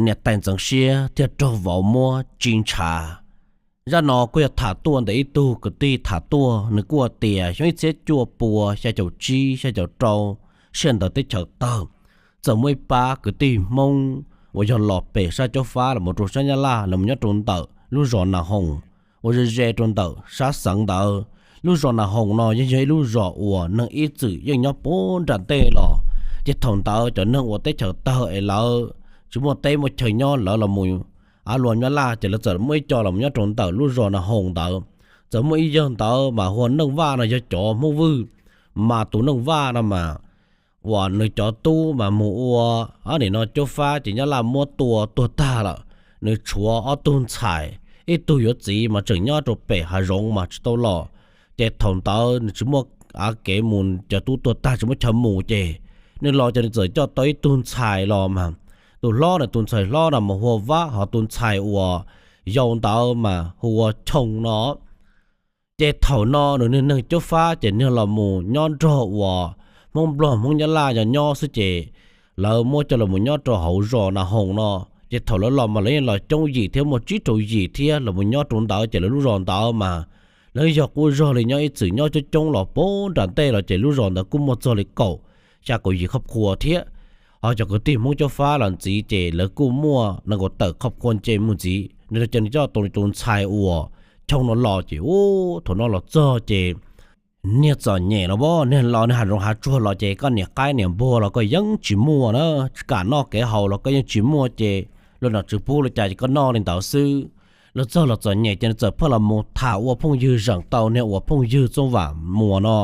Niam tais ntxeev siab thiaj raug vauv muab tsis ntshav. Zaj no kuj yog tham tuaj ntawm ib tug kwv tij tham tuaj, nws kuj tias xyoo ib txhiab cuaj pua xya caum tsib xya caum rau, sij hawm ntawd teb chaws tawg, txawm muaj ib pab kwv tij Hmoob uas yog los pem sab Cob Fab los mus rau sab Nyab Laj los nyob rau ntawm lub zos Nas Hoos uas ze ze rau ntawm sab xeev ntawd. Lub zos Nas Hoos no yeej yog ib lub zos uas neeg ib txwm yeej nyob puag nram ntej los, ces thaum ntawd cov neeg uas teb chaws tawg es lawv tsis muaj teb muaj chaw nyob, lawv los mus av luas Nyab Laj, ces lawv txawm muaj ib co los nyob rau ntawm lub zos Nas Hoos ntawd. Txawm muaj ib yawg ntawd mas hu ua Neej Vaj no, yog cov Hmoob Vwj, mas tus Neej Vaj no mas uas nws cov tub mas mus ua, nim no Cob Fab ces Nyab Laj muab tua tuag tag lawm. Nws tshuav ob tug ntxhais, ib tug yuav txiv mas tseem nyob rau pem hav zoov mas tsis tau los. Ces thaum ntawd nws tsis muaj av kev mus, cov tub tuag tag tsis muaj chaw mus, ces nws los ces nws txawm coj tau ib tug ntxhais los mas, tus hlob na, tus ntxhais hlob no mas hu ua Vab, ho tus ntxhais uas yau ntawd mas hu ua Choo no. Ces thaum no nws niag neeg Cob Fab ces niag los mus nyob nrog uas Hmoob Nplog Hmoob Nyab Laj yog nyob xwb, ces lawv muab coj los mus nyob rau hauv zos Nas Hoos no. Ces thaum lawv los mas lawv yeej los coob yim thiab, muaj tsib rau yim thiab los mus nyob rau ntawd, ces lawv lub zos ntawd mas lawv yog qub zog li, nyob ib txwm nyob coob coob los puag nram ntej los, ces lub zos ntawd kuj muaj txog li kaum, xya kaum yim khoj khua thiab. Ho cov kwv tij Hmoob Cob Fab los ntxiv ces lawv kuj muaj nees nkaum tawm khoj khua nce mus ntxiv. Nws ces nws coj tau tus ntxhais uas Choo no los, ces ub, thaum no los txog ces niag txom nyem los, niag los niag hav zoov hav tsuag los, ces koj niam qaib niam npua los koj yeej tsis muaj na, tsis kam noj kev haus los koj yeej tsis muaj, ces luag nom tswv pub li cas ces koj noj li ntawd xwb. Los txog los txom nyem ces nws txawm pheej los mus tham ua phooj ywg zeem tau niag uas phooj ywg Txooj Vam Muas no.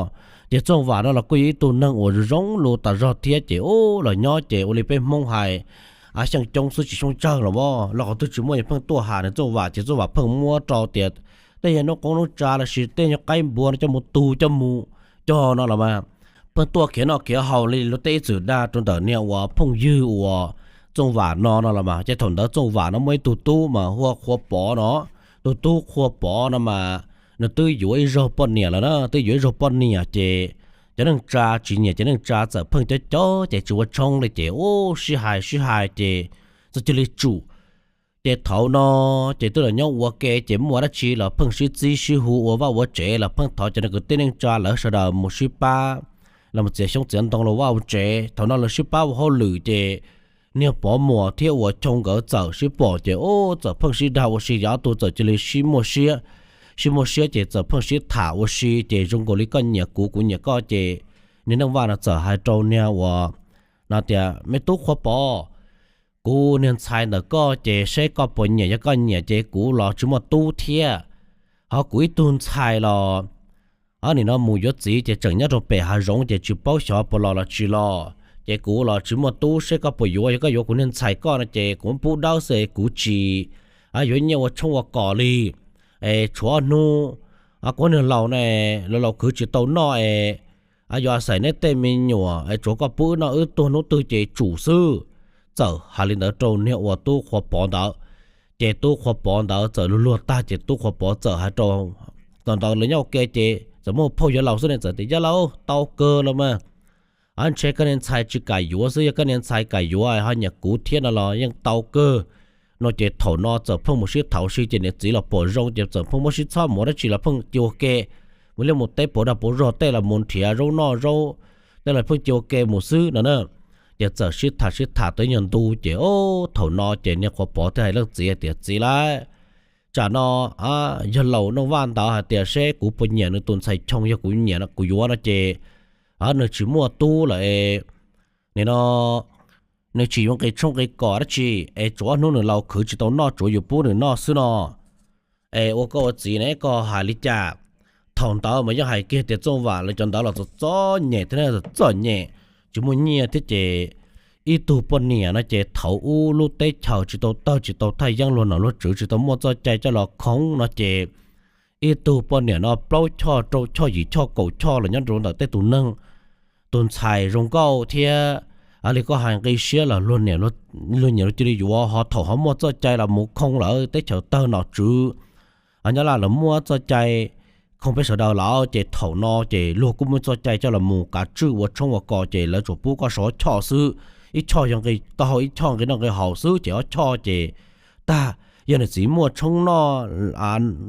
Ces Txooj Vam no los kuj yog ib tug neeg uas zoo zoo lus tas zog thiab, ces ub, los nyob ces ua li peb Hmoob hais, av xyeej coob xwb tsis xyoob tsawg los, los qhov twg tsis muaj ces pheej tuaj hais nws Txooj Vam, ces Txooj Vam pheej muab rau tias tej yog noob qoob noob tsa lossis tej yog qaib npua no coj mus tu coj mus cog no los mas pheej tuaj khiav noj khiav haus li luag tej ib txwm dag rau ntawm niag uas phooj ywg uas Txooj Vam no no los mas. Ces thaum ntawd Txooj Vam no muaj ib tug tub mas hu ua Qhua Pov no. Tus tub Qhua Pov no mas nws twb yuav ib zaug poj niam lawm na, twb yuav ib zaug poj niam, ces cov neej tsa tsis nyiam, cov neej tsa txawm pheej cov cov ces tsis ua tshoob li, ces ub, sib hais sib hais ces txawm cia li tsum. Ces thaum no ces twb los nyob ua ke, ces muaj dab tsi los pheej sib txib sib hu ua vaj ua tsev, los pheej thov cov kwv tij neej tsa lawv sawv daws mus sib pab, los mus txiav xyoob txiav ntoo los vaj ua tsev. Thaum no lawv sib pab ua hauj lwm ces niag Pov Muas thiab uas Choo nkawd txawm sib pom ces ub, txawm pheej sib dag ua si, yog ob tug txawm cia li sib muaj siab, sib muaj siab ces txawm pheej sib tham ua si, ces zoo nkaus li koj nyiam kuv, kuv nyiam koj, ces niag Neej Vaj no txawm hais rau niag uas no tias, Me tub Qhua Pov, kuv niag ntxhais ntawm koj ces seb koj puas nyiam, yog koj nyiam ces kuv los tsis muaj tub thiab, ho kuv ib tug ntxhais los nim no mus yuav txiv ces tseem nyob rau pem hav zoov ces tsis paub xyov puas los los tsis los, ces kuv los tsis muaj tub, seb koj puas yuav, yog koj yuav kuv niag ntxhais koj no ces kuv pub dawb xwb, kuv tsis yuav nyiaj ua tshoob ua kos li. Es tshuav ob hnub kuv niag laus ne, laus laus khwv tsis tau noj es yuav xaiv neb tej me nyuam es tsuav koj pub wb noj, wb tuag hnub twg ces tsum xwb. Txawm hais li ntawd rau niag uas tub Qhua Pov ntawd, ces tub Qhua Pov ntawd txawm luag luag tag ces tub Qhua Pov txawm hais rau, thaum ntawd lawv nyob ua ke ces txawm muaj phauj yuav laus xwb ne, txawm tias, Yawg laus, tau kawg los mas, ntshe koj niag ntxhais tsis kam yuav xwb, yog koj niag ntxhais kam yuav ho nyiam kuv thiab no los yeej tau kawg. No ces thaum no txawm pheej mus sib tham ua si ces niam txiv los pom zoo ces txawm pheej muab sib txhob mus dab tsi los pheej cia ua ke, mus liaj mus teb pauv dag pauv zog, tej los mus nrhiav zaub noj zaub, tej los pheej cia ua ke mus xwb no na. Ces txawm sib tham sib tham tau ib nyuag ntu ces ub, thaum no ces niag Qhua Pov thiaj hais leej txiv tias, Txiv lauj, tsam no yawg laus Neej Vaj ntawd hais tias seb kuv puas nyiam nws tus ntxhais Choo, yog kuv nyiam kuv yuav no ces nws tsis muaj tub lawm es, nim no nws tsis yuav nqi tshoob nqi kos dab tsi, es tsuav hnub nws laus khwv tsis tau noj tsuav yus pub nws noj xwb no. Es ua koj ua txiv ne, koj hais li cas? Thaum ntawd mas yeej hais kiag tias Txooj Vam lawv cov ntawd los txom txom nyem thiab, txom nyem, tsis muaj nyiaj thiab ces ib tug poj niam no ces thaum ub lub teb chaws tsis tau tawg tsis tau thaj yeeb, luag nom luag tswv tsis tau muaj txoj cai coj los khoov no ces ib tug poj niam no plaub choj rau choj yim choj kaum choj los nyob rau ntawm tej tus neeg, tus ntxhais zoo nkauj thiab li koj hais nqi siab los luag niam luag cia li yuav, ho thaum ho muaj txoj cai los mus khoov lawm, teb chaws tawg nom tswv, nyob Laj lawv muab txoj cai khoov peb sawv daws lawm ces thaum no ces luag kuj muaj txoj cai coj los mus kav tswj ua tshoob ua kos ces lawv tsuas pub koj sov choj xwb, ib choj yog nqi taub hau ib choj nqi noj nqi haus xwb ces ob choj ces tag. Yog niam txiv muaj tshoob noj,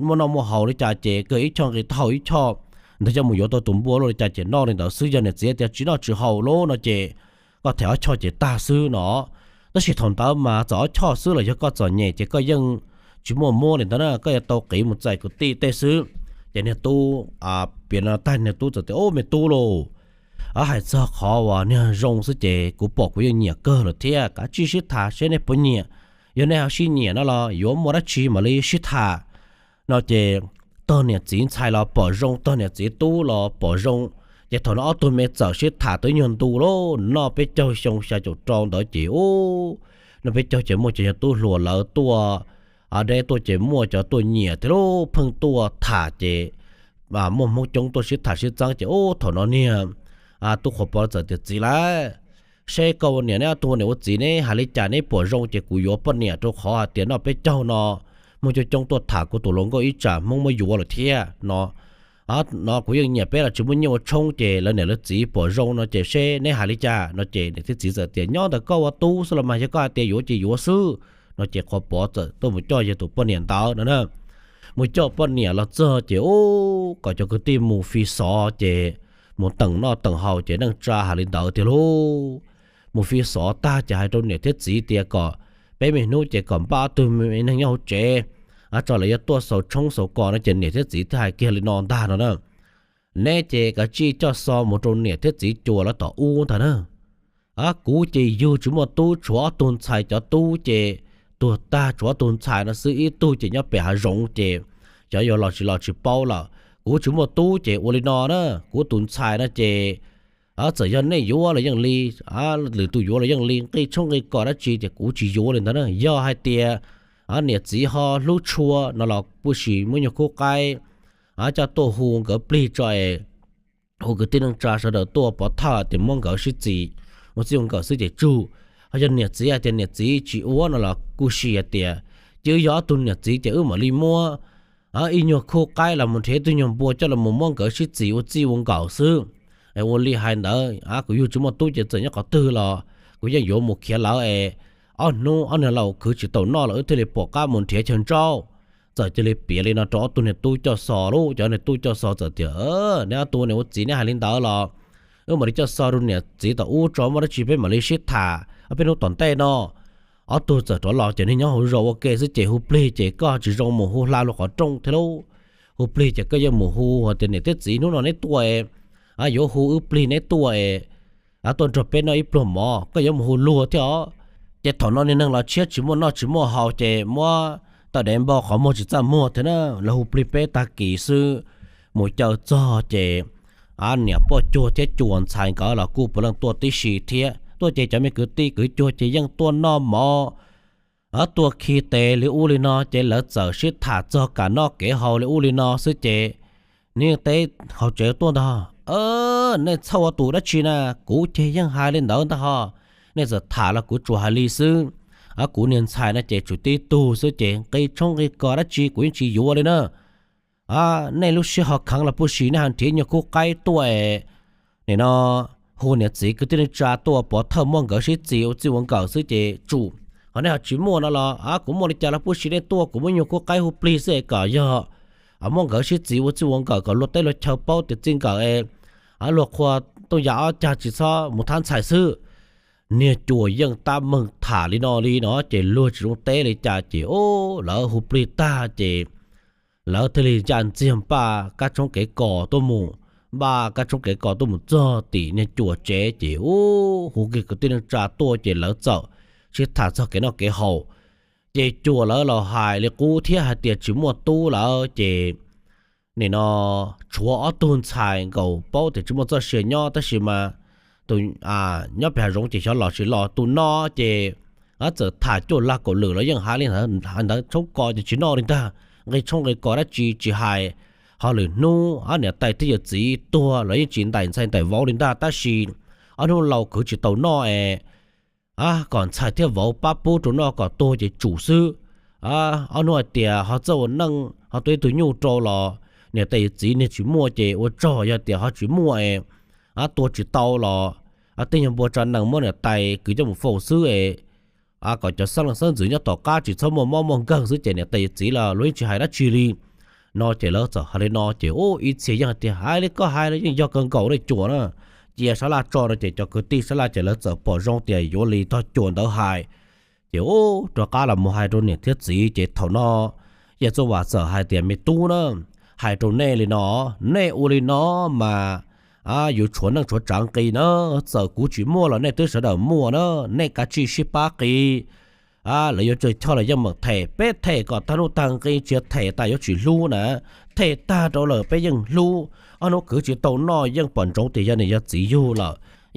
muaj noj muaj haus li cas ces kawg ib choj nqi taub hau ib choj, ntawd coj mus yuav tau tus npua luaj li cas ces noj li ntawd xwb. Yog niam txiv tias tsis noj tsis haus lawm no ces koj them ob choj ces tag xwb no. Tab sis thaum ntawd mas txawm ob choj xwb los yog koj txom nyem ces koj yeej tsis muaj muab li ntawd na, koj yuav tau qiv mus txais kwv tij tej xwb. Ces niag tub, piav no tag niag tub txawm tias, Ub, me tub lauj, hais txog qhov uas niag zoo xwb ces kuv pom kuv yeej nyiam kawg lawm thiab, kav tsij sib tham seb nej puas nyiam. Yog nej ho sib nyiam no los yuav muaj dab tsi mam li sib tham. No ces tog niam txiv ntxhais los pom zoo, tog niam txiv tub los pom zoo. Ces thaum no ob tug me txawm sib tham tau ib nyuag ntu lauj, noj peb caug xyoo xya caum rau ntawd ces ub, noj peb caug ces muaj cov yog tub hluas lawv tuaj deb tuaj ces muaj cov tuaj nyiam thiab lauj, pheej tuaj tham ces muaj Hmoob coob tuaj sib tham sib txeeb ces ub, thaum no niag tub Qhuav Pov txawm tias, Txiv lauj, seb koj ua niam, neb ob tug ua niam ua txiv neb hais li cas, neb pom zoo ces kuv yuav poj niam, rau qhov hais tias noj peb caug no Hmoob coob coob tuaj tham kuv tus hluas nkauj ib tsam Hmoob muab yuav lawm thiab no. No kuv yeej nyiam peb los tsis muaj nyiaj ua tshoob ces lawv niam lawv txiv pom zoo no ces seb neb hais li cas no ces niam thiab txiv txawm tias, Nyob ntawm koj ua tub xwb los mas, yog koj hais tias yuav ces yuav xwb. No ces Qhuav Pov txawm tuaj mus coj yawg tus poj niam ntawd no na. Mus coj poj niam los txog ces ub, kom cov kwv tij mus fi xov ces mus teem noj teem haus ces neej tsa hais li ntawd tiag lauj. Mus fi xov tag ces hais rau niam thiab txiv tias kom peb me hnub ces kom npaj ob tug me neeg nyob hauv tsev, tso lawv yuav tuaj xaus tshoob xaus kos no ces niam thiab txiv thiaj hais kiag li no ntag no na. Neb ces kav tsij coj xov mus rau niam thiab txiv Cuas lawv tom ub ntag na. Kuv ces yug tsis muaj tub, tshuav ob tug ntxhais, cov tub ces tuag tag, tshuav ob tug ntxhais no xwb, ib tug ces nyob pem hav zoov ces xyov yuav los tsis los tsis paub lawm. Kuv tsis muaj tub ces ua li no na, kuv tus ntxhais no ces txawm yog nej yuav los yeej li, lwm tus yuav los yeej li, nqi tshoob nqi kos dab tsi ces kuv tsis yuav li ntawd na. Yog hais tias niam txiv ho hlub tshua no los puj sim muab nyuag khub qaib coj tuaj hu nkawd plig tso es hu kwv tij neej tsa sawv daws tuaj pov thawj tias muab nkawd sib txis, ua txij ua nkawm xwb ces tsum. Ho yog niam txiv hais tias niam txiv tsis ua no los kuj sim hais tias cia yog ob tug niam txiv ces wb mam li muab ib nyuag khub qaib los mus nrhiav ib tug nyuag npua coj los mus muab nkawd sib txis ua txij ua nkawm xwb. Ua li hais ntawd, kuv yug tsis muaj tub ces txawm nyob qhov twg los kuv yeej yuav mus khiav lawv es ob hnub ob niag laus khwv tsis tau noj los wb thiaj li pom qab mus nrhiav chaw ntsauj. Txawm cia li piav li no rau ob tug niag tub coj xov lauj. Cov niag tub coj xov txawm tias, Neb ob tug niam ua txiv neb hais li ntawd los wb mam li coj xov rau niam txiv tom ub tso, muaj dab tsi peb mam li sib tham ob peb hnub tom ntej no. Ob tug txawm rov los ces niag nyob hauv zos ua ke xwb ces hu plig ces koj tsis zoo mus hu hla luag qhov rooj thiab lauj. Hu plig ces koj yeej mus hu hais tias niam thiab txiv hnub no neb tuaj es yuav hu wb plig neb tuaj es tuaj nrog peb noj ib pluag mov, koj yuav mus hu luag thiab os. Ces thaum no niag neeg los tshiab tsis muaj noj tsis muaj haus ces muab taw dev npau qhov muag tsis txaj muag thiab na. Lawv hu plig peb tag kis xwb, mus caw txog ces niam poj cuag thiab Cuas ntxhais nkawd los kuj puav leej tuaj tib si thiab. Tuaj ces cov me kwv tij kwv cuag ces yeej tuaj noj mov, tuaj khi tes li ub li no ces lawv txawm sib tham txog kev noj kev haus li ub li no xwb ces nws teb hauv tsev tuaj ntag, Nej txhawj ua tus dab tsi na? Kuv ces yeej hais li ntawd ntag ho. Nej txawm tham los kuv tsuas hais li xwb. Kuv niag ntxhais no ces tsum tib tug xwb ces nqi tshoob nqi kos dab tsi kuv yeej tsis yuav li na. Nej lub siab ho kheev los puj sim nej ho nrhiav nyuag khub qaib tuaj es nim no hu niam txiv kwv tij neej tsa tuaj pov thawj muab nkawd sib txis ua txij ua nkawm xwb ces tsum. Ho nej ho tsis muaj no los kuv muaj li cas los puj sim nej tuaj, kuv muab nyuag khub qaib hu plig xwb es kom yog muab nkawd sib txis ua txij ua nkawm kom luag teb luag chaw paub tias txij nkawm es luag qhua tooj yam ob cag tsis txhob mus thab ntxhais xwb. Niag Cuas yeej tab meeg tham li no li no ces luag tsis zoo teb li cas ces lawv hu plig tag ces lawv thiaj li ncaj ntxiag npaj kab tshoob kev kos tuaj mus, npaj kab tshoob kev kos tuaj mus txog tim niag Cuas tsev ces ub, hu kiag kwv tij neej tsa tuaj ces lawv txawm sib tham txog kev noj kev haus. Ces Cuas lawv los hais li qub thiab hais tias tsis muaj tub lawm ces nim no tshuav ob tug ntxhais nkaus paub tias tsis muaj txoj sia nyob tab sis mas tus nyob pem hav zoov ces xyov los tsis los, tus no ces txawm tham cuaj lag kaum lwm los yeej hais li ntawd, tshoob kos ces tsis noj li ntag, nqi tshoob nqi kos dab tsi tsis hais. Ho lwm hnub niam tais thiab yawm txiv tuag los yeej tsis ntaim ntxhais ntaim vauv li ntag, tab sis ob hnub laus khwv tsis tau noj es kom ntxhais thiab vauv pab pub rau noj kom tuag ces tsum xwb. Ob hnub hais tias ho txawj ua neej ho tua ib tug nyuj rau los niam tais yawm txiv niag tsis muaj ces ua tsaug, yog tias ho tsis muaj es tua tsis tau los tej nyuag npua tsa nees muab niam tais kwv coj mus faus xwb es kom cov xeeb leej xeeb ntxwv nyob tom qab tsis txhob muaj mob muaj nkeeg xwb ces niam tais yawm txiv los luag yeej tsis hais dab tsi li. No ces lawv txawm hais li no ces ib txhia yeej hais tias, Hais li koj hais los yeej yog kawg nkaus nej cuas na. Cia sab laj tso no ces cov kwv tij sab laj ces lawv txawm pom zoo tias yuav li tog cuas ntawd hais. Ces ub rov qab los mus hais rau niam thiab txiv ces thaum no Yawg Txooj Vam txawm hais tias, Me tub na, hais rau nej li no, nej ua li no mas yuav tshuav neej tshuav tsav nqi na. Txawm kuv tsis muaj los nej twb sawv daws muaj na, nej kav tsij sib pab qis. Lawv yuav tsawg choj los yeej meem them, peb them kom tag hnub tag nqi, tsis them tas yuav tsis hlub na. Them tag rau lawm peb yeej hlub. Ob hnub khwv tsis tau noj yeej pom ntsoov tias yog niam yog txiv yug lawm.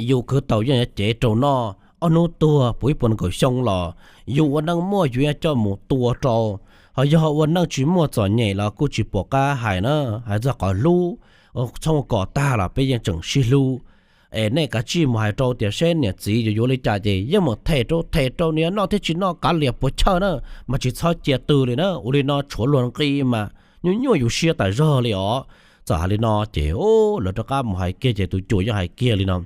Yus khwv tau yeej yuav cev rau noj, ob hnub tuag puv ib puas nkaum xyoo los yus ua neej muaj yus yuav coj mus tua rau. Ho yog ua neej tsis muaj txom nyem los kuj tsis pom qab hais na. Hais txog qhov hlub, txhob kom tag los peb yeej tseem sib hlub. Es nej kav tsij mus hais rau tias seb niam txiv yuav yuav li cas ces yeej meem them rau them rau nws noj thiab tsis noj kav liam puas chawj na, mas tsis txhob cia tw li na. Ua li no tshuav luag nqi mas nyuaj nyuaj yus siab tas zog li os. Txawm hais li no ces lawv rov qab mus hais kiag ces tus cuas yeej hais kiag li no,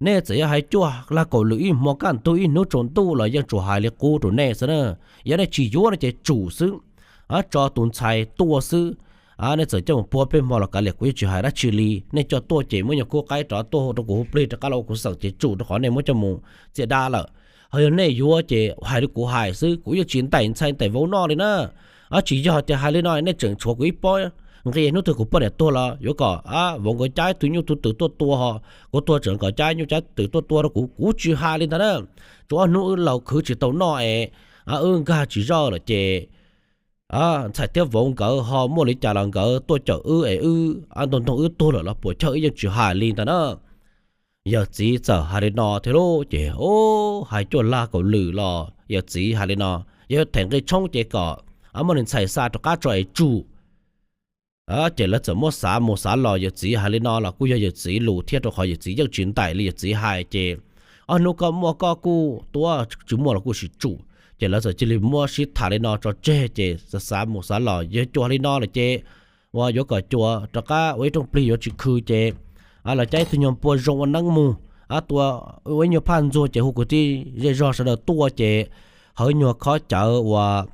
Nej txawm yog hais cuaj lag kaum lwm ib hmo kaj ntug ib hnub tsaus ntuj los yeej tsuas hais li qub rau nej xwb na. Yog nej tsis yuav no ces tsum xwb, tso tus ntxhais tuaj xwb. Nej txawm coj mus puag peb hmo los kav liam kuv yeej tsis hais dab tsi li. Nej coj tuaj ces muab nyuag kub qaib rov tuaj rau kuv hu plig rov qab los ua kuv xeem ces tsum rau qhov nej muab coj mus txias dab lawm. Ho yog nej yuav ces hais li kuv hais xwb, kuv yeej tsis ntaim ntxhais ntaim vauv noj li na. Tsis yog tias hais li no nej tseem tshuav kuv ib pob nqi, hnub twg kuv poj niam tuag los yuav kom vauv nkawd cab ib tug nyuj tug twm tuaj tua ho kuv tuag tseem kom cab nyuj cab twm tuaj tua rau kuv, kuv tsis hais li ntag na. Tsuas ob hnub wb laus khwv tsis tau noj es wb nkag tsis zoj lawm ces ntxhais thiab vauv nkawd ho muaj li cas los nkawd tuaj cawm wb es wb ntoo ntoo wb tuag lawm los puas chawj, wb yeej tsis hais li ntag na. Yawm txiv txawm hais li no thiab lauj ces hais cuaj lag kaum lwm los yawm txiv hais li no, yog them nqi tshoob ces kom muab nws ntxhais xa rov qab tso es tsum. Ces lawv txawm muab xav mus xav los, yawm txiv hais li no los kuj yog yawm txiv lus thiab, rau qhov yawm txiv yeej tsis ntaim li yawm txiv hais ces ob hnub koj muaj koj kuj tua, tsis muaj los kuj sim tsum. Ces lawv txawm cia li muab sib tham li no tso tseg ces xav xav mus xav los yawg cuas hais li no lawm ces uas yuav kom cuas rov qab ua ib rooj plig yuav tsis khw ces los cab ib tug nyuag npua zoo ua neeb mus tua ua ib nyuag phaj ntxuag ces hu kwv tij zej zog sawv daws tuaj ces hawv nyuag khob cawv uas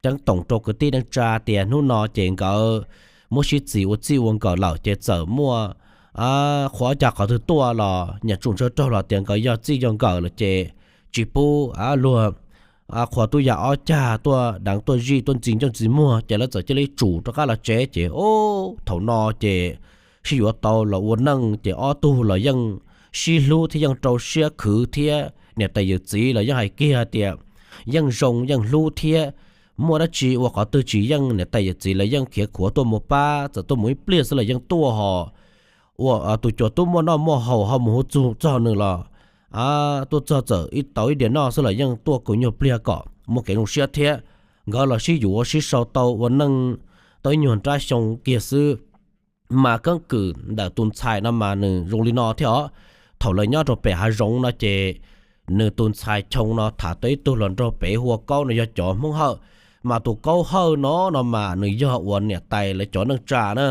ceeb toom rau kwv tij neej tsa tias hnub no ces nkawd muab sib txis ua txij ua nkawm lawm ces txawm muaj qhua ob cag qhov twg tuaj los nyiam tsum ntshaw raug los tias nkawd yog txij yog nkawm lawm ces tsis pub luag qhua tub yam ob cag tuaj deev tuaj zij tuaj ntxi ncauj ntxi muag ces lawv txawm cia li tsum rov qab los tsev ces thaum no ces sib yuav tau los ua neej ces ob tug los yeej sib hlub thiab yeej rau siab khwv thiab niam tais yawm txiv los yeej hais kiag tias yeej zoo yeej hlub thiab muaj dab tsi ua qhov twg tsis yeej niam tais yawm txiv los yeej khiav khuav tuaj mus pab, txawm tuaj mus ib pliag xwb los yeej tuaj ho ua tus cuas tub muaj noj muaj haus ho mus hu txug txog nws los tuaj txog txawm ib tau ib diav noj xwb los yeej tuaj kaus nyuag pliag kom muaj kev zoo siab thiab. Nkawd los sib yuav sib sau tau ua neej tau ib nyuag nrab xyoo kiag xwb. Mas keeb kwm ntawm tus ntxhais no mas nws zoo li no thiab os. Thaum lawv nyob rau pem hav zoov no ces nws tus ntxhais Choo no tham tau ib tug hluas nraug pem hu ua Kaub no yog cov Hmoob Hawj. Mas tus Kaub Hawj no no mas nws yog uas niam tais lawv cov neej tsa na,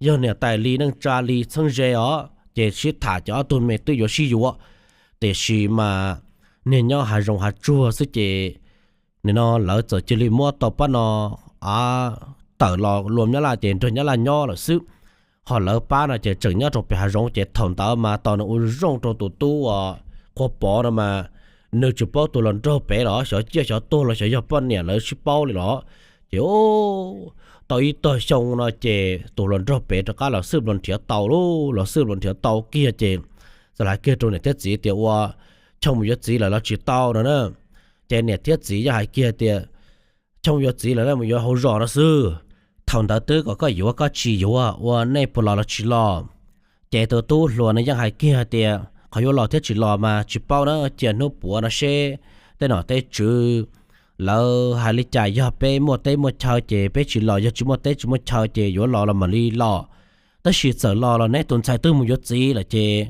yog niam tais li neej tsa li txheeb ze os ces sib tham ces ob tug me twb yuav sib yuav. Tiam sis mas niag nyob hav zoov hav tsuag xwb ces nim no lawv txawm cia li muab tau pab no tawm los luam Nyab Laj ces nrog Nyab Laj nyob lawm xwb. Ho lawv pab no ces tseem nyob rau pem hav zoov ces thaum ntawd mas tos nws ua zoo rau tus tub uas Qhua Pov no mas nws tsis paub tus hluas nraug pem los xyov ciaj xyov tuag los xyov yog poj niam lawv sib paub li los. Ces tau ib tog xyoo no ces tus hluas nraug pem rov qab los xwb los nrhiav tau lauj, los xwb los nrhiav tau kiag ces txawm hais kiag rau niam thiab txiv tias ua Choo mus yuav txiv lawm los tsis tau no na. Ces niam thiab txiv yeej hais kiag tias Choo yuav txiv lawm mus yuav hauv zos no xwb. Thaum ntawd twb kom koj yuav koj tsis yuav, ua nej puas los los tsis los. Ces tus tub hluas no yeej hais kiag tias qhov yuav los thiab tsis los mas tsis paub na, cia hnub puav no seb tej nom tej tswv lawv hais li cas, yog peb muaj teb muaj chaw ces peb tsis los, yog tsis muaj teb tsis muaj chaw ces yuav los los mam li los. Tab sis txawm los los neb tus ntxhais twb mus yuav txiv lawm ces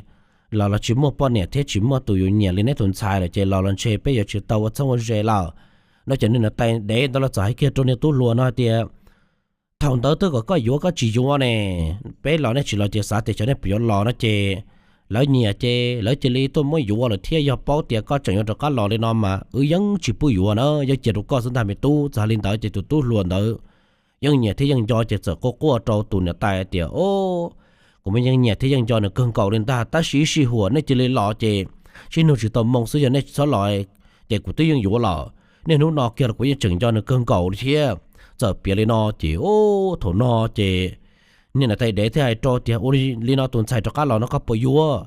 los los tsis muaj poj niam thiab tsis muaj tus yuav nyiam li neb tus ntxhais lawm ces los los ntshe peb yuav tsis tau ua txheeb ua ze lawm. No ces niag niam tais dev ntawd los txawm hais kiag rau niag tub hluas no hais tias thaum ntawd twb kom koj yuav koj tsis yuav ne, peb los nej tsis los ces xav tias xyov nej puas yuav los no ces lawv nyiam ces lawv cia li tuaj muab yuav lawm thiab. Yog paub tias koj tseem yuav rov qab los li no mas wb yeej tsis pub yuav na, yeej cia rau koj xwb ntag me tub. Txawm hais li ntawd ces tus tub hluas ntawd yeej nyiam thiab yeej nco ces txawm quaj quaj rau tus niam tais tias, O, kuv mas yeej nyiam thiab yeej nco nws kawg nkaus li ntag, tab sis ib sij huam nej cia li los ces sib nug tsis tau moo xwb, yog nej tsis txhob los ces kuv twb yeej yuav lawm. Niaj hnub no kiag los kuv yeej tseem nco nws kawg nkaus li thiab. Txawm piav li no ces, o, thaum no ces niag niam tais dev thiaj hais rau tias, Ua li no tus ntxhais rov qab los no koj puas yuav?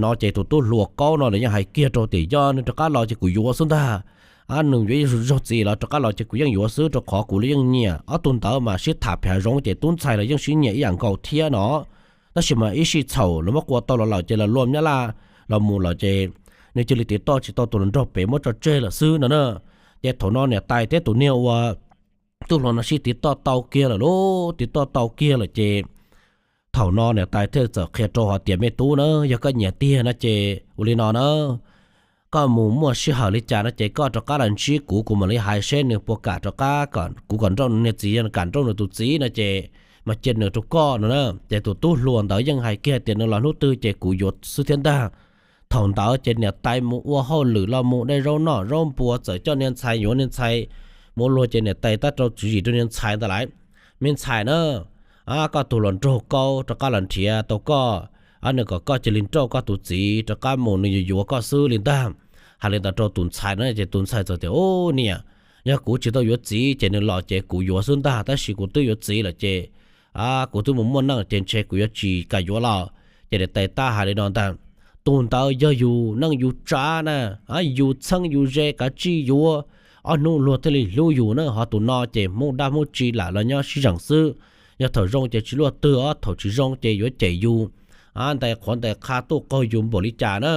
No ces tus tub hluas kaub no los yeej hais kiag rau tias, Yog nws rov qab los ces kuv yuav xwb ntag. Nws yuav ib zaug txiv los rov qab los ces kuv yeej yuav xwb, rau qhov kuv los yeej nyiam ob tug ntawd mas sib tham pem hav zoov ces tub ntxhais los yeej sib nyiam ib yam nkaus thiab no. Tab sis mas ib sij txhaum los muab qua tau los lawm ces los luaj nyab laj los mus lawm ces nws cia li tiv toj tsis tau tus hluas nraug pem, muab tso tseg lawm xwb no na. Ces thaum no niam tais thiab tus niag ua tub hluas no sib tiv toj tau kiag lawm lauj, tiv toj tau kiag lawm ces thaum no niam tais thiaj txawm qhia rau hais tias, Me tub na, yog koj nyiam tiag no ces ua li no na, koj mus muaj sij hawm li cas no ces koj rov qab los ntsib kuv, kuv mam li hais seb nws puas kam rov qab, kuv kom nrauj nws niag txiv, yog nws kam nrauj nws tus txiv no ces mas cia nws rau koj no na. Ces tus tub hluas ntawd yeej hais kiag tias, Nws los hnub twg ces kuv yuav xwb thiab ntag. Thaum ntawd ces niam tais mus ua hauj lwm los mus dai zaub noj zaub npua, txawm coj niag ntxhais yuav niag ntxhais mus ua luag ces niam tais tab rau tswv yim rau niag ntxhais ntawd lawm, Me ntxhais na, koj tus hluas nraug kaub rov qab los nrhiav tau koj, nws kom koj cia li nrauj koj tus txiv rov qab mus, nws yuav yuav koj xwb li ntag. Hais li ntawd rau tus ntxhais na ces tus ntxhais txawm tias, Ub niam, yog kuv tsis tau yuav txiv ces nws los ces kuv yuav xwb ntag, tab sis kuv twb yuav txiv lawm ces kuv twb mus muaj neej ces ntshe kuv yuav tsis kam yuav lawm. Ces niam tais tab hais li no ntag, Tus ntawd yog yus neej yus tsav na, yus txheeb yus ze kav tsij yuav, ob hnub luag thiaj li hlub yus na. Ho tus no ces hmoob dab hmoob tsi lam los nyob sib zeem xwb, yog thaum zoo ces tsis luaj twg, thaum tsis zoo ces yuav cem yus, ntais qhuav ntais qha tuaj qaug yus npaum li cas na.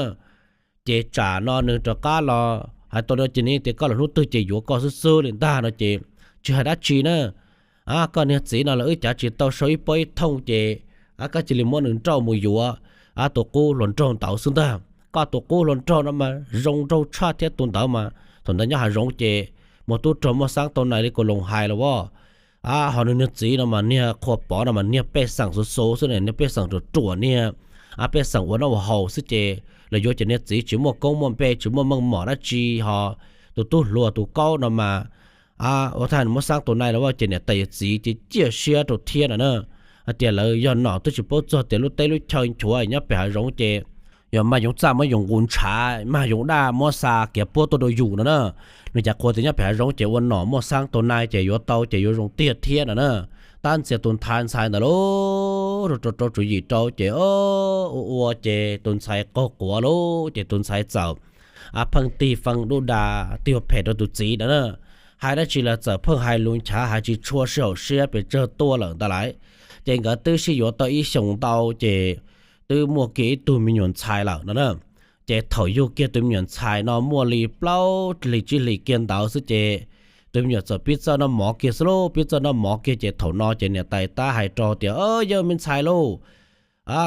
Ces tsam no nws rov qab los hais tau no ces nws tias, Koj los hnub twg ces yuav koj xwb xwb li ntag no ces tsis hais dab tsi na. Koj niag txiv no los wb cav tsis tau sau ib pob ib thooj ces koj cia li muab nws nrauj mus yuav tus qub hluas nraug ntawd xwb ntag. Koj tus qub hluas nraug no mas zoo nraug tshaj thiab, tus ntawd mas thaum ntawd nyob hav zoov ces mus tub rog muaj xeeb tau nais li kuv loos hais los as. Ho nws niag txiv no mas niag qhua pov no mas niag pej xeem xuv xuv xwb ne, niag pej xeem ruam ruam, niag pej xeem ua noj ua haus xwb ces los yuav ces niag txiv tsis muaj koob muaj npe, tsis muaj meej mom dab tsi. Ho tus tub hluas tus kaub no mas ua thaum muab xeeb tau nais los as ces niam tais yawm txiv ces ciaj siab rau thiab no na. Hais tias lawv yog nom twb tsis paub txog tias lub teb lub chaw nchuav nyob pem hav zoov ces yog maj yoov txaj muab yoov nqus ntshav, maj yoov daj muab xa kiav puab tuaj rau yus no na. Nws cas qhuas tias nyob pem hav zoov ces ua nom muaj xeeb tau nais ces yuav tau ces yuav zoo tiag thiab no na. Tab ntxias tus ntxhais ntxhais ntawd lauj, rau rau tswv yim rau ces ua ua ces tus ntxhais qaug quav lauj, ces tus ntxhais txawm pheej tig feej dub da, tig ua phem rau tus txiv no na. Hais dab tsi los txawm pheej hais lus nchav, hais tsis tshua sib haum siab pes tsawg tuaj lawm ntag lauj. Ces nkawd twb sib yuav tau ib xyoos ntau ces twb muaj kiag ib tug me nyuam ntxhais lawm no na. Ces thaum yug kiag tus me nyuam ntxhais no muaj li plaub hlis tsib hlis kiag ntawd xwb ces tus me nyuam txawm pib txawj noj mov kiag xwb lauj. Pib txawj noj mov kiag ces thaum no ces niam tais tab hais rau tias, Yog me ntxhais lauj,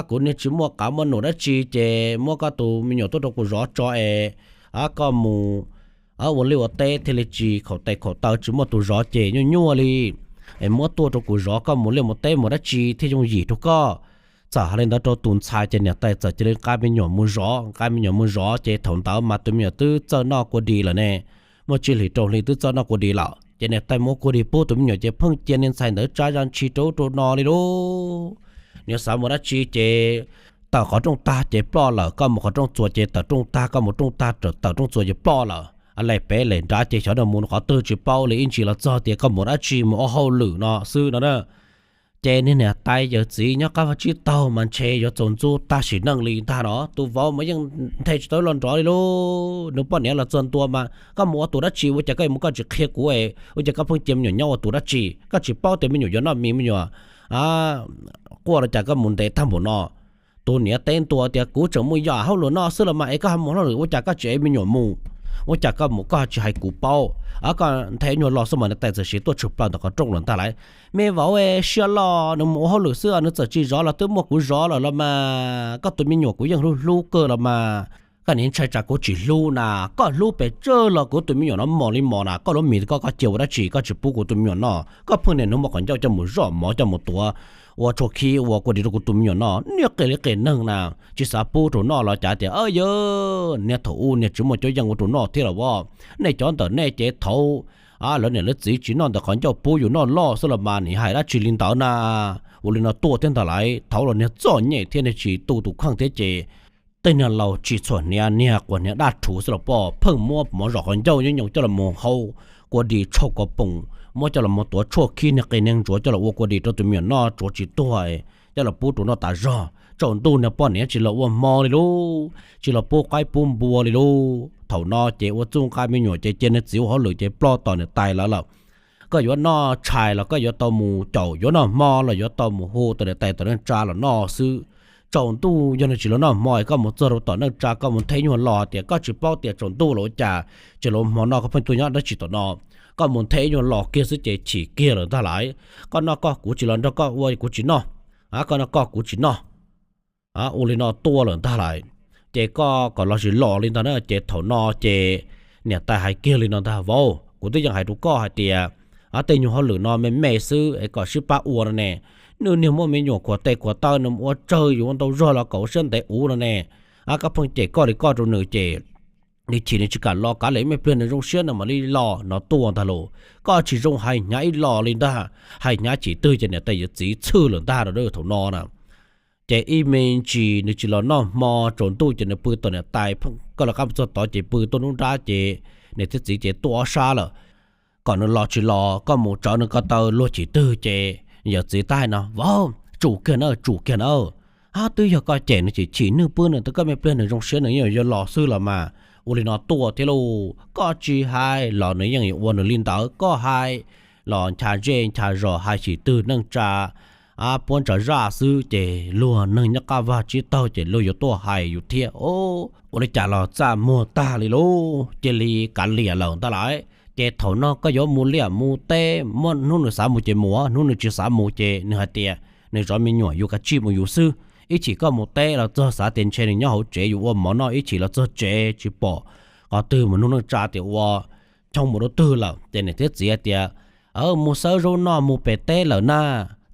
kuv niag tsis muaj qav muaj num dab tsi ces muab koj tus me nyuam tuaj rau kuv zov tso es koj mus ua liaj ua teb thiaj li tsis khaum tes khaum taw, tsis muaj tus zov ces nyuaj nyuaj li. Es muab tuaj rau kuv zov, koj mus liaj mus teb mus dab tsi thiaj yooj yim rau koj. Txawm hais li ntawd rau tus ntxhais ces niam tais txawm cia li nqa me nyuam mus zov. Nqa me nyuam mus zov ces thaum ntawd mas tus me nyuam twb txawj noj kua dis lawm ne, muaj tsib hlis rau hli twb txawj noj kua dis lawm. Ces niam tais muab kua dis pub tus me nyuam ces pheej cia niag ntxhais ntawd tsa zaj ntshis rau ub rau no li lauj. Nws xav mus dab tsi ces tawm qhov rooj tag ces ploj lawm, koj mus qhov rooj txuas ces tawm rooj tag, koj mus rooj tag tawm rooj txuas ces ploj lawm. Lem pem lem nrad ces xyov nws mus qhov twg tsis paub li, ib ntsis los txog tias koj mus dab tsi mus ua hauj lwm no xwb no na. Ces niag niam tais yawm txiv nyob qab vaj tsib taug mas ntshe yuav txaus ntxub tag sim neej li ntag no. Tus vauv mas yeej nthe tsis tau los nrov li lauj. Nws poj niam los txog ntua mas, Koj mus ua tus dab tsi? Ua cas koj mus koj tsis qhia kuv? Ua cas koj pheej cia me nyuam nyob ua tus dab tsi? Koj tsis paub tias me nyuam yuav noj mis, me nyuam quaj los cas koj mus ntev tag npaum no? Tus niam teb ntua tias, Kuv tseem mus yos hauj lwm no xwb los mas es koj ho mus hauj lwm, ua cas koj tsis ev me nyuam mus? Ua cas koj mus koj tsis hais kuv paub? Koj nthe nyuag lo xwb mas. Niam tais txawm siv tuaj tshwm plaws ntawm qhov rooj lawm ntag lauj. Me vauv, siab loj, nws mus ua hauj lwm xwb, nws txawm tsis zov los twb muaj kuv zov lawm los mas. Koj tus me nyuam kuv yeej hlub hlub kawg los mas. Koj niam ntshai tsam kuv tsis hlub na, koj hlub pes tsawg los kuv tus me nyuam no mos li mos na. Koj lub mis koj, koj cia ua dab tsi? Koj tsis pub kuv tus me nyuam noj, koj pheej niaj hnub muab qhov ncauj coj mus zoj mov coj mus tuav ua tshuaj khib ua kua dis rau kuv tus me nyuam noj, niag qias li qias neeg na, tsis xav pub rau noj los cas tias, yog niag thaum ub niag tsis muaj cuab yeej ua rau noj thiab los as. Nej cov ntawm nej ces thaud lawv niam lawv txiv tsis noj ntawm qhov ncauj pub yus noj loj xwb los mas nim hais dab tsi li ntawd na. Ua li no tuaj thiab ntag lauj, thaud los niag txom nyem thiab niag tsis tu tus kheej thiab ces tej niag laus tsis txhuam hniav, niag quas hniav daj rhuv xwb los pom pheej muab mov zom qhov ncauj nyob nyoos coj los mus hau kua dis tshauj ko poom, muab coj los mus tuav tshuaj khib niag qe niag ntsuav coj los ua kua dis rau tus me nyuam noj tsuav tsis tuag, coj los pub rau noj tas zog. Tsaus ntuj niag poj niam tsis los ua hmo li lauj, tsis los pub qaib pub npua li lauj. Thaum no ces ua txuj nqa me nyuam ces cia niag txiv ua hauj lwm ces ploj tom niam tais lawv lawm. Koj yuav noj tshais los koj yuav tau mus caum, yuav noj hmo los yuav tau mus hu tom niam tais tom neej tsa los noj xwb. Tsaus ntuj yog nws tsis los noj hmo es koj mus txog rau tom neej tsa koj mus nthe nyuag los tias koj tsis paub tias tsaus ntuj los ua cas, ces los hmo no koj pheej tuaj nyob dab tsi tom no. Koj mus nthe nyuag los kiag xwb ces chim kiag lawm ntag lauj. Koj noj koj, kuv tsis los nrog koj ua kuv tsis noj, koj noj koj kuv tsis noj. Ua li no tuaj lawm ntag lauj. Ces koj kom los sis los li ntag na, ces thaum no ces niam tais hais kiag li no ntag, vauv, kuv twb yeej hais rau koj hais tias tej nyuag hauj lwm no me me xwb es kom sib pab ua no ne. Nws niag muaj me nyuam khuam tes khuam taw nws ua tsawg yus ua ntau zog los kom ua siab ntev ua no ne. Koj pheej cem koj li koj rau nws ces nws chim nws tsis kam los, kav liam ib me pliag nws zoo siab nws mam li los no tuaj ntag lauj. Koj tsis zoo hais hnyav ib los li ntag, hais hnyav chim twg ces niam tais yawm txiv txhwj lawm ntag no thaum no na. Ces ib me ntsis nws tsis los noj hmo, tsaus ntuj ces nws pw tom niam tais, koj lawv qab mus txog tod ces pw tuaj nruab nrab ces niam thiab txiv ces tuaj ob sab lawm. Kom nws los tsis los, koj mus tsawv nws ko taw luag chim twg ces yawm txiv teb no, vauv, tsum kiag na, tsum kiag na. Hab twb yog koj cem nws chim chim nwj pwb nws, twb koj me pliag nws zoo siab nws yeej yuav los xwb los mas. Ua li no tuaj thiab lauj, koj tsis hais los nws yeej yuav ua nws li ntawd, koj hais los ncha zej ncha zos hais chim twg neej tsa puab ntsa zaj xwb ces luag neeg nyob qab vaj tsib taug ces luag yuav tuaj hais yus thiab. Ua li cas los txaj muag tag li lauj, cia li kav liam lawm ntag lauj. Ces thaum no koj yuav mus liaj mus teb, muaj hnub nws xav mus ces mus, hnub nws tsis xav mus ces nws hais tias nws zov me nyuam yuav kav tsij mus yus xwb. Ib chim koj mus teb los txog xav tias ntshe nws nyob hauv tsev yuav ua mov noj, ib chim los txog tsev tsis pom qhov twg mus nug neej tsa tias ua choo mus rau twg lawm ces niam thiab txiv hais tias mus xawb zaub noj mus pem teb lawm na.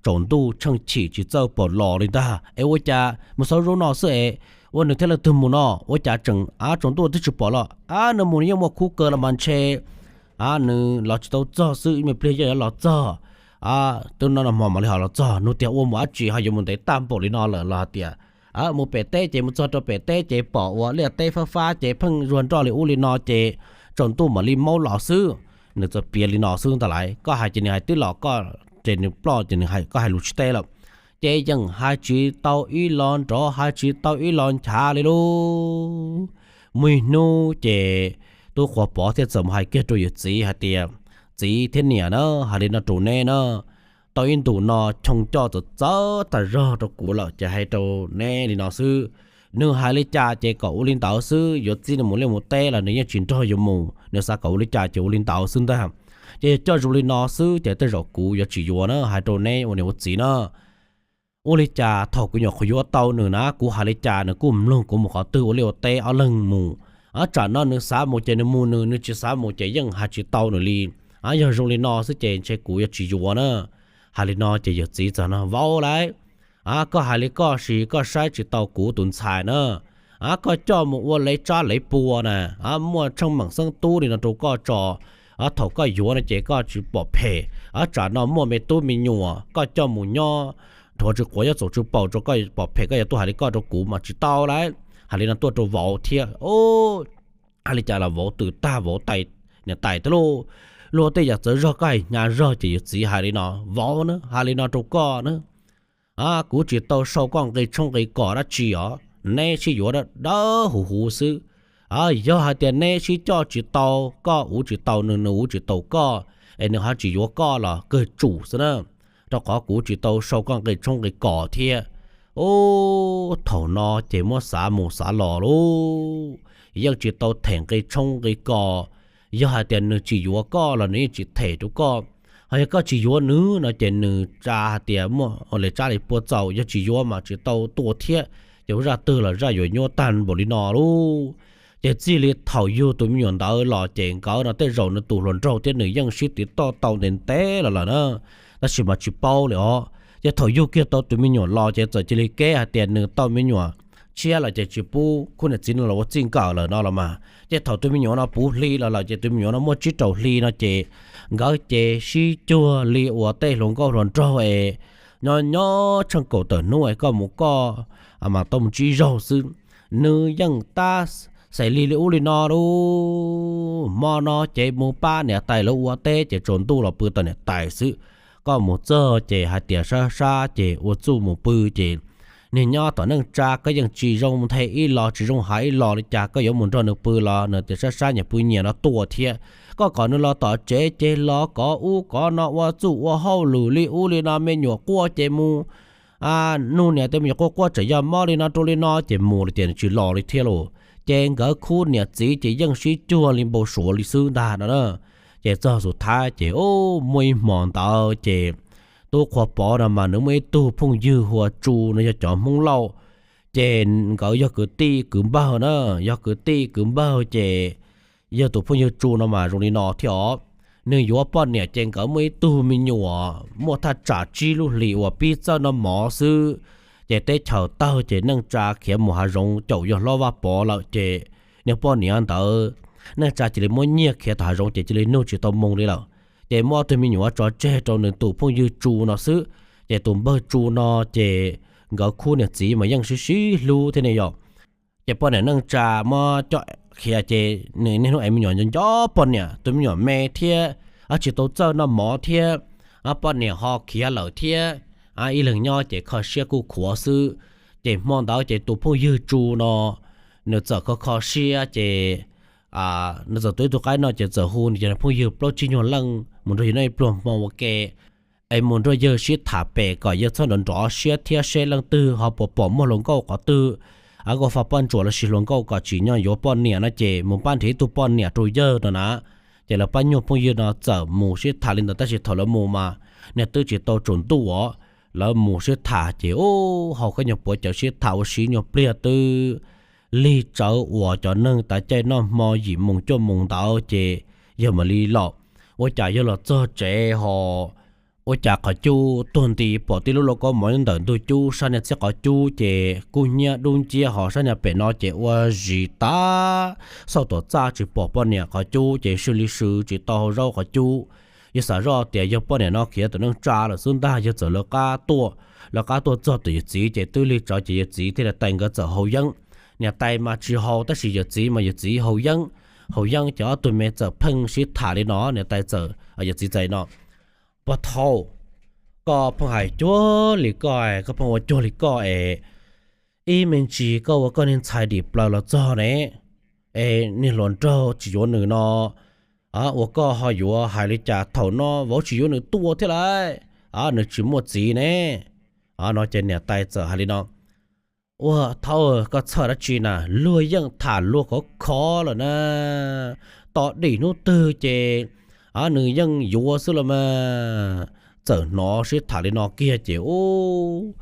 Tsaus ntuj tsheej chim tsis txawj pom los li ntag, es ua cas mus xawb zaub noj xwb es ua nws thiab leej twg mus no, ua cas tseem av tsaus ntuj twb tsis pom los, av nws mus nws yeej muaj khub kawg los mas ntshe nws los tsis tau txog xwb, ib me pliag yeej yuav los txog. Twb noj noj hmo mam li ho los txog, nug tias ua mus dab tsi ho yuav mus ntev tag npaum li no lawm los hais tias mus pem teb ces mus txog rau pem teb ces pom ua liaj teb fab fab ces pheej zuag nroj li ub li no ces tsaus ntuj mam li maub los xwb. Nws txawm piav li no xwb ntag lauj, koj hais ces nws hais twb los, koj ces nws ploj ces nws, koj hais lus tsis teb lawm. Ces yeej hais tsis tau ib los nrov hais tsis tau ib los nchav li lauj. Muaj ib hnub ces tub Quav Pov thiaj txawm mus hais kiag rau yawm txiv hais tias, txiv thiab niam na, hais li no rau neb na, tau ib ntus no choo coj txawv txawv tag zog rau kuv lawm ces hais rau neb li no xwb. Nws hais li cas ces kom ua li ntawd xwb, yuav txib nws mus liaj mus teb los nws yeej tsis nrog yuav mus, nws xav kom ua li cas ces ua li ntawd xwb ntag. Ces yog coj zoo li no xwb ces tej zaum kuv yuav tsis yuav na, hais rau neb ua niam ua txiv na. Ua li cas thaum kuv nyuam qhuav yuav tau nws na, kuv hais li cas nws kuj mloog kuv mus qhov twg ua liaj ua teb ob leeg mus. Tsam no nws xav mus ces nws mus nws, nws tsis xav mus ces yeej hais tsis tau nws li. Yog zoo li no xwb ces ntshe kuv yuav tsis yuav na. Hais li no ces yawm txiv txawm no, vauv lauj, koj hais li koj sis koj saib tsis tau kuv tus ntxhais na. Koj coj mus ua lev tsab lev pua na, muaj tsheej meem xeeb tub li no rau koj tso. Thaum koj yuav no ces koj tsis pom phem, tsam no muaj me tub me nyuam koj coj mus nyob dhuav tsis quav nyob txaus tsis paum rau koj pom phem koj yuav tuaj hais li koj rau kuv mas tsis tau lauj. Hais li no tuaj rau vauv thiab. Hais li cas los vauv twm tag, vauv tais, niam tais thiab lauj. Luag tej yam txawv zog koj hais hnyav zog ces yawm txiv hais li no, vauv na, hais li no rau koj na, kuv tsis tau sau koj nqi tshoob nqi kos dab tsi os, neb sib yuav dawb huv huv xwb. Yog hais tias neb sib coj tsis tau, koj uv tsis tau nws, nws uv tsis tau koj, es nws ho tsis yuav koj los kawg tsum xwb na, rau qhov kuv tsis tau sau koj nqi tshoob nqi kos thiab. Ub, thaum no ces muab xav mus xav los lauj, yeej tsis tau them nqi tshoob nqi kos. Yog hais tias nws tsis yuav koj los nws yeej tsis them rau koj. Ho yog koj tsis yuav nws no ces nws tsa hais tias muaj li tsab li pua txaus, yog tsis yuav mas tsis tau tua thiab, ces ua zaj twg los zaj yuav nyuaj tag npaum li no lauj. Ces txij li thaum yug tus me nyuam ntawd los ces nkawd no tej zaum nws tus hluas nraug thiab nws yeej sib tiv toj tau ntev ntev los lawm na, tab sis mas tsis paub li os. Ces thaum yug kiag tau tus me nyuam los ces txawm cia li keb hais tias nws tau me nyuam tshiab lawm ces tsis pub khub niam txiv no los ua txij nkawm lawm no los mas. Ces thaum tus me nyuam no puv hli los lawm ces tus me nyuam no muaj tsib rau hli no ces nkawd ces sib cuag li uas tej hluas nkauj hluas nraug es nyob nyob tsheej kaum tawm hnub es koj mus koj mas tau mus tsib zaug xwb. Nws yeej tab xees li li ub li no lub hmo no ces mus pab niam tais lawv ua teb ces tsaus ntuj los pw tom niam tais xwb. Koj mus txog ces hais tias sab sab ces ua txuj mus pw ces niag nyob tom neej tsa koj yeej tsis zoo nthe ib los tsis zoo hais ib los li cas, koj yuav mus nrog nws pw los nws tias sab sab nyias pw nyias no tuaj thiab. Koj kom nws los tom tsev ces los kov ub kov no ua txuj ua hauj lwm li ub li no, me nyuam quaj ces mus nug niam tais me nyuam quaj quaj tseem yog mob li no rau li no ces mus li tias nws tsis los li thiab lauj. Ces nkawd khub niam txiv ces yeej sib cuag li npau suav li xwb ntag no na. Ces txog xus thab ces muaj ib hmo ntawd ces tub Qhua Pov no mas nws muaj ib tug phooj ywg hu ua Tsu no yog cov Hmoob Lauj. Ces nkawd yog kwv tij kwv npawg na, yog kwv tij kwv npawg ces yog tus phooj ywg Tsu no mas zoo li no thiab os. Nws yuav poj niam ces nkawd muaj ib tug me nyuam muaj thaj tsam tsib lub hlis uas pib txawj noj mov xwb. Ces teb chaws tawg ces neej tsa khiav mus hav zoov caum yawg hlob Vaj Pov lawm ces niag poj niam ntawd neej tsa cia li muab nyiag khiav tom hav zoov ces cia li nug tsis tau moo li lawm. Ces muab ob tug me nyuam tso tseg rau nws tus phooj ywg Tsu no xwb. Ces tus npawg Tsu no ces nkawd khub niam txiv mas yeej sib sib hlub thiab ne yom. Ces poj niam neej tsa muab coj khiav ces nws niaj hnub ev me nyuam nco nco poj niam, tus me nyuam me thiab, tsis tau txawj noj mov thiab, poj niam ho khiav lawm thiab, ib leeg nyob ces kho siab kuj khuav xwb. Ces hmo ntawd ces tus phooj ywg Tsu no nws txawm kho kho siab ces nws txawm tuav ib tug qaib noj ces txawm hu nws cov phooj ywg plaub tsib nyuag leej mus nrog yawg noj ib pluag hmo ua ke, es mus nrog yawg sib tham pem kom yawg txhob nrov nrov siab thiab seb leej twg ho puas pom muaj hluas nkauj qhov twg, a nkauj faj poj ntsuam los sis hluas nkauj kom tsim nyog yuav poj niam no ces mus pab nrhiav ib tug poj niam rau yawg no na. Ces lawv pab nyuag phooj ywg no txawm mus sib tham li ntawd tab sis thaum lawv mus mas niag twb tsis tau tsaus ntuj os. Lawv mus sib tham ces ub hau khaub nyuag puav cawv sib tham ua si nyuag pliag twb lig tsawv uas cov neeg tav caij noj hmo yim moos cuaj moos ntawd ces yawg mam li los. Ua cas yawg los txog tsev ho ua cas qhov cub tuag nti pom tib lub lauj kaub mov nyob ntawm ntug cub, sab niag txij qhov cub ces kub hnyiab dub nciab ho sab niag pem no ces ua zis tag xauj tom txaj tsis pom poj niam, qhov cub ces sw li sw tsis tau hau zaub qhov cub. Yawg xav zoj tias yog poj niam no khiav tom neej tsa lawm xwb ntag, yawg txawm lawv qab tuaj. Lawv qab tuaj txog tom yawg txiv ces twb lig tsawv ces yawg txiv thiaj li tais nkawd txawm haus yeeb. Niam tais mas tsis haus tab sis yawg txiv mas yawg txiv haus yeeb. Haus yeeb ces ob tug me txawm pheej sib tham li no, niam tais txawm, yawg txiv txawm no, Pog Thauj, koj pheej hais cuag li koj, koj pheej ua cuag li koj es ib me ntsis koj ua koj niag ntxhais dim plaws los txog ne, es niag hluas nraug tsis yuav nws no, ua koj ho yuav hais li cas, thaum no vauv tsis yuav nws tuaj thiab lauj, nws tsis muaj txiv ne. No ces niam tais txawm hais li no, Ua Thauj, koj txhawj dab tsi na, luag yeej tham luag khov khov lawm na, tos dim hnub twg ces nws yeej yuav xwb los mas. Txawm hnov sib tham li no kiag ces ub,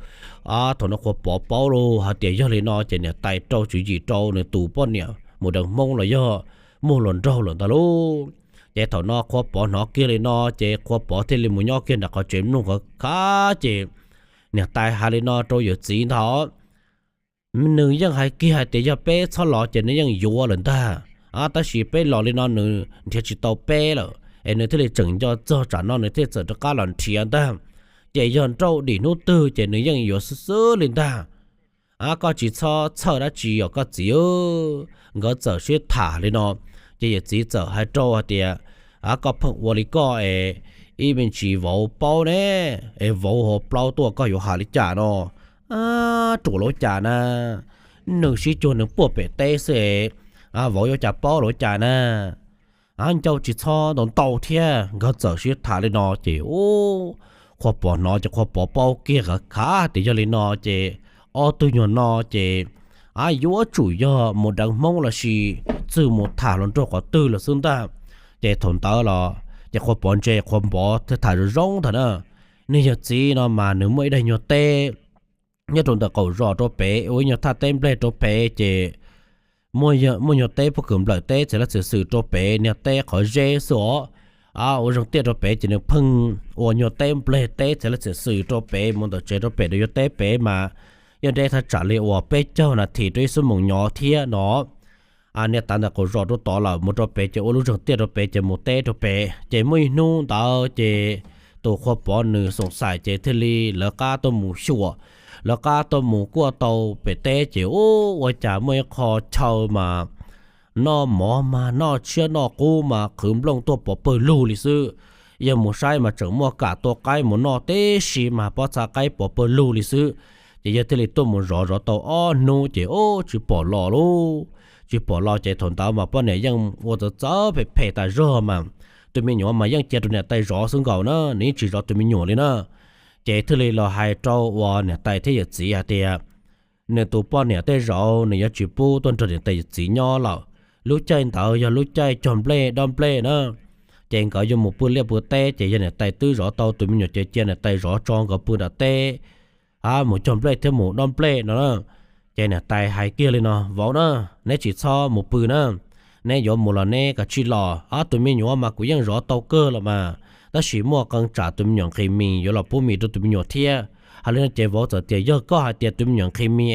thaum no Qhua Pov paub lauj hais tias yog li no ces niam tais rau tswv yim rau nws tus poj niam mus deev Hmoob los yog muaj hluas nraug lawm ntag lauj. Ces thaum no Qhua Pov hnov kiag li no ces Qhua Pov thiaj li mus nyob kiag nram qhov tsev mloog khav khav ces niam tais hais li no rau yawm txiv ntag, Nws yeej hais kiag hais tias yog peb txhob los ces nws yeej yuav lawm ntag, tab sis peb los li no nws nrhiav tsis tau peb lawm es nws thiaj li tseem nco txog tsam no nws thiaj txawm rov qab los nrhiav ntag. Ces yog nrauj dim hnub twg ces nws yeej yuav xwb xwb li ntag. Koj tsis txhob txhawj dab tsi os koj txiv. Nkawd txawm sib tham li no, ces yawm txiv txawm hais rau hais tias, Koj pheej ua li koj es ib me ntsis vauv paub ne, es vauv ho plaub tuaj koj yuav hais li cas no? Ruam lawv cas na, nws sib cuag nws puag pem teb xwb es vauv yuav cas paub lawv cas na. Ncauj tsis txhob ntau ntau thiab. Nkawd txawm sib tham li no ces ub, Qhua Pov hnov ces Qhua Pov paub kiag khav khav tias yog li no ces ob tug nyuag no ces yuav tsum yog mus deev Hmoob los sis txwj mus tham hluas nraug qhov twg lawm xwb ntag. Ces thaum ntawd los ces Qhua Pov ntse Qhua Pov thiaj tham zoo zoo ntag na. Niag yawm txiv no mas nws muaj ib daig nyuag teb nyob rau ntawm qaum zos rau pem, ua ib nyuag thaj teb nplej rau pem ces muaj nyuag teb pob kws nplawm teb txhia lab txhia xwm rau pem niag teb qhov zeb xwb os. ua zoo tiaj rau pem ces nws pheej ua nyuag teb nplej teb txhais laj txhim xwm rau pem mus ntawm tsev rau pem rau yuav teb pem mas yeej deb thaj tsam li uas peb caug nas this rau ib xuab moos nyov thiab no. Niam tais ntawm qaum zos rau tod lawm mus rau pem ces ua lub zoo tiaj rau pem ces mus teb rau pem ces muaj ib hnub ntawd ces tus qhua pov nws xoom xaim ces thiaj li lawv qab tuaj mus xyuas, lawv qab tuaj mus kuaj tau pem teb ces ua cas muaj ib qho chaw mas noj mov mas noj tshiab noj qub mas qhwv nplooj tuaj pov pawg lug li xwb. Yawg mus saib mas tseem muaj kam tua qaib mus noj tib si mas pob txha qaib pov pawg lug li xwb. Ces yawg thiaj li tuaj mus zov zov tau ob hnub ces ub tsis pom los lauj, tsis pom los ces thaum ntawd mas poj niam yeej ua txawv txawv phem phem tas zog mas tus me nyuam mas yeej cia rau niam tais zov xwb nkaus na, nws yeej tsis zov tus me nyuam li na. Ces thiaj li los hais rau uas niam tais thiab yawm txiv hais tias nws tus poj niam tej zaum nws yuav tsis pub tuaj nrog niam tais yawm txiv nyob lawm. Lub caij ntawd yog lub caij cog nplej dob nplej na, ces nkawd yuav mus pw liaj pw teb ces yog niam tais twb zov tau tus me nyuam ces cia niam tais zov tso nkawd pw nram teb mus cog nplej thiab mus dob nplej no na. Ces niam tais hais kiag li no, vauv na, neb tsis txhob mus pw na, neb yuav mus los neb kav tsij los, ob tus me nyuam mas kuv yeej zov tau kawg los mas, tab sis muaj qee tsam tus me nyuam nqhis mis yuav los pub mis rau tus me nyuam thiab. Hais li no ces vauv txawm tias yog koj hais tias tus me nyuam nqhis mis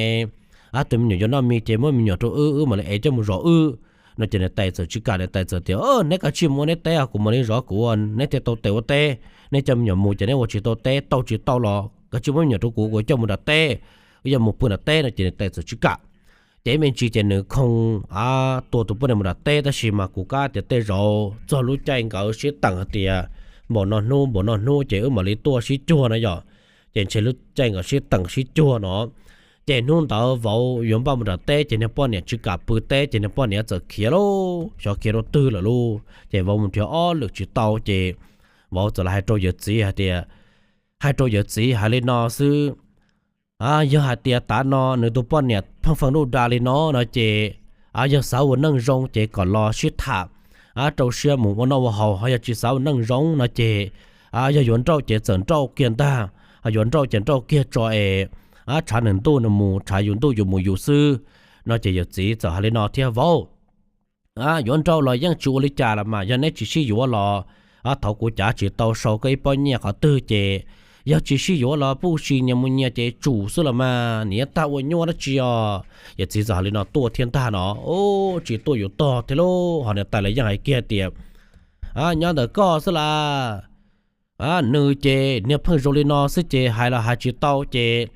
es tus me nyuam yuav noj mis ces muab me nyuam rau wb, wb mam li ev coj mus zov wb no ces niam tais txawm tsis kam, niam tais txawm tias neb kav tsij mus ua neb teb, kuv mam li zov kuv, neb thiaj tau tes ua teb. Neb coj me nyuam mus ces neb ua tsis tau teb, tau tsis tau los kav tsij muab me nyuam rau kuv, kuv coj mus nram teb, wb yuav mus pw nram teb no ces niam tais txawm tsis kam. Ces me ntsis ces nws khoo tua tus poj niam mus nram teb tab sis mas kuv kam tias tej zaum txog lub caij nkawd sib teem hais tias npaum no hnub npaum no hnub ces wb mam li tuaj sib cuag no yom, ces ntshe lub caij nkawd sib teem sib cuag no. Ces hnub ntawd vauv yuav npaj mus nram teb ces niag poj niam tsis kam pw teb ces niag poj niam txawm khiav lauj, xyov khiav rau twg lawm lauj. Ces vauv mus nrhiav ob lwm tsis tau ces vauv txawm los hais rau yawm txiv hais tias, hais rau yawm txiv hais li no xwb, yog hais tias tav no nws tus poj niam pheej feem duj da li no no ces yog xav ua neej zoo ces kom los sib tham, rau siab mus ua noj ua haus, ho yog tsis xav ua neej zoo no ces yog yuav nrauj ces txawm nrauj kiag ntag, ho yuav nrauj ces nrauj kiag tso es tshav nws ntuj nws mus, tshav yus ntuj yus mus yus xwb no ces yawm txiv txawm hais li no thiab, vauv, yuav nrauj los yeej tsis ua li cas los mas, yog neb tsis sib yuav los thov kuv cav tsis tau sau koj ib pob nyiaj qhov twg ces yog tsis sib yuav los pub si nyias mus nyias ces tsum xwb los mas, niam tag ua nyuaj dab tsi os. Yawm txiv txawm hais li no tuaj thiab ntag no, tsis tuaj yuav tog thiab lauj. Ho niam tais los yeej hais kiag tias, nyob ntawm koj xwb las, nws ces niag pheej zoo li no xwb ces hais los hais tsis tau ces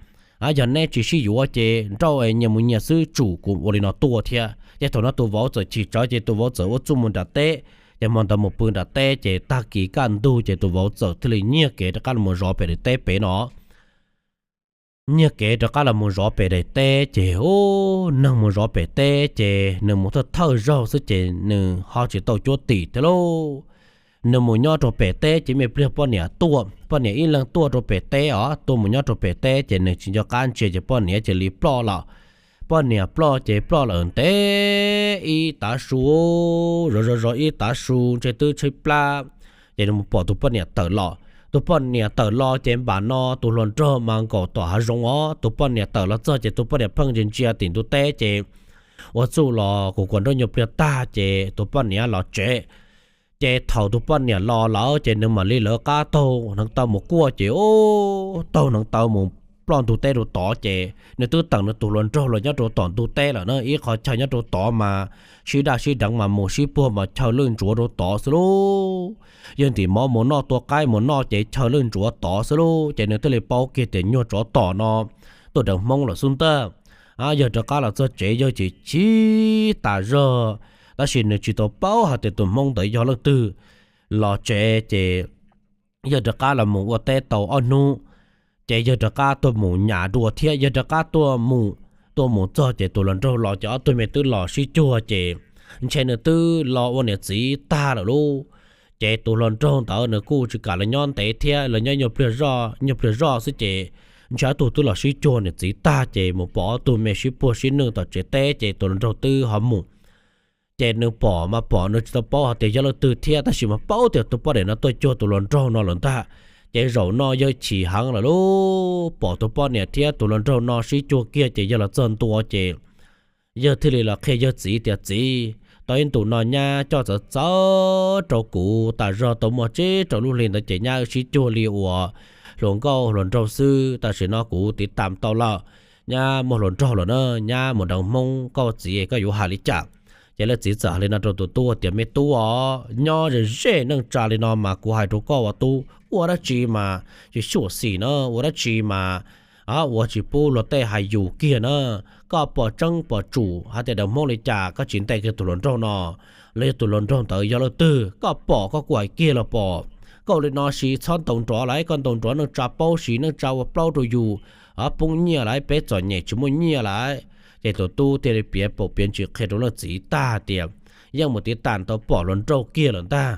yog neb tsis sib yuav ces nrauj nyias mus nyias xwb, tsum kuv ua li no tuaj thiab. Ces thaum no tus vauv txawm chim tsawv ces tus vauv txawm ua txuj mus nram teb. Ces hmo ntawd mus pw nram teb ces tag kis kaj ntug ces tus vauv txawm thiaj li nyiag kev rov qab los mus zov pem daim teb pem no. Nyiag kev rov qab los mus zov pem daim teb ces ub, neeg mus zov pem teb ces nws mus thawj thawj zaug xwb ces nws ho tsis tau cuab tim thiab lauj. Nws mus nyob rau pem teb ces me pliag poj niam tuaj, poj niam ib leeg tuaj rau pem teb os, tuaj mus nyob rau pem teb ces nws tsis nco qab ntsia ces poj niam cia li ploj lawm. Poj niam ploj ces ploj lawm ntev ib tav su, zov zov zov ib tav su ntshe twb tshaib plab, ces nws mus pom tus poj niam tawm los. Tus poj niam tawm los ces npam no tus hluas nraug mas nkaum tom hav zoov os, tus poj niam tawm los txog ces tus poj niam pheej ntsia ntsia tim ntug teb ces ua txuj los kuv kuas nrauj nyuag pliag tag ces tus poj niam los tsev. Ces thaum tus poj niam los lawm ces nws mam li lawv qab taug hneev taw mus kuaj ces ub, taug hneev taw mus ploj ntug teb rau tod ces nws twb teem nws tus hluas nraug los nyob rau tom ntug teb lawm na, ib qho chaw nyob rau tod mas sib daj sib deev mas mus sib puag mas chaw lwj ntsuav rau tod xwb lauj. Yawg ntim mov mus noj, tua qaib mus noj ces chaw lwj ntsuav tod xwb lauj. Ces nws thiaj li paub kiag tias nyuag tsov tom no tuaj deev Hmoob lawm xwb ntag. Yawg rov qab los txog tsev yawg chim chim tas zog, tab sis nws tsis tau paub hais tias tus Hmoob ntawd yog leej twg. Los tsev ces yawg rov qab los mus ua teb tau ob hnub, ces yawg rov qab tuaj mus nyas dua thiab, yawg rov qab tuaj mus, tuaj mus txog ces tus hluas nraug los ces ob tug me twb los sib cuag ces ntshe nws twb los ua niam txiv tag lawm lauj. Ces tus hluas nraug ntawd nws kuj tsis kam los nyob ntev thiab, los nyob nyuag pliag zoj, nyuag pliag zoj xwb ces ntshe ob tug twb los sib cuag niam txiv tag ces mus pom ob tug me sib puag sib nwj tom tsev teb ces tus hluas nraug twb ho mus. Ces nws pom mas pom nws tsis tau paub hais tias yog leej twg thiab, tab sis mas paub tias tus poj niam no tuaj cuag tus hluas nraug no lawm ntag. Ces zaum no yawg chim heev lawm lauj, pom tus poj niam thiab tus hluas nraug no sib cuag kiag ces yawg los txog ntua ces yawg thiaj li los qhia yawg txiv tias, Txiv, tau ib ntus no nyab coj txawv txawv rau kuv tas zog, tau muaj tsib rau lub hli ntawd ces nyab wb sib cuag li uas hluas nkauj hluas nraug xwb. Tam sim no kuv tiv tam tau lawm, nyab muaj hluas nraug lawm na, nyab mus deev Hmoob, koj txiv koj yuav hais li cas? Ces leej txiv txawm hais li no rau tus tub tias, Me tub os, nyob ze ze neej tsa li no mas kuv hais rau koj ua tub, ua dab tsi mas tsis xyuam xim na, ua dab tsi mas ua tsis pub luag tej hais yus kiag na. Koj pom tseeb pom tsum hais tias deev Hmoob li cas koj tsis ntes kiag tus hluas nraug no, los yog tus hluas nraug ntawd yog leej twg, koj pom koj kuj hais kiag los pom. Koj ua li no sis txhob ntaus nrov lawm, koj ntaus nrov neej tsa paub, sis neej tsa ua plaub rau yus poob nyiaj lawm, peb txom nyem tsis muaj nyiaj lawm. Ces tus tub thiaj li piav paum piav ntsis qhia rau leej txiv tag tias, Yeej mus tiv tam tau pom hluas nraug kiag lawm ntag.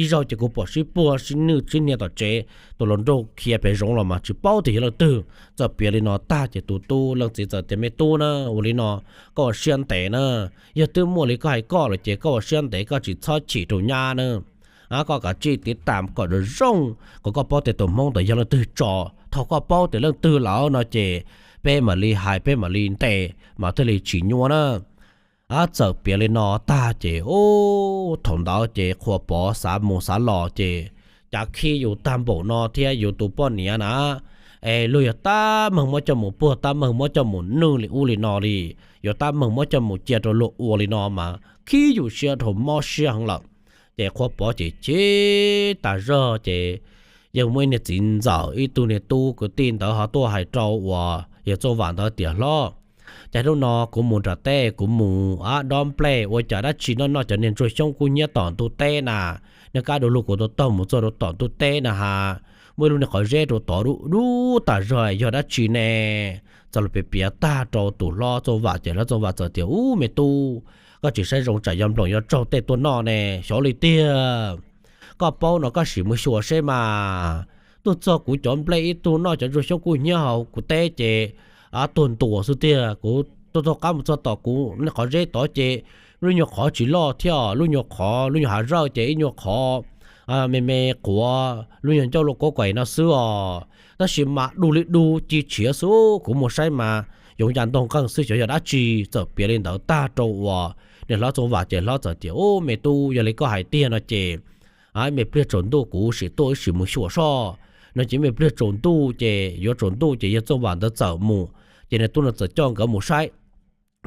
Ib zaug ces kuv pom sib puag sib nwj sib hnia tom tsev, tus hluas nraug khiav pem zoov los mas tsis paub tias yog leej twg. Txawm piav li no tag ces tus tub, leej txiv txawm tias, Me tub na, ua li no, koj ua siab ntev na, yog twb muaj li koj hais koj lawm ces koj ua siab ntev, koj tsis txhob chim rau nyab na. Koj kav tsij tiv tam kom zoo zoo, kom koj paub tias tus Hmoob ntawd yog leej twg tso. Thaum koj paub tias leej twg lawm no ces peb mam li hais, peb mam li ntes mas thiaj li tsis nyuaj na. Txawm piav li no tag ces ub, thaum ntawd ces Qhua Pov xav mus xav los ces, Cas khib yus tag npaum no thiab yus tus poj niam na, es luag yuav tab meeg muab coj mus puag, tab meeg muab coj mus nwj li ub li no li, yuav tab meeg muab coj mus cia rau luag ua li no mas khib yus siab dhau mob siab heev lawm. Ces Qhua Pov ces chim tas zog ces yawg muaj ib niag txiv ntxawm, ib tug niag tub kwv tij ntawd ho tuaj hais rau uas yawg Txooj Vam ntawd tias, Hlob, cas hnub no kuv mus nram teb, kuv mus dob nplej ua cas dab tsi noj noj cov niag ntsuag xyoob kub hnyiab tom ntug teb na, niag kab du lug kuv tau taug mus txog rau tom ntug teb na has, muaj ib lub niag qhov zeb rau tod dub dub tas zog, yog dab tsi ne? Txawm los piav piav tag rau tus hlob Txooj Vam ces hlob Txooj Vam txawm tias, Ub, me tub, koj tsis saib zoo tsam yog nploos yog tsaug tej tuaj noj ne, xyov li tiag. Koj paub no koj sim mus xyuas seb mas. Tuaj txog kuv cov nplej ib tug noj cov ntsuag xyoob kub hnyiab hauv kuv teb ces tuag ntuas xwb tiag. Kuv tuaj taug qab mus txog tom kuv niag qhov zeb tod ces lub nyuag qhov tsis loj thiab, lub nyuag qhov, lub nyuag hav zawj ces ib nyuag qhov me me quav, lub nyuag ncauj luaj kuab kaim no xwb os, tab sis mas du li du ci tshiav xwb. Kuv mus saib mas yoov ya ntog nqeeg xwb, xyov yog dab tsi. Txawm piav li ntawd tag rau uas niag hlob Txooj Vam ces hlob txawm tias, Ub, me tub, yog li koj hais tiag no ces me pliag tsaus ntuj kuv sim tuaj wb sim mus xyuas soj. No ces me pliag tsaus ntuj ces yuav tsaus ntuj ces yawg Txooj Vam ntawd txawm mus, ces niag tub no txawm coj nkawd mus saib.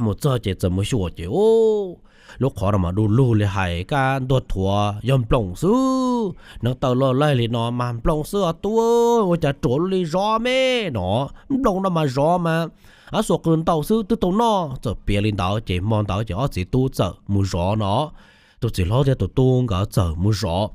Mus txog ces txawm mus xyuas ces ub, lub qhov no mas du lug li hais kab ntuag thuav, yog nploos xwb. Hneev taw loj laig li no mas nploos xwb os tub, ua cas ruam li zov me no, nploos no mas zov mas, xuas qws ntaus xwb twb tau noj. Txawm piav li ntawd ces hmo ntawd ces ob txiv tub txawm mus zov no. Tus txiv hlob thiab tus tub nkawd txawm mus zov.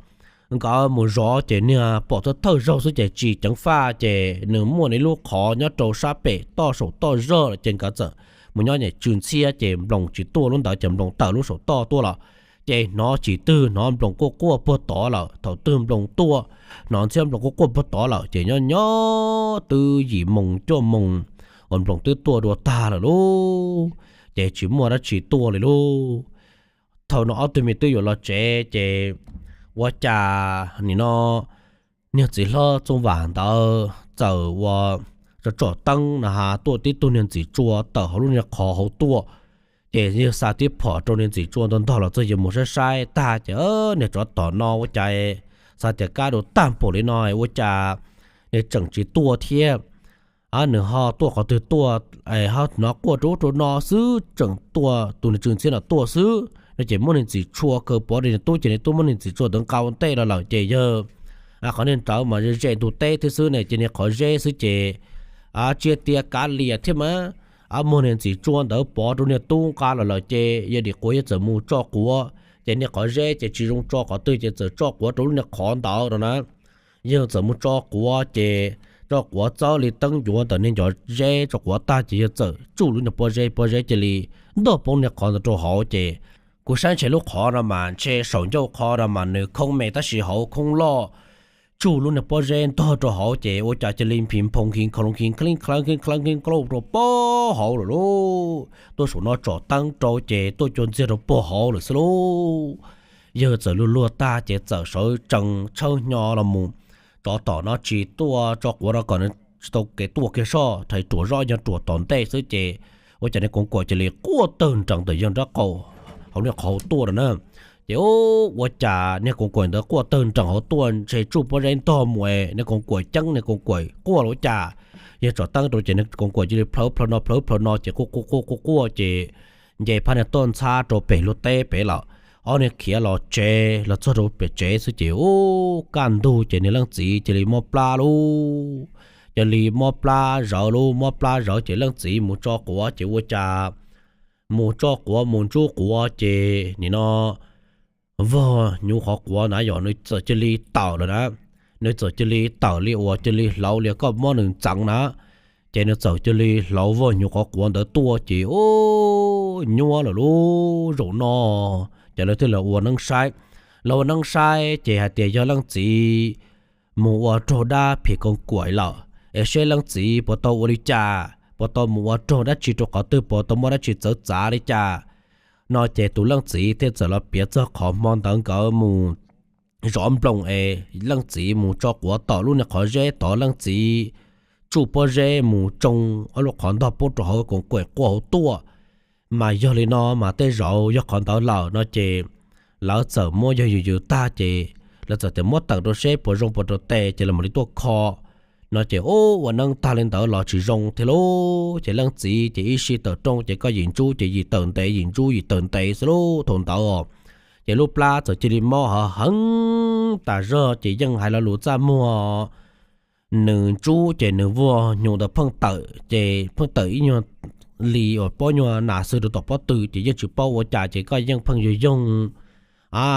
Nkawd mus zov ces niag pom thawj thawj zaug xwb ces tsis ceev faj ces nws muaj nws lub qhov nyob rau sab pem toj saum toj zog lawm ces nkawd txawm mus nyob nyem tsw ntxhiab ces nploos tsis tuaj lub ntawd ces nploos tawm lub saum toj tuaj lawm. Ces hnov tsis twg hnov nploos quaj quaj puag tod lawm. Thaum twg nploos tuaj, hnov ntxhiab nploos quaj quaj puag tod lawm ces nyob nyob twb yim moos cuaj moos uas nploos twb tuaj dua tag lawm lauj, ces tsis muaj dab tsi tuaj li lauj. Thaum no ob tug me tub yuav los tsev ces ua cas nim no niag txiv hlob Txooj Vam ntawd txawm ua tsom tsom teeb na has tuaj tib tug niag ntxim tsua tawm hauv lub niag qhov hauv tuaj. Ces yawg xa tib phom rau niag ntxim tsua ntog ntog los txog, yawg mus saib saib tag ces niag tsov tom no ua cas xav tias kab du tag npaum li no ua cas nws tseem tsis tuaj thiab. Nws ho tuaj qhov twg tuaj, ho hnov quaj rau ub rau no xwb, tseem tuaj tus niag tsw ntxhiab no tuaj xwb no ces muab niag ntxim tsua kaw pov rau niag tub ces niag tub muab niag ntxim tsua ntawd nqa ua ntej los lawm ces yawg qhov niag nrawd mas ze ze ntug teb thiab xwb ne ces niag qhov zeb xwb ces tsiab tiab kav liam thiab mas. Muab niag ntxim tsua ntawd pov rau niag tub nqa los lawm ces yawg dim quav yawg txawm mus tso quav ces niag qhov zeb ces tsis zoo tso qhov twg ces txawm tso quav rau lub niag qhov ntawd no na. Yawg txawm mus tso quav ces tso quav txawb li teeb ncuav ntawm niag ncov zeb, tso quav tag ces yawg txawm tsuj lub niag pob zeb, pob zeb cia li ntog poob niag qhov ntawd rau hauv ces kuv saib ntshe lub qhov no mas ntshe saum ncauj qhov no mas nws khoob me tab sis hauv khoob loj. Tsuj lub niag pob zeb ntog rau hauv ces ua cas cia li nphis nphoo nkhi nkhaus nkhi nkhaus nkhi nkhaus nkhi nkhaus rau puag hauv lawm lauj. Tuaj saum no tsom teeb rau ces tuaj cua ntxiag rau puag hauv lawm xwb lauj. Yawg txawm luag luag tag ces txawm sawv tsees tshawb hnyo los mus. Tsov tom no tsis tuaj tso quav rau kom nws tsis tau kev tuaj kiag soj, rhais ruam zoj yog ruam tom ntej xwb ces ua cas niag koov kuam cia li quaj tawg nrees ntawm yawg nraub qaum hauv niag qhov hauv tuaj no na. Ces ub, ua cas niag koos kaim ntawd quaj tawg nrees hauv tuaj ntshe tsuj pob zeb ntog mus es niag koos kaim ceeb, niag koos kaim quaj los ua cas. Yawg tsom teeb rau ces niag koos kaim cia li plhawv plhaw no plhawv plhaw no ces quaj quaj quaj quaj quaj ces nce phab niag toj ntxhab rau pem luag teb pem lawm. Ob niag khiav los tsev, los txog rau pem tsev xwb ces ub, kaj ntug ces niag leej txiv cia li mob plab lauj. Cia li mob plab zawv lauj, mob plab zawv ces leej txiv mus tso quav ces ua cas mus tso quav mus ntsub quav ces nim no vog hnyuv qhov quav na yog nws txawm cia li tawm lawm na. Nws txawm cia li tawm li uas cia li hlauv li koj muab nws ntxeev na. Ces nws txawm cia li hlauv vog hnyuv qhov quav ntawd tuaj ces ub, nyuaj lawm lauj. Zaum no ces lawv thiaj li ua neeb saib. Lawv ua neeb saib ces hais tias yog leej txiv mus ua raug dab phim koos kaim lawm es seb leej txiv puas tau ua li cas, puas tau mus ua raug dab tsi rau qhov twg, puas tau muaj dab tsi txawv txav li cas. No ces tus leej txiv thiaj txawm los piav txog qhov hmo ntawd nkawd mus zov nploos es leej txiv mus tso quav tom lub niag qhov zeb tod, leej txiv tsuj pob zeb mus tsoo ob lub qhov ntog pub rau hauv koos kaim quaj hauv tuaj. Mas yog li no mas tej zaum yog qhov ntawd lawm no ces lawv txawm muab yog yws yws tag ces lawv txawm tias muab teem rau seb puas zoo puas rau tes ces lawv mam li tuaj kho. No ces ub, ua neeb tag li ntawd los tsis zoo thiab lauj. Ces leej txiv ces ib sij tawm rooj ces koj yim ntsub ces yim tawm ntev, yim ntsub yim tawm ntev xwb lauj thaum ntawd os. Ces lub plab txawm cia li mob hov heev tas zog ces yeej hais lo lus txaj muag. Nws ntsub ces nws vog hnyuv ntawd pheej tawm ces pheej tawm ib nyuag li uas pob nyuag nas xwb rau tom pob tw ces yeej tsis paub ua cas ces koj yeej pheej yoog yoog a,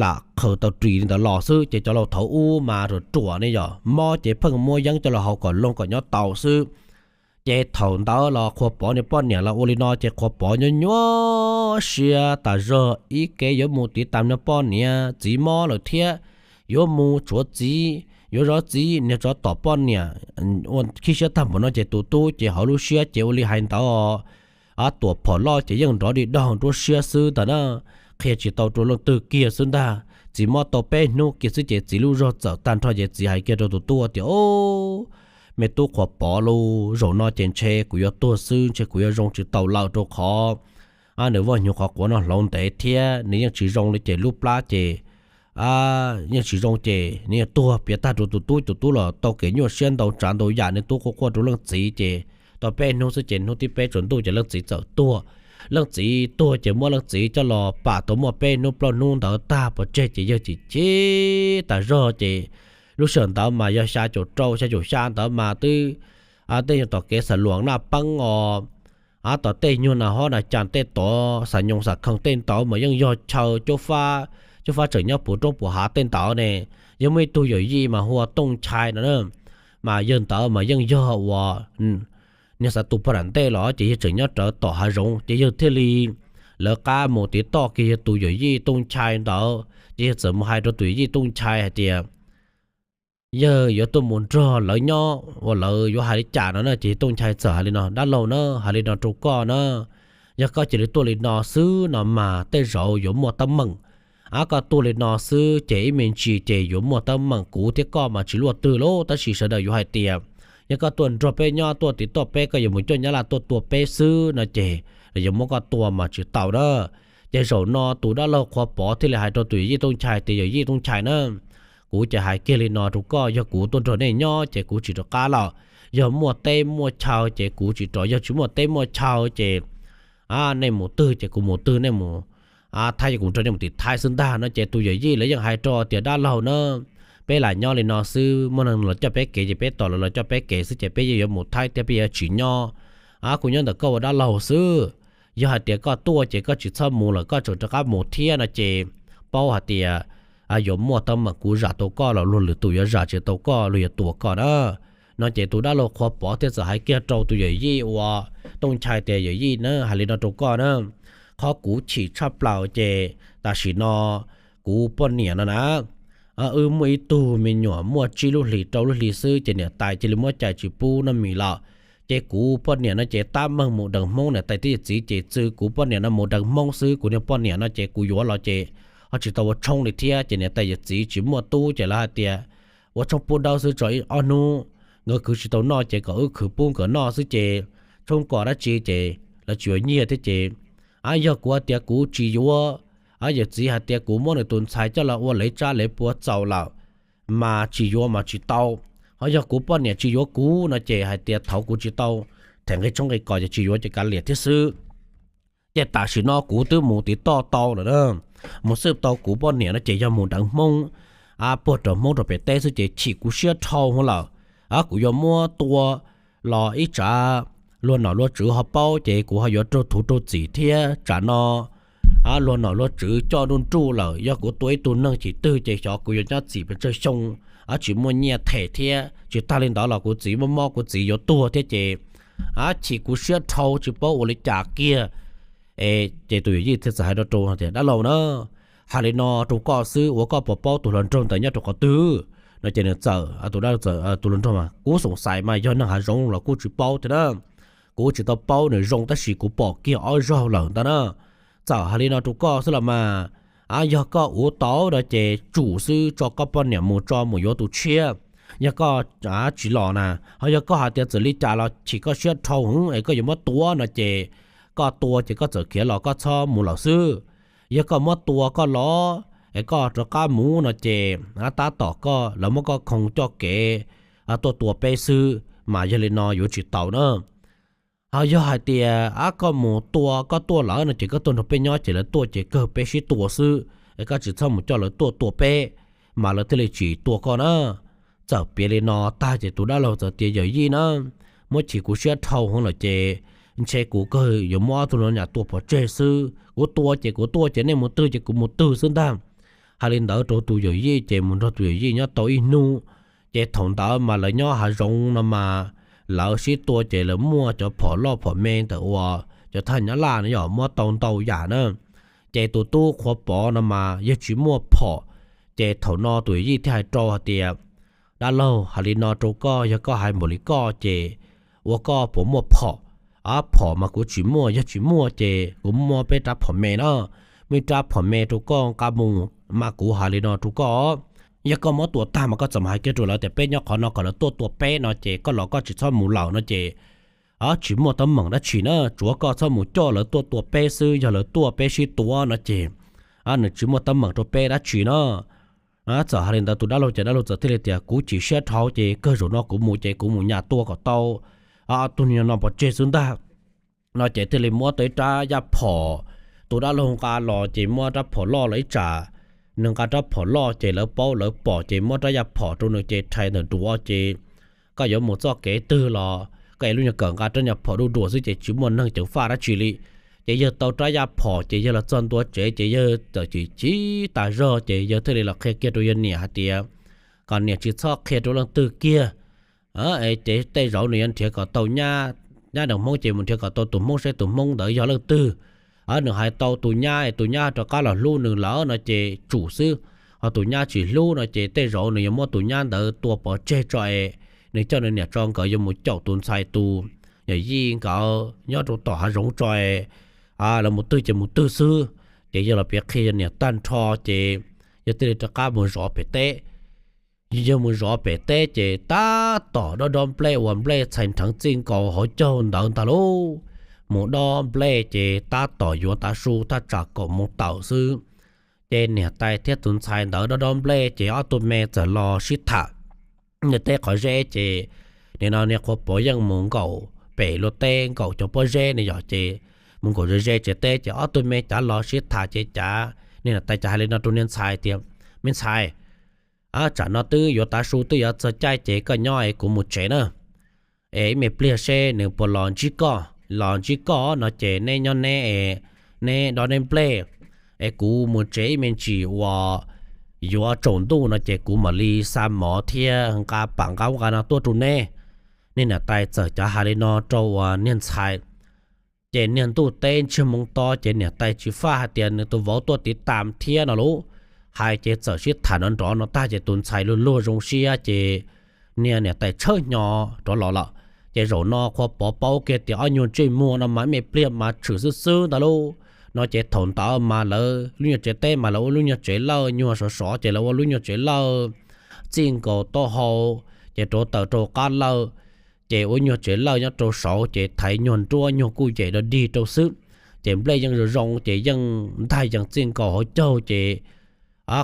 lam qhaws tau ris li ntawd los xwb ces cov laus thaum ub mas ruam ruam ne yog mob ces pheej muab yeeb coj los haus kom loog kom nyob tau xwb. Ces thaum ntawd los Qhua Pov niag poj niam los ua li no ces Qhua Pov nyuaj nyuaj siab tas zog, ib ke yuav mus tiv tam niag poj niam, txiv mob lawm thiab, yuav mus tshuav txiv, yuav zov txiv, niag tsov tom poj niam. Ua khib siab tag npaum no ces tus tub ces hauv lub siab ces ua li hais ntawd, tuam phom loj ces yeej nrov di daug nruab siab xwb ntag na. Qhia tsis tau rau leej twg kiag xwb ntag. Txiv mob tau peb hnub kiag xwb ces txiv lub zog txawm tag nrho ces txiv hais kiag rau tus tub tias, me tub Qhua Pov lauj, zaum no ces ntshe kuv yuav tuag xwb, ntshe kuv yuav zoo tsis tau lawm rau qhov nws voj hnyuv qhov quav no hlauv ntev thiab nws yeej tsis zoo li ces lub plab ces yeej tsis zoo ces nws yeej tuag piav tag rau tus tub. Tus tub los tau kev nyuaj siab ntau tsav ntau yam, nws tub quaj quaj rau leej txiv ces tau peb hnub xwb ces hnub thib peb tsaus ntuj ces leej txiv txawm tuag. Leej txiv tuag ces muab leej txiv coj los pam tau muaj peb hnub plaub hnub ntawd tag pov tseg ces yawg chim chim tas zog ces lub sij hawm ntawd mas yog xya caum rau xya caum xya ntawd mas twb tej nyuag tom kev xam luas naj peeb os, tom tej nyuag nas hob nas cas tej tod xam nyoos xam khees tej ntawd mas yeej yog chaw caub fab, caub fab tseem nyob puv roob puv hav tej ntawd ne. Yog muaj ib tug yawm yij mas hu ua Tooj Nchai no na, mas yawg ntawd mas yeej yog uas niag xav tu pog nram ntej los ces yawg tseem nyob rawv tom hav zoov ces yawg thiaj li lawv qab mus tiv toj kiag yawg tus yawm yij Tooj Nchai ntawd ces yawg txawm mus hais rau tus yawm yij Tooj Nchai hais tias yawg yuav tuaj mus nrog lawv nyob uas lawv yuav hais li cas no na. Ces Tooj Nchai txawm hais li no, dab laug na, hais li no rau koj na, yog koj cia li tuaj li no xwb no mas tej zaum yuav muaj teeb meem. Ab, koj tuaj li no xwb ces ib me ntsis ces yuav muaj teeb meem, kuv thiab koj mas tsis luaj twg lauj, tab sis sawv daws yuav hais tias yog koj tuaj nrog peb nyob, tuaj tiv toj peb, koj yuav mus cuaj Nyab Laj tuaj tua peb xwb no ces yuav muab koj tua mas tsis tau na. Ces zaum no tus dab laug Qhua Pov thiaj li hais rau tus yawm yij Tooj Nchai tias, yawm yij Tooj Nchai na, kuv ces hais kiag li no rau koj, yog kuv tuaj nrog nej nyob ces kuv tsis rov qab lawm. Yog muaj teb muaj chaw ces kuv tsis rov, yog tsis muaj teb muaj chaw ces nej mus twg ces kuv mus twg, nej mus Thaib ces kuv nrog nej mus tim Thaib xwb ntag no. Ces tus yawm yij lawv yeej hais rau tias, dab laug na, peb lam nyob li no xwb, muaj neeg los coj peb kev ces peb tos lawv los coj peb kev xwb ces peb yeej yuav mus Thaib thiab peb yeej tsis nyob. Kuv nyob ntawm koj ua dab laug xwb. Yog hais tias koj tuaj ces koj tsis txhob mus lawm, koj tseem rov qab mus thiab no ces paub hais tias yuav muaj teeb meem, kuv zam tau koj los luag lwm tus yuav zam tsis tau koj, luag yuav tua koj na. No ces tus dab laug Qhua Pov thiaj txawm hais kiag rau tus yawm yij uas Tooj Nchai tias, yawm yij na, hais li no rau koj na, qhov kuv chim tshaj plaws ces tam sim no kuv poj niam no na, wb muaj ib tug me nyuam muaj tsib lub hlis rau lub hlis xwb ces niam tais cia li muab cais tsis pub noj mis lawm. Ces kuv poj niam no ces tab meeg mus deev Hmoob, niam tais thiab yawm txiv ces txwv kuv poj niam no mus deev Hmoob xwb. Kuv niag poj niam no ces kuv yuav los ces ho tsis tau ua tshoob li thiab ces niam tais yawm txiv tsis muaj tub ces lawv hais tias ua tshoob pub dawb xwb tso ib ob hnub, nkawd khwv tsis tau noj ces kom wb khwv pub nkawd noj xwb ces tshoob kom dab tsi ces lawv tsis yuav nyiaj thiab ces Yog kuv hais tias kuv tsis yuav, yawm txiv hais tias kuv muab nws tus ntxhais coj los ua lev tsab lev puav txaus lawm, mas tsis yuav mas tsis tau. Ho yog kuv poj niam tsis yuav kuv no ces hais tias thaum kuv tsis tau them nqi tshoob nqi kos ces tsis yuav ces kav liam thiab xwb. Ces tam sim no kuv twb mus tiv toj tau lawm na, mus xwb tau kuv poj niam no ces yog mus deev Hmoob, puag rau Hmoob rau pem teb xwb ces chim kuv siab dhau hwv lawm. Kuv yuav muab tua los ib tsam luag nom luag tswv ho paub ces kuv ho yuav raug thuv raug txim thiab tsam no luag nom luag tswv coj nruj nruj lawm. Yog kuv tua ib tug neeg chim twg ces xyov kuv yuav nyob txim pes tsawg xyoo, tsis muaj nyiaj them thiab. Tsis tag li ntawd los kuv txiv muaj mob kuv txiv yuav tuag thiab ces chim kuv siab dhau tsis paub ua li cas kiag. Ces tus yawm yij thiaj txawm hais rau rau tias, Dab laug na, hais li no rau koj xwb ua koj puas paub tus hluas nraug ntawd nyob rau qhov twg? No ces nws txawm, tus dab laug txawm, tus hluas nraug mas kuv xoom xais mas yog neeg hav zoov los kuj tsis paub thiab na. Kuv tsis tau paub nws zoo tab sis kuv pom kiag ob zaug lawm ntag na. Txawm hais li no rau koj xwb los mas, yog koj ua tau no ces tsum xwb tso koj poj niam mus tso mus yuav tus tshiab. Yog koj tsis los na, ho yog koj hais tias txawm li cas los chim koj siab dhau hwv es koj yuav muab tua no ces koj tua ces koj txawm khiav los koj txhob mus lawm xwb. Yog koj muab tua koj los es koj rov qab mus no ces tab tom koj lawv muab koj khoo coj kev tuaj tua peb xwb, mas yog li no yuav tsis tau na. Ho yog hais tias koj mus tua koj tuaj lawm no ces koj tuaj nrog peb nyob ces lawv tuaj ces kawg peb sib tua xwb, es koj tsis txhob mus coj lawv tuaj tua peb, mas lawv thiaj li tsis tua koj na. Txawm piav li no tag ces tus dab laug txawm tias, Yawm yij na, muab chim kuv siab dhau hwv lawm ces ntshe kuv kawg yuav muab ob tug no nyam tua pov tseg xwb. Kuv tua ces kuv tuaj ces nej mus twg ces kuv mus twg xwb ntag. Hais li ntawd rau tus yawm yij ces mus nrog tus yawm yij nyob tau ib hnub. Ces thaum ntawd mas lawv nyob hav zoov no mas lawv sib tua ces lawv muaj cov phom loj phom me ntawm uas cov thaj nyab laj no yog muab tau ntau yam na. Ces tus tub Qhua Pov no mas yawg tsis muaj phom. Ces thaum no tus yawm yij thiaj hais rau hais tias, Dab laug, hais li no rau koj, yog koj hais npaum li koj ces ua koj puas muaj phom? Phom mas kuv tsis muaj, yog tsis muaj ces kuv muab peb rab phom me na, muab ib rab phom me rau koj nqa mus. Mas kuv hais li no rau koj, yog koj muab tua tag mas koj txawm mus hais kiag rau lawv tias peb nyob qhov no kom lawv tuaj tua peb no ces koj los koj tsis txhob mus lawm no ces tsis muaj teeb meem dab tsi na, tsuav koj txhob mus coj lawv tuaj tua peb xwb, yog lawv tuaj peb sib tua no ces nws tsis muaj teeb meem rau peb dab tsi na. Txawm hais li ntawd tus dab laug ces dab laug txawm thiaj li tias, Kuv chim siab dhau ces kawg zaum no kuv mus ces kuv mus nyam tua kom tau ob tug niag no pov tseg xwb ntag. No ces thiaj li muab tau ib rab yaj phom. Tus dab laug nqa los ces muab rab phom loj los ib tsam, nws nqa rab phom loj ces lawv paub lawv pom ces muab rab yaj phom rau nws ces rhais ntawm duav ces koj yuav mus txoj kev twg los koj es lub nyuag kawm nqa rab nyuag phom duj duas xwb ces tsis muaj neeg ceev faj dab tsi li. Ces yawg tau rab yaj phom ces yawg los txog ntua tsev ces yawg txawm chim chim tas zog ces yawg thiaj li los qhia kiag rau yawg niam hais tias kom niam tsis txhob qhia rau leej twg kiag. Ces tej zaum nws yuav nrhiav kom tau nyab, nyab deev Hmoob ces mus nrhiav kom tau tus Hmoob saib tus Hmoob ntawd yog leej twg. Nws hais tau tus nyab es tus nyab rov qab los hlub nws lawm no ces tsum xwb, ho tus nyab tsis hlub no ces tej zaum nws yuav muab tus nyab ntawd tua pov tseg tso es nws coj nws niam tso nkawd yuav mus caum tus ntxhais tus yawm yij nkawd nyob rau tom hav zoov tso es lawv mus twg ces mus twg xwb. Ces yawg los piav qhia yawg niam tag nrho ces yawg thiaj li rov qab mus zov pem teb. Yawg mus zov pem teb ces tab tom dob dob nplej uas nplej txhais nrheev txij nkaus hauv caug ntawd ntag lauj. Mus dob nplej ces tab tom yuav tav su thaj tsam kaum moos tawm xwb. Ces niam tais thiab tus ntxhais ntawd dob dob nplej ces ob tug me txawm los sib tham. Niag teb qhov zeb ces nim no niag Qhua Pov yeej mus nkaum pem luag teb nkaum cov pob zeb ne yom, ces mus nkaum ze ze tsev teb ces ob tug me cav los sib tham ces cav, niag niam tais cav hais li no rau niag ntxhais tias, Me ntxhais, tsam no twb yuav tav su twb yuav txog caij ces koj nyob es kuv mus tsev na. Es ib me pliag seb nws puas los ntsib koj, los ntsib koj no ces neb nyob neb es neb dob neb nplej, es kuv mus tsev ib me ntsis uas yuav tsaus ntuj no ces kuv mam li xa mov thiab nqa pam nqa ub nqa no tuaj rau neb. Niag niam tais txawm cav hais li no rau uas niag ntxhais. Ces niag ntuj teb ntsiag moo to ces niam tais tsis faj hais tias nws tus vauv tuaj tiv tam thiab no lauj. Hais ces txawm sib tham nrov nrov no tag ces tus ntxhais luag luag zoo siab ces niag niam tais tshawb hnyo rov los lawm. Ces zaum no Qhua Pov paub kiag tias ob nyuag ntsej muag no mas ib me pliag mas tshwm xwb xwb ntag lauj. No ces thaum ntawd mas lawv lub nyuag tsev teb mas lawv ua lub nyuag tsev lawj nyuag sov sov ces lawv ua lub nyuag tsev lawj txij nkaus taub hau, ces rauv taws rau qab lawj, ces ua nyuag tsev lawj nyob rau saud ces thaiv nyuag nruab nyuag kuj yem dog dig rau xwb. ces nplej yeej zoo zoo ces yeej ntag yees txij nkaus hauv caug ces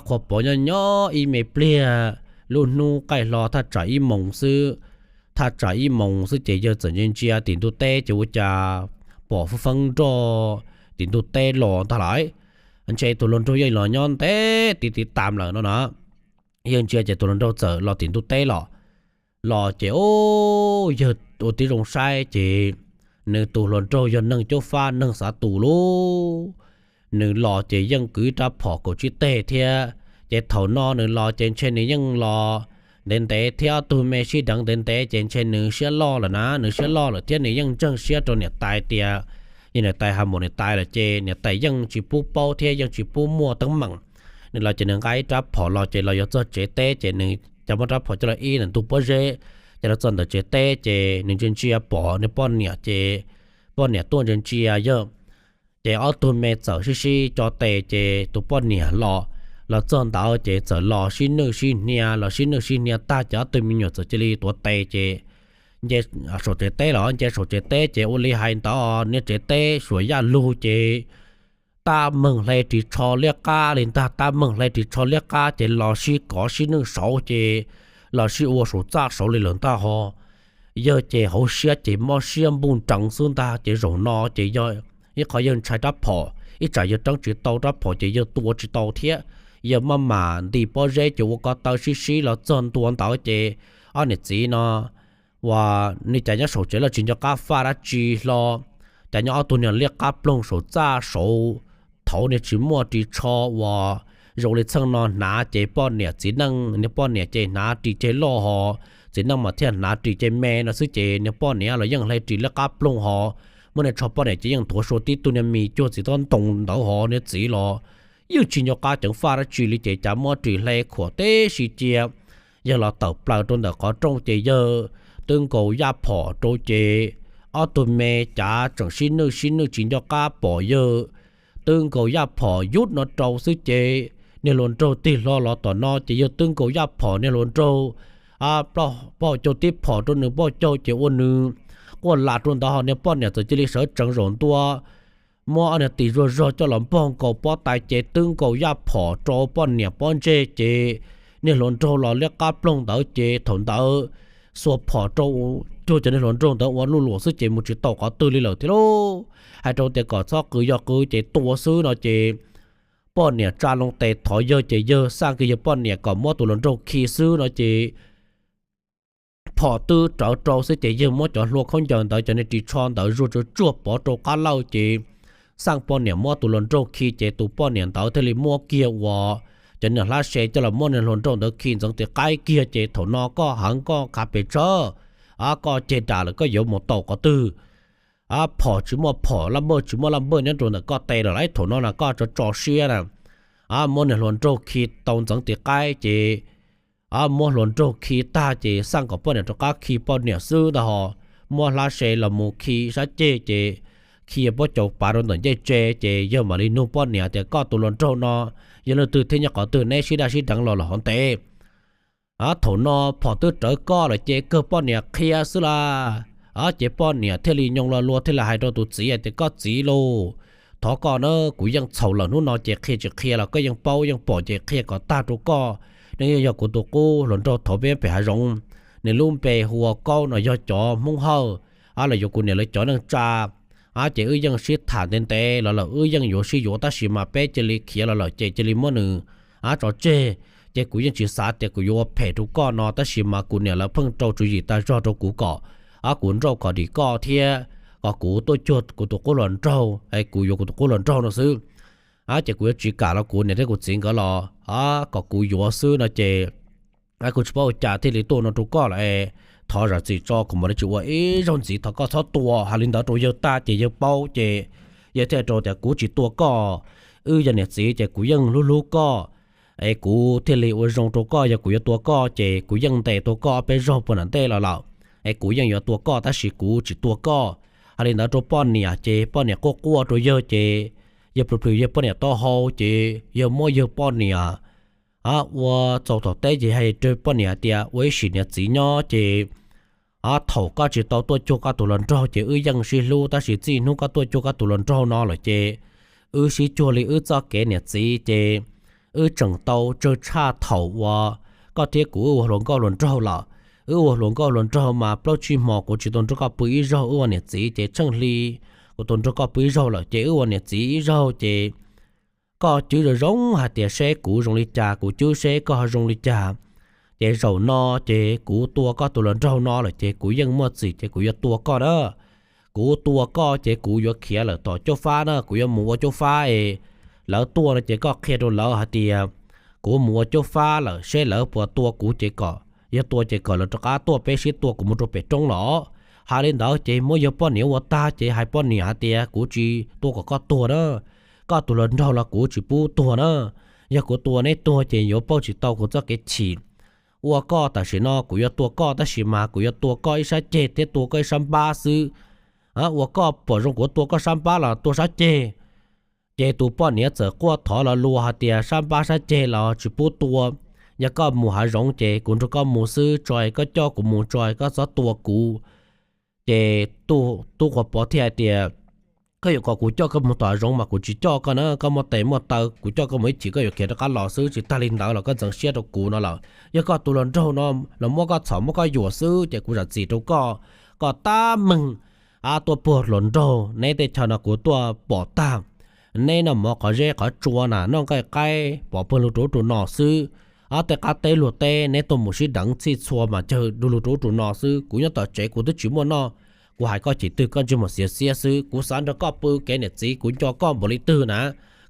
qhua pov nyob nyob ib me pliag, lub hnub qaij hlo thaj tsam ib moos xwb, thaj tsam ib moos xwb ces yawg txawm ntsia ntsia tim ntug teb ces ua cas pom feeb feeb nroj tim ntug teb los ntag lais. Ntshe tus hluas nraug yeej los nyob ntev tiv tiv tam lawm no na. Yawg ntsia ces tus hluas nraug txawm los tim ntug teb los, los ces yawg ua tib zoo saib ces nws tus hluas nraug yog neeg caub fab neeg xav tus lub. Nws los ces yeej kwv rab phom kaum tsib teg thiab, ces thaum no nws los ces ntshe nws yeej los ntev ntev thiab ob tug me sib deev ntev ntev ces ntshe nws siab loj lawm na, nws siab loj lawm thiab nws yeej ntseeg siab rau niam tais tias yog niam tais hais mus niam tais lawm ces niam tais yeej tsis pub paub thiab yeej tsis pub muaj teeb meem. Nws los ces nws nqa ib rab phom los ces los yuav txog tsev teb ces nws cov muab rab phom coj los ib ntawm ntug pob zeb, ces los txog ntawm tsev teb ces nws ntsia ntsia pom nws poj niam ces poj niam tuaj ntsia ntsia yawg. Ces ob tug me txawm sib sib co tes ces tus poj niam los, los txog ntawd ces txawm los sib nwj sib hnia, los sib nwj sib hnia tag ces ob tug me nyuam txawm cia li tuav tes ces nce saum tsev teb los nce saum tsev teb ces ua li hais ntawd niag tsev teb suam yaj lug ces tab meeg hle ris tsho liab qab li ntag, tab meeg hle ris tsho liab qab ces los sib kov sib nwj saud ces los sib ua saum txaj saud li lawm ntag ho. Yawg ces hauv siab ces mob siab npuj nreev xwb ntag ces zaum no ces yog ib qho yawg ntshai rab phom, ib tsam yawg reeb tsis tau rab phom ces yawg tua tsis tau thiab. Yawg maj mam nti pob zeb ces ua ko taw sib sib los txog ntua ntawd ces ob niam txiv no uas nws cas nyob saum tsev los tsis nco qab faj dab tsi hlo, cas nyob ob tug niag liab qab ploog saum txaj saud, thaud niag tsis muaj ris tsho uas zoo li txheej no hnav ces poj niam txiv neej, niag poj niam ces hnav ris ceg loj ho, txiv neej mas thiaj hnav ris ceg me no xwb ces niag poj niam los yeej hle ris liab qab ploog ho, muab niag tsho poj niam ces yeej nthuav sua tib tug niag mis cuag txiv tob ntoo ntawd ho, niag txiv los yeej tsis nco qab ceev faj dab tsi li ces cas muab ris hle khuam teb si cia. Yawg los tawm plaws rau ntawm qhov rooj ces yawg twb nkaus yaj phom rau ces ob tug me cav tseem sib nwj sib nwj tsis nco qab pom yawg twb nkaus yaj phom yub no rau xwb ces niag hluas nraug tig hlo los tom no ces yawg twb nkaus yaj phom niag hluas nraug poj caug tib phom rau nws poj caug ces ua nws quaj lam rau ntawd ho niag poj niam txawm cia li sawv tsees zaum ntua muab ob niag tis zuag zog coj los npog nkaus pob tais ces twb nkaus yaj phom rau poj niam pob ntseg ces niag hluas nraug los liab qab ploog ntawd ces thaum ntawd xuas phom rau cuag cov niag hluas nraug ntawd ua luj luam xwb ces mus tsis tau qhov twg li lawm thiab lauj. Hais rau tias kom txhob qw, yog qw ces tua xwb no ces poj niam tsa loo tes thov yawg ces yawg xaj kiag yawg poj niam kom muab tus hluas nraug khi xwb no ces phom twb rawv rau xwb ces yawg muab cov hlua khaub ncaws ntawd cov niag ris tsho ntawd zuag tsuag tsuag pov rau qab lawj ces xaj poj niam muab tus hluas nraug khi ces tus poj niam ntawd thiaj li muab kiag uas cov niag hlab se coj los muab niag hluas nraug ntawd khi ntxeev tis qaib kiag ces thaum no koj heev koj khav pes tsawg, koj ceg das lawm koj yuav mus tau qhov twg? Phom tsis muaj phom, laj npawj tsis muaj laj npawj nyob rau ntawm koj tes lawm lauj, thaum no na koj tso tso siab na. Muab niag hluas nraug khi tau ntxeev tis qaib ces muab hluas nraug khi tag ces xaj kom poj niam rov qab khi poj niam xwb ntag ho. Muab hlab se los mus khi sab ceg ces khi pob caus pav rau ntawm ncej tsev ces yawg mam li nug poj niam tias koj tus hluas nraug no yog leej twg thiab nyob qhov twg neb sib daj sib deev los lawm hov ntev? Thaum no phom twb rawv koj lawm ces kawg poj niam qhia xwb las. Ces poj niam thiaj li nyoo lo lua thiaj li hais rau tus txiv hais tias koj txiv lauj, thov koj na, kuv yeej txhaum lawm hnub no ces qhia tsis qhia los koj yeej paub yeej pom ces qhia kom tag rau koj. Nws yeej yog kuv tus qub hluas nraug thaum peb pem hav zoov, nws lub npe hu ua Kaub no yog cov Hmoob Hawj, los yuav kuv niam lawv cov neej tsa. Ces wb yeej sib tham ntev ntev los lawm wb yeej yuav sib yuav tab sis mas peb cia li khiav los lawm ces cia li muab nws tso tseg. Ces kuv yeej tsis xav tias kuv yuav ua phem rau koj no tab sis mas kuv niam lawv pheej rau tswv yim tag zog rau kuv kom kuv nrauj kom dim koj thiab kom kuv tuaj cuag kuv tus qub hluas nraug es kuv yuav kuv tus qub hluas nraug no xwb. Ces kuv yuav tsis kam los kuv niam thiab kuv txiv nkawd los kom kuv yuav xwb no ces kuv tsis paub ua cas thiaj li tuaj no rau koj lawm es thov zam txim tso kuv mam li tsis ua ib zaug ntxiv, thov koj txhob tua. Hais li ntawd rau yawg tag ces yawg paub ces yawg thiaj rau tias kuv tsis tua koj, wb yog niam txiv ces kuv yeej hlub hlub koj es kuv thiaj li ua zoo rau koj, yog kuv yuav tua koj ces kuv yeej ntes tua koj ob peb zaug puag nram ntej los lawm es kuv yeej yuav tua koj tab sis kuv tsis tua koj. Hais li ntawd rau poj niam ces poj niam quaj quaj rau yawg ces yawg plhws plhws yawg poj niam taub hau ces yawg muab yawg poj niam ua txaus tom teb ces hais rau poj niam hais tias ua ib sim niam txiv nyob ces Thaum koj tsis tau tuaj cuag koj tus hluas nraug ces wb yeej sib hlub, tab sis txij hnub koj tuaj cuag koj tus hluas nraug no lawm ces wb sib cuag li wb txoj kev niam txiv ces wb tseem tau tsawg tshaj thaum uas koj thiab kuv wb ua hluas nkauj hluas nraug lawm. Wb ua hluas nkauj hluas nraug mas plaub tsib hmo kuv tsis tau nrog koj pw ib zaug, wb ua niam txiv ces tsheej hli kuv tau nrog koj pw ib zaug lawm ces wb ua niam txiv ib zaug ces koj cwb zoo zoo hais tias seb kuv zoo li cas, kuv cwb seb koj zoo li cas. Ces zaum no ces kuv tua koj tus hluas nraug no lawm ces kuv yeej muaj txim ces kuv yuav tua koj na. Kuv tua koj ces kuv yuav khiav lawm tom cuab fab na, kuv yuav mus ua cuab fab es lawv tuaj no ces koj qhia rau lawv hais tias kuv mus ua cuab fab lawm, seb lawv puas tua kuv ces kom, yog tua ces kom lawv rov qab tuaj peb sib tua, kuv mus rau pem roob los. Hais li ntawd ces muab yawg poj niam ua tag ces hais poj niam hais tias kuv tsis tua kom koj tuag na, koj tus hluas nraug los kuv tsis pub tuag na. Yog kuv tua neb tuag ces yuav pauj tsis tau kuv txoj kev chim. Ua koj tam sim no kuv yuav tua koj tab sis mas kuv yuav tua koj ib sab ceg thiab tua koj ib sab npab xwb. Ua koj pom zoo kuv tua koj sab npab los tua sab ceg. Ces tus poj niam txawm quaj thov lo lus hais tias sab npab sab ceg los tsis pub tua. Yog koj mus hav zoov ces kuv nrog koj mus xwb, tso koj coj kuv mus, tso koj txhob tua kuv. Ces tub Qhuav Pov thiaj hais tias, koj yuav kom kuv coj koj mus tom hav zoov mas kuv tsis coj koj na, koj muaj tes muaj taw kuv coj koj mus ib chim koj yuav khiav rov qab los xwb, tsis tag li ntawd los koj ntxeev siab rau kuv no lawm. Yog koj tus hluas nraug no los muab koj txhom muab koj yuam xwb ces kuv zam txim rau koj. Koj tab meeg tuaj puag hluas nraug, neb tej chaw no kuv tuaj pom tag. Neb noj mov qhov zeb qhov tsua na, noj nqaij qaib pov pawg lug rau ub rau no xwb. Tej qab teb luag teb neb tuaj mus sib deev txhij txhua mas cawg du lug rau ub rau no xwb. Kuv nyob tom tsev kuv twb tsis muaj noj, kuv hais koj chim twg koj ntsej muag xiav xiab xwb. Kuv xav nrog koj pw kev niam txiv, kuv nco koj npaum li twg na,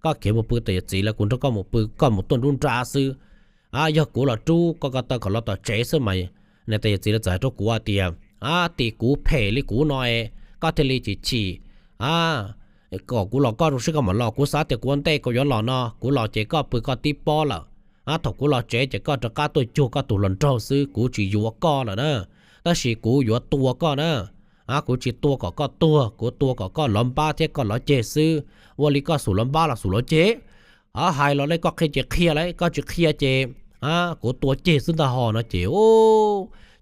koj khiav mus pw tom yawm txiv lawv, kuv nrog koj mus pw, koj mus tuaj nruab nrab xwb. Yog kuv los rub koj ko taw kom los tom tsev xwb mas. Niam tais yawm txiv lawv txawm hais rau kuv hais tias, tim kuv phem li kuv no es koj thiaj li chim chim kom kuv los, koj zoo siab koj mam los, kuv xav tias kuv ua ntej kuv yuav los no, kuv los ces koj pw koj tib pob lawm. Thaum kuv los tsev ces koj rov qab tuaj cuag koj tus hluas nraug xwb, kuv tsis yuav koj lawm na, tab sis kuv yuav tua koj na. Kuv tsis tua kom koj tuag, kuv tua kom koj lov npab thiab koj lov ceg xwb. Ua li koj xum lov npab los xum lov ceg. Hais los li koj qhia ces qhia lauj, koj tsis qhia ces kuv tua ceg xwb ntag ho no ces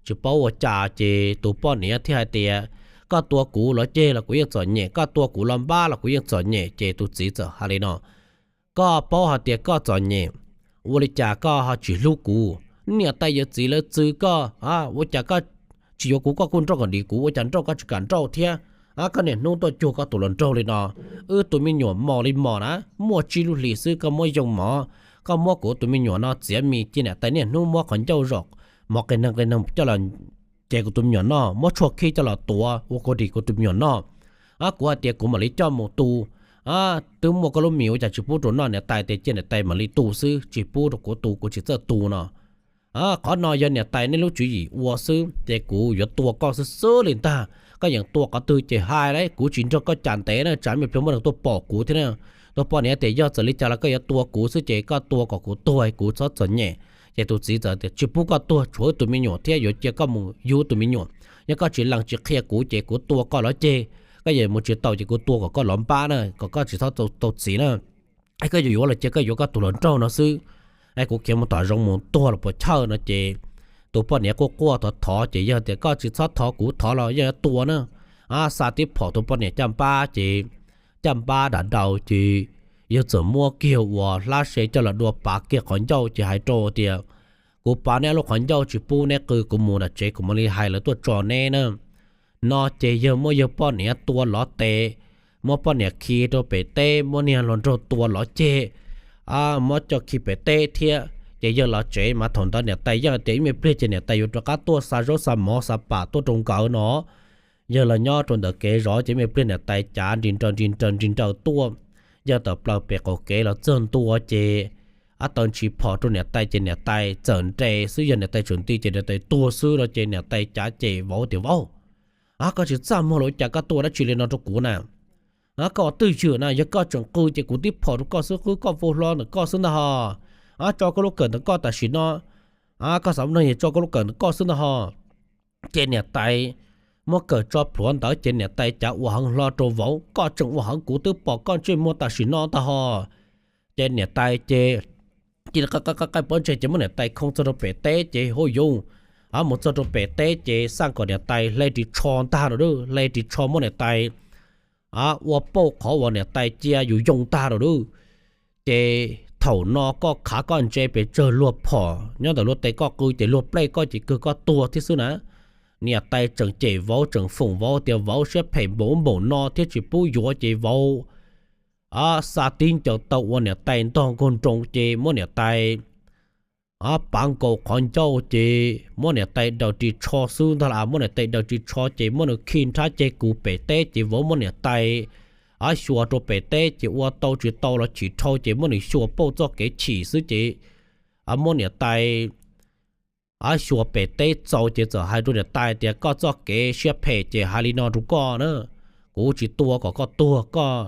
tsis paub ua cas ces tus poj niam thiaj hais tias, koj tua kuv lov ceg los kuv yeej txom nyem, koj tua kuv lov npab los kuv yeej txom nyem. Ces tus txiv txawm hais li no, koj paub hais tias koj txom nyem, ua li cas koj ho tsis hlub kuv? Niam tais yawm txiv lawv txwv koj, ua cas koj tsis yuav kuv, koj kuj nrauj kom dim kuv, ua cas nrauj koj tsis kam nrauj thiab? Koj niaj hnub tuaj cuag koj tus hluas nraug li no, wb tus me nyuam mos li mos na, muaj tsib lub hlis xwb koj muab yoo mov, koj muab kuv tus me nyuam no txiav mis, cia niam tais niaj hnub muab qhov ncauj zom mov qe neeg qe neeg coj los ces kuv tus me nyuam noj, muab tshuaj khib coj los tuav ua kua dim kuv tus me nyuam noj. Kuv hais tias kuv mam li coj mus tu, twb muaj koj lub mis ua cas tsis pub rau noj? Niam tais tias cia niam tais mam li tu xwb, tsis pub rau kuv tu, kuv tsis txawj tu no. Qhov no yog niam tais nej lub tswv yim ua xwb ces kuv yuav tua koj xwb xwb li ntag. Koj yeem tua qhov twg ces hais lauj, kuv tsis nrog koj cam ntev na, tsam me pliag muaj neeg tuaj pom kuv thiab na. Tus poj niam tias yog txawm li cas los koj yuav tua kuv xwb ces koj tua kom kuv tuag kuv txhob txom nyem. Ces tus txiv txawm tias tsis pub koj tuag, tshuav wb tus me nyuam thiab yuav cia koj mus yug wb tus me nyuam. Yog koj tsis lees tsis qhia kuv ces kuv tua koj lov ceg, koj yuav mus tsis tau ces kuv tua kom koj lov npab na, kom koj tsis txhob tau txiv na. Es koj yuav yuav los cia koj yuav koj tus hluas nraug no xwb. Es kuv khiav mus tom zoov mus tuag los puas chawj no ces tus poj niam quaj quaj thov thov ces yog tias koj tsis txhob thov kuv, thov los yeej yuav tua na. Xa tib phom tus poj niam caj npab ces caj npab dav daus ces yawg txawm muab kiag uas hlab se coj los dua pav kiag qhov ncauj ces hais rau tias, kuv pav neb ob lub qhov ncauj tsis pub neb qw, kuv mus nram tsev kuv mam li hais lawv tuaj tso neb na. No ces yawg muab yawg poj niam tua lov tes, muab poj niam khi rau pem teb, muab niag hluas nraug tua lov ceg, muab coj khi pem teb thiab. Ces yawg los tsev mas thaum ntawd niam tais yeej tias ib me pliag ces niam tais yuav rov qab tuaj xa zaub xa mov xa pam tuaj rau nkawd no. Yawg los nyob rau ntawm kev zov ces ib me pliag niam tais cav nris nraws nris nraws nris nraws tuaj. Yawg tawm plaws pem qaum kev los txog ntua ces ab taw ntshis phom rau niam tais ces niam tais txawm nres xwb, yog niam tais tseem nti ces niam tais tuag xwb no ces niam tais cav ces vauv tias vauv, koj tsis txaj muag los ua cas koj tuaj dab tsi li no rau kuv na? Koj twj ywm na, yog koj tseem qw ces kuv tib phom rau koj xwb, qwb koj vau hlo ntawm koj xwb ntag ho. Tso koj lub kawm ntawm koj tam sim no, koj xav no yog tso koj lub kawm ntawm koj xwb ntag ho. Ces niam tais muab kawm tso plhuav ntawd ces niam tais cav ua heev hlo rau vauv, koj tseem ua heev, kuv twb pom koj ntsej muag tam sim no ntag ho. Ces niam tais ces cia li qaij qaij qaij pob ntseg ces muab niam tais khoo txog rau pem teb ces hauj yus, Mus txog rau pem teb ces xaj kom niam tais hle ris tsho ntag lawm, hle ris tsho muab niam tais ua pauj qhov uas niam tais cia yus yoo ntag lawm. Ces thaum no koj khav koj ntse pes tsawg luag phom nyob ntawm luag tes koj qw ces luag plej koj ces kawg koj tuag thiab xwb na. Niam tais tseem cem vauv tseem foom vauv tias vauv siab phem npaum ub npaum no thiab tsis pub yuav ces vauv xa tib ncaws tau ua niam tais ntog nkaug nroo ces muab niam tais pav nkaus qhov ncauj ces muab niam tais daws ris tsho xwb ntag las, muab niam tais daws ris tsho ces muab nws khi nrhab ceg kus pem teb ces vauv muab niam tais xyuas rau pem teb ces ua tau tsis tau los chim dhau ces muab nws xyuas pauj txoj kev chim xwb ces muab niam tais xyuas pem teb txaus ces txawm hais rau niam tais tias koj txoj kev siab phem ces hais li no rau koj na, kuv tsis tua kom koj tuag koj,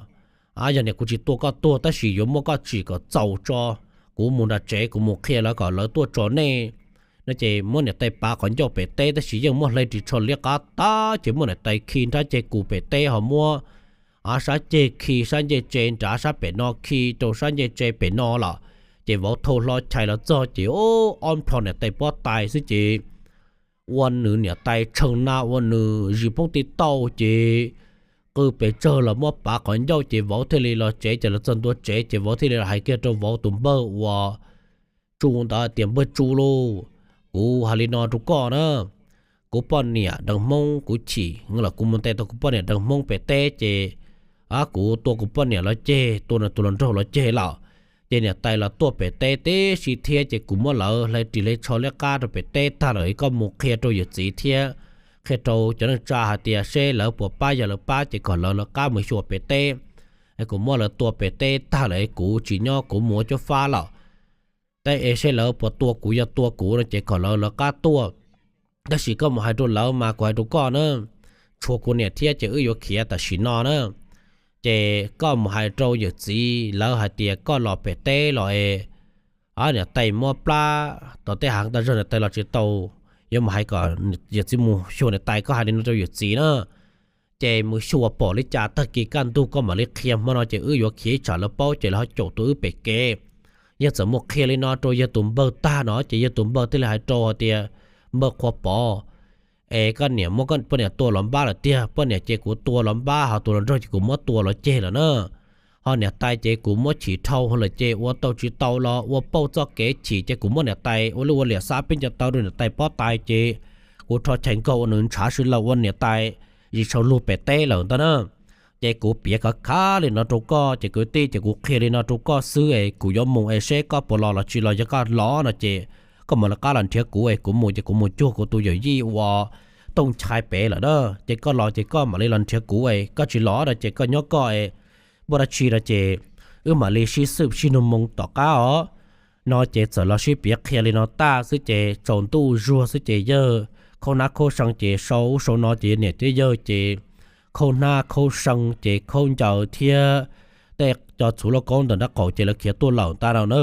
yog niam kuv tsis tua koj tuag tab sis yuav muab koj tsim kom txaus tso, kuv mus nram tsev kuv mus qhia lawv kom lawv tuaj tso nej no ces muab niam tais pav qhov ncauj pem teb tab sis yeej muab hle ris tsho liab qab tag ces muab niam tais khi nrhab ceg kus pem teb ho muab sab ceg khi sab ncej tse nrad sab pem no khi rau sab ncej tse pem no lawm. Ces vauv thau hlo chais los txog ces ob nplho niam tais pob tais xwb ces ua nws niam tais tshee na ua nws zis poob tib tauj ces qw pes tsawg los muab pav qhov ncauj ces vauv thiaj li los tsev ces los txog ntua tsev ces vauv thiaj li los hais kiag rau vauv tus npawg uas Tsu ntawd tias npawg Tsu lauj, kuv hais li no rau koj na, kuv poj niam deev Hmoob kuv chim los kuv mus ntes tau kuv poj niam deev Hmoob pem teb ces kuv tua kuv poj niam los ceg tua nws tus hluas nraug los ceg lawm. Ces niam tais los tuaj pem teb tib si thiab ces kuv muab lawv hle ris hle tsho liab qab rau pem teb tag lawm, koj mus qhia rau yawm txiv thiab qhia rau cov neej tsa hais tias seb lawv puas pab, yog lawv pab ces kom lawv lawv qab mus xyuas pem teb. Kuv muab lawv tua pem teb tag lawm kuv tsis nyob kuv mus ua cuab fab lawm. Tab es seb lawv puas tua kuv, yog tua kuv no ces kom lawv lawv qab tuaj. Tab sis koj mus hais rau lawv mas kuv hais rau koj na, tshuav kuv niam thiab ces wb yuav khiav tam sim no na. Ces koj mus hais rau yawm txiv lawv hais tias koj los pem teb los es niam tais mob plab tom tej hav tas zog niam tais los tsis tau, yuav mus hais kom yawm txiv mus xyuas niam tais, koj hais li no rau yawm txiv na. Ces mus xyuas pom li cas tag kis kaj ntug koj mam li qhia, hmo no ces wb yuav khiav ib tsam lawv paub ces lawv ho caum tua wb pem kev. Yawg txawm mus qhia li no rau yawg tus npawg tag no ces yawg tus npawg thiaj li hais rau hais tias, npawg Qhua Pov, es koj niam muab koj poj niam tua los npab lawm tiag, poj niam ces kuv tua los npab, ho tus hluas nraug ces kuv muab tua los ceg lawm na. Ho niam tais ces kuv muab chim dhau lawm ces ua tau tsis tau los ua pauj txoj kev chim ces kuv muab niam tais ua lub ua liam xa peb ncaws taw rau niam tais pob tais ces kuv rho chais nkaug ua nws ntshav sw laws ua niam tais zis tshau lug pem teb lawm ntag na. Ces kuv piav khov khav li no rau koj ces kwv tij, ces kuv qhia li no rau koj xwb es kuv yuav mus es seb koj puas los los tsis los, yog koj los no ces koj mam li qab los nrhiav kuv es kuv mus ces kuv mus cuag kuv tus yawm yij ua Tooj Nchai pem lawm na. Ces koj los ces koj mam li los nrhiav kuv es koj tsis los no ces koj nyob koj es muaj dab tsi no ces wb mam li sib xwb sib nug moo tom qab os. No ces txawm los sib piav qhia li no tag xwb ces tsaus ntuj zuag xwb ces yawg khaub hnab khaub see ces sau ub sau no ces niam thiab yawg ces khaub hnab khaub see ces khaub ncaws thiab tej cov txhuv lauj kaub ntawm nraub qaum ces lawv khiav tuaj lawm ntag no na.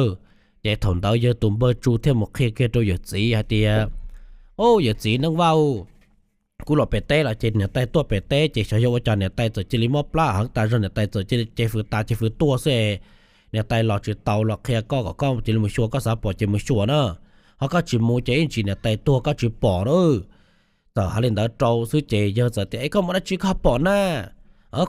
Ces thaum ntawd yawg tus npawg Tsu thiaj mus qhia kiag rau yawm txiv hais tias, Au yawm txiv Neej Vaj, kuv los pem teb los ces niam tais tuaj pem teb ces xyov yog ua cas niam tais txawm cia li mob plab heev tas zog, niam tais txawm cia li ces fws tas ces fws tuaj xwb. Niam tais los tsis tau los qhia koj kom koj cia li mus xyuas, koj xav pom ces mus xyuas na, ho koj tsis mus ces ib ntsis niam tais tuag koj tsis pom na. Txawm hais li ntawd rau xwb ces yawg txawm tias, Es koj mus dab tsi koj pom na?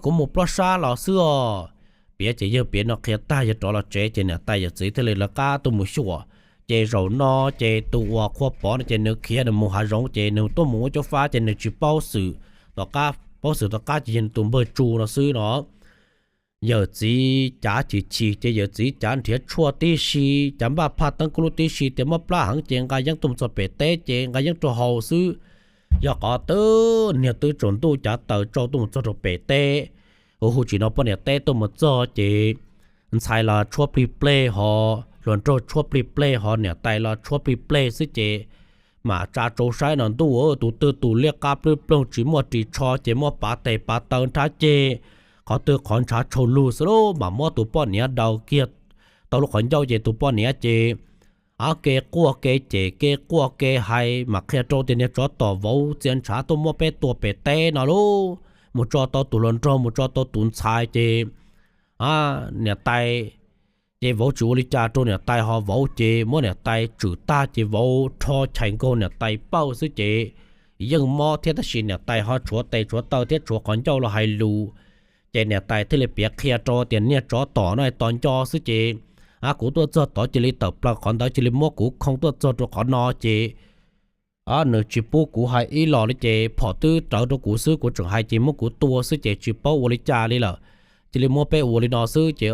Kuv mus plob sab los xwb os. Piav ces yawg piav no qhia tag yawg rov los tsev ces niam tais yawm txiv thiaj li lawv qab tuaj mus xyuas. Ces zaum no ces tus uas Qhua Pov no ces nws khiav nws mus hav zoov ces nws tuaj mus ua cuab fab ces nws tsis paub xwm tom qab, paub xwm tom qab ces yog nws tus npawg Tsu no xwb no. Yawm txiv cav chim chim ces yawm txiv cav nrhiav tshuaj tib si, cav npaj phaj teeb kub lub tib si tias mob plab heev ces nqa yeeb tuaj mus txog pem teb ces nqa yeeb rau haus xwb. Yog qhov twb niag twb tsaus ntuj cav taws tsau tuaj mus txog rau pem teb, hu hu tsis no poj niam teb tuaj mus txog ces ntxhais los tshuab plig pleg ho, hluas nraug tshuab plig pleg ho, niam tais los tshuab plig pleg xwb ces mam tsa tsau saib no ntuj, tus twg tus liab qab plwb ploog tsis muaj ris tsho ces muab pav tes pav taw nrhab ceg, qhov twg qhov ntshav tshau lug xwb lauj, mam muab tus poj niam daws kiag tau lub qhov ncauj ces tus poj niam ces kev quaj kev cem kev quaj kev hais mam qhia rau tias niag tsov tom vauv txia ntshav tuaj muab peb tua pem teb no lauj, mus tso tau tus hluas nraug mus tso tau tus ntxhais ces niam tais Ces vauv tsis ua li cas rau niam tais, ho vauv ces muab niam tais tswm tag ces vauv rho chais nkaug niam tais pawj xwb ces yeej mob thiab, tab sis niam tais ho tshuav tes tshuav taw thiab tshuav qhov ncauj los hais lus. Ces niam tais thiaj li piav qhia rau tias, niag tsov tom no tos nco xwb ces, a, kuv tuaj txog tod cia li tawm plaws qhov ntawd cia li muab kuv khoo tuaj txog rau qhov no ces, a, nws tsis pub kuv hais ib los li ces phom twb rawv rau kuv xwb, kuv tseem hais ces muab kuv tua xwb ces tsis paub ua li cas li lawm. Cia li muab peb ua li no xwb ces,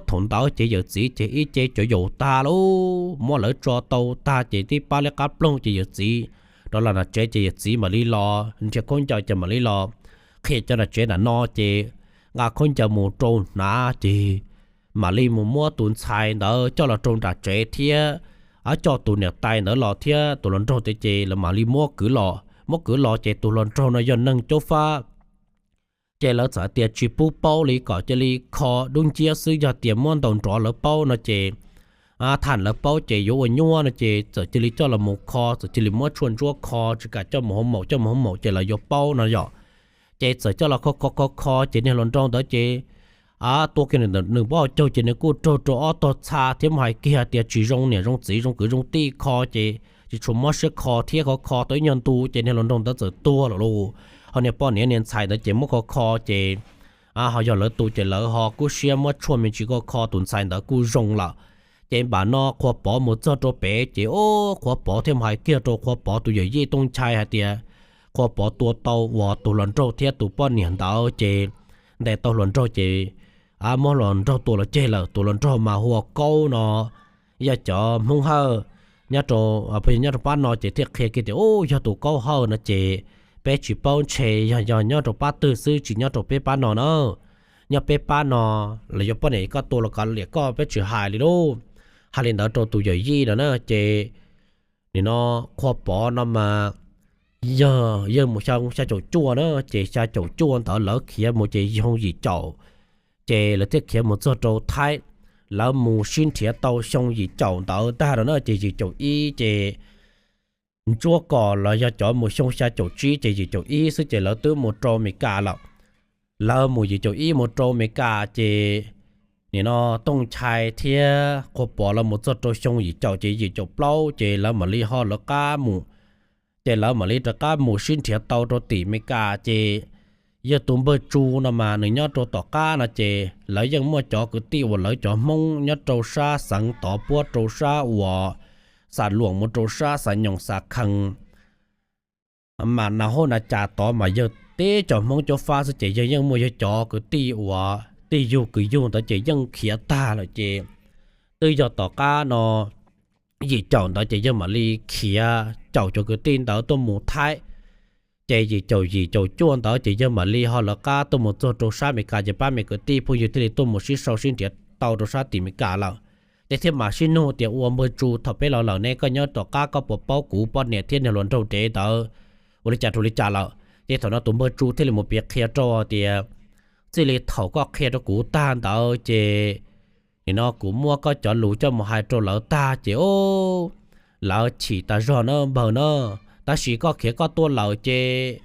thaum ntawd ces yawm txiv ces ib ce cov yaus tag lauj, muab lawv tso tau tag ces tib pab liab qab ploog ces yawm txiv rov los nram tsev ces yawm txiv mam li los nrhiav khaub ncaws ces mam li los qhia cov nram tsev nram no ces nqa khaub ncaws mus rau hnav ces mam li mus muab tus ntxhais ntawd coj los rau nram tsev thiab, a, coj tus niam tais ntawd los thiab tus hluas nraug tias ces lawv mam li muab kwv los. Muab kwv los ces tus hluas nraug no yog neeg caub fab ces lawv txawm tias tsis pub paub li, kom cia li kho dub nciab xwb, yog tias muab ntaus nrov lawv paub no ces, a, tham lawv paub ces yuav ua nyuaj no ces txawm cia li coj los mus kho, txawm cia li muab tshuaj ntsuab kho, tsis kam coj mus hauv maum, coj mus hauv maum ces lawv yuav paub no yom. Ces txawm coj los kho kho kho kho ces niag hluas nraug ntawd ces, a, tua kiag nws pob hauv caug ces nws kuj raug rau ob tog txha thiab, mus hais kiag tias tsis zoo niam zoo txiv zoo kwv zoo tij kho ces tsis tshua mob siab kho thiab, kho kho tau ib nyuag ntu ces niag hluas nraug ntawd txawm tuag lawm lauj. Ho niag poj niam niag ntxhais ntawd ces muab kho kho ces, a, ho yog lawv tus ces lawv ho kub siab muab tshuaj me ntsis kho kho tus ntxhais ntawd kuj zoo lawm. Ces npam no Qhua Pov mus txog rau pem ces, o, Qhua Pov thiaj mus hais kiag rau Qhua Pov tus yawm yij Tooj Nchai hais tias Qhua Pov tua tau uas tus hluas nraug thiab tus poj niam ntawd ces ntes tau hluas nraug ces, a, muab hluas nraug tua los ceg lawm. Tus hluas nraug mas hu ua Kaub no, yog cov Hmoob Hawj nyob rau, nyob rau pab no ces thiaj qhia kiag tias, u, yog tus Kaub Hawj no ces peb tsis paub, ntshe yog, yog nyob rau pab twg xwb, tsis nyob rau peb pab no na. Nyob peb pab no los yuav poj niam koj tua los kav liam koj, peb tsis hais li lauj. Hais li ntawd rau tus yawm yij no na ces nim no Qhua Pov no mas yog yawg mus xya, xya caum cuaj na, ces xya caum cuaj ntawd lawv khiav mus ces xyoo yim caum, ces lawv thiaj khiav mus txog rau Thaib. Lawv mus sib nrhiav tau xyoo yim caum ntawd tag no na ces yim caum ib ces Ntsuab Kos los yog cov mus xyoo xya caum tsib ces yim caum ib xwb ces lawv twb mus rau Amelikas lawm. Lawv mus yim caum ib mus rau Amelikas ces nim no Tooj Nchai thiab Qhua Pov lawv mus txog rau xyoo yim caum ces yim caum plaub ces lawv mam li ho lawv qab mus. Ces lawv mam li rov qab mus sib nrhiav tau rau tim Amelikas ces yawg tus npawg Tsu no mas nws nyob rau tom qab no ces lawv yeej muaj cov kwv tij uas lawv cov Hmoob nyob rau sab xeev tod puab rau sab uas Xam Luam mus rau sab Xam Nyoos Xam Khees, mas nas hauj nas cas tod mas yawg teb cov Hmoob Cob Fab xwb ces yawg yeej muaj yawg cov kwv tij uas tij yug kwv yug ntawd ces yeej khiav tag lawm ces twb yog tom qab no yim caum ntawd ces yawg mam li khiav caum cov kwv tij ntawd tuaj mus Thaib. Ces yim caum yim caum cuaj ntawd ces yawg mam li ho lawv qab tuaj mus txog rau sab Amelikas ces pab me kwv tij phooj ywg thiaj li tuaj mus sib sau sib nrhiav tau rau sab tim Amelikas lawm. Ces thiaj mam sib nug tias ua npawg Tsu, thaum peb los lawm ne koj nyob tom qab koj puas paub kuv poj niam thiab niag hluas nraug dev ntawd ua li cas rau li cas lawm? Ces thaum no tus npawg Tsu thiaj li mus piav qhia rau tias txij li thaum koj qhia rau kuv tag ntawd ces nim no kuv muab koj cov lus coj mus hais rau lawv tag ces, o, lawv chim tas zog na npawg na. Tab sis koj khiav koj tuaj lawm ces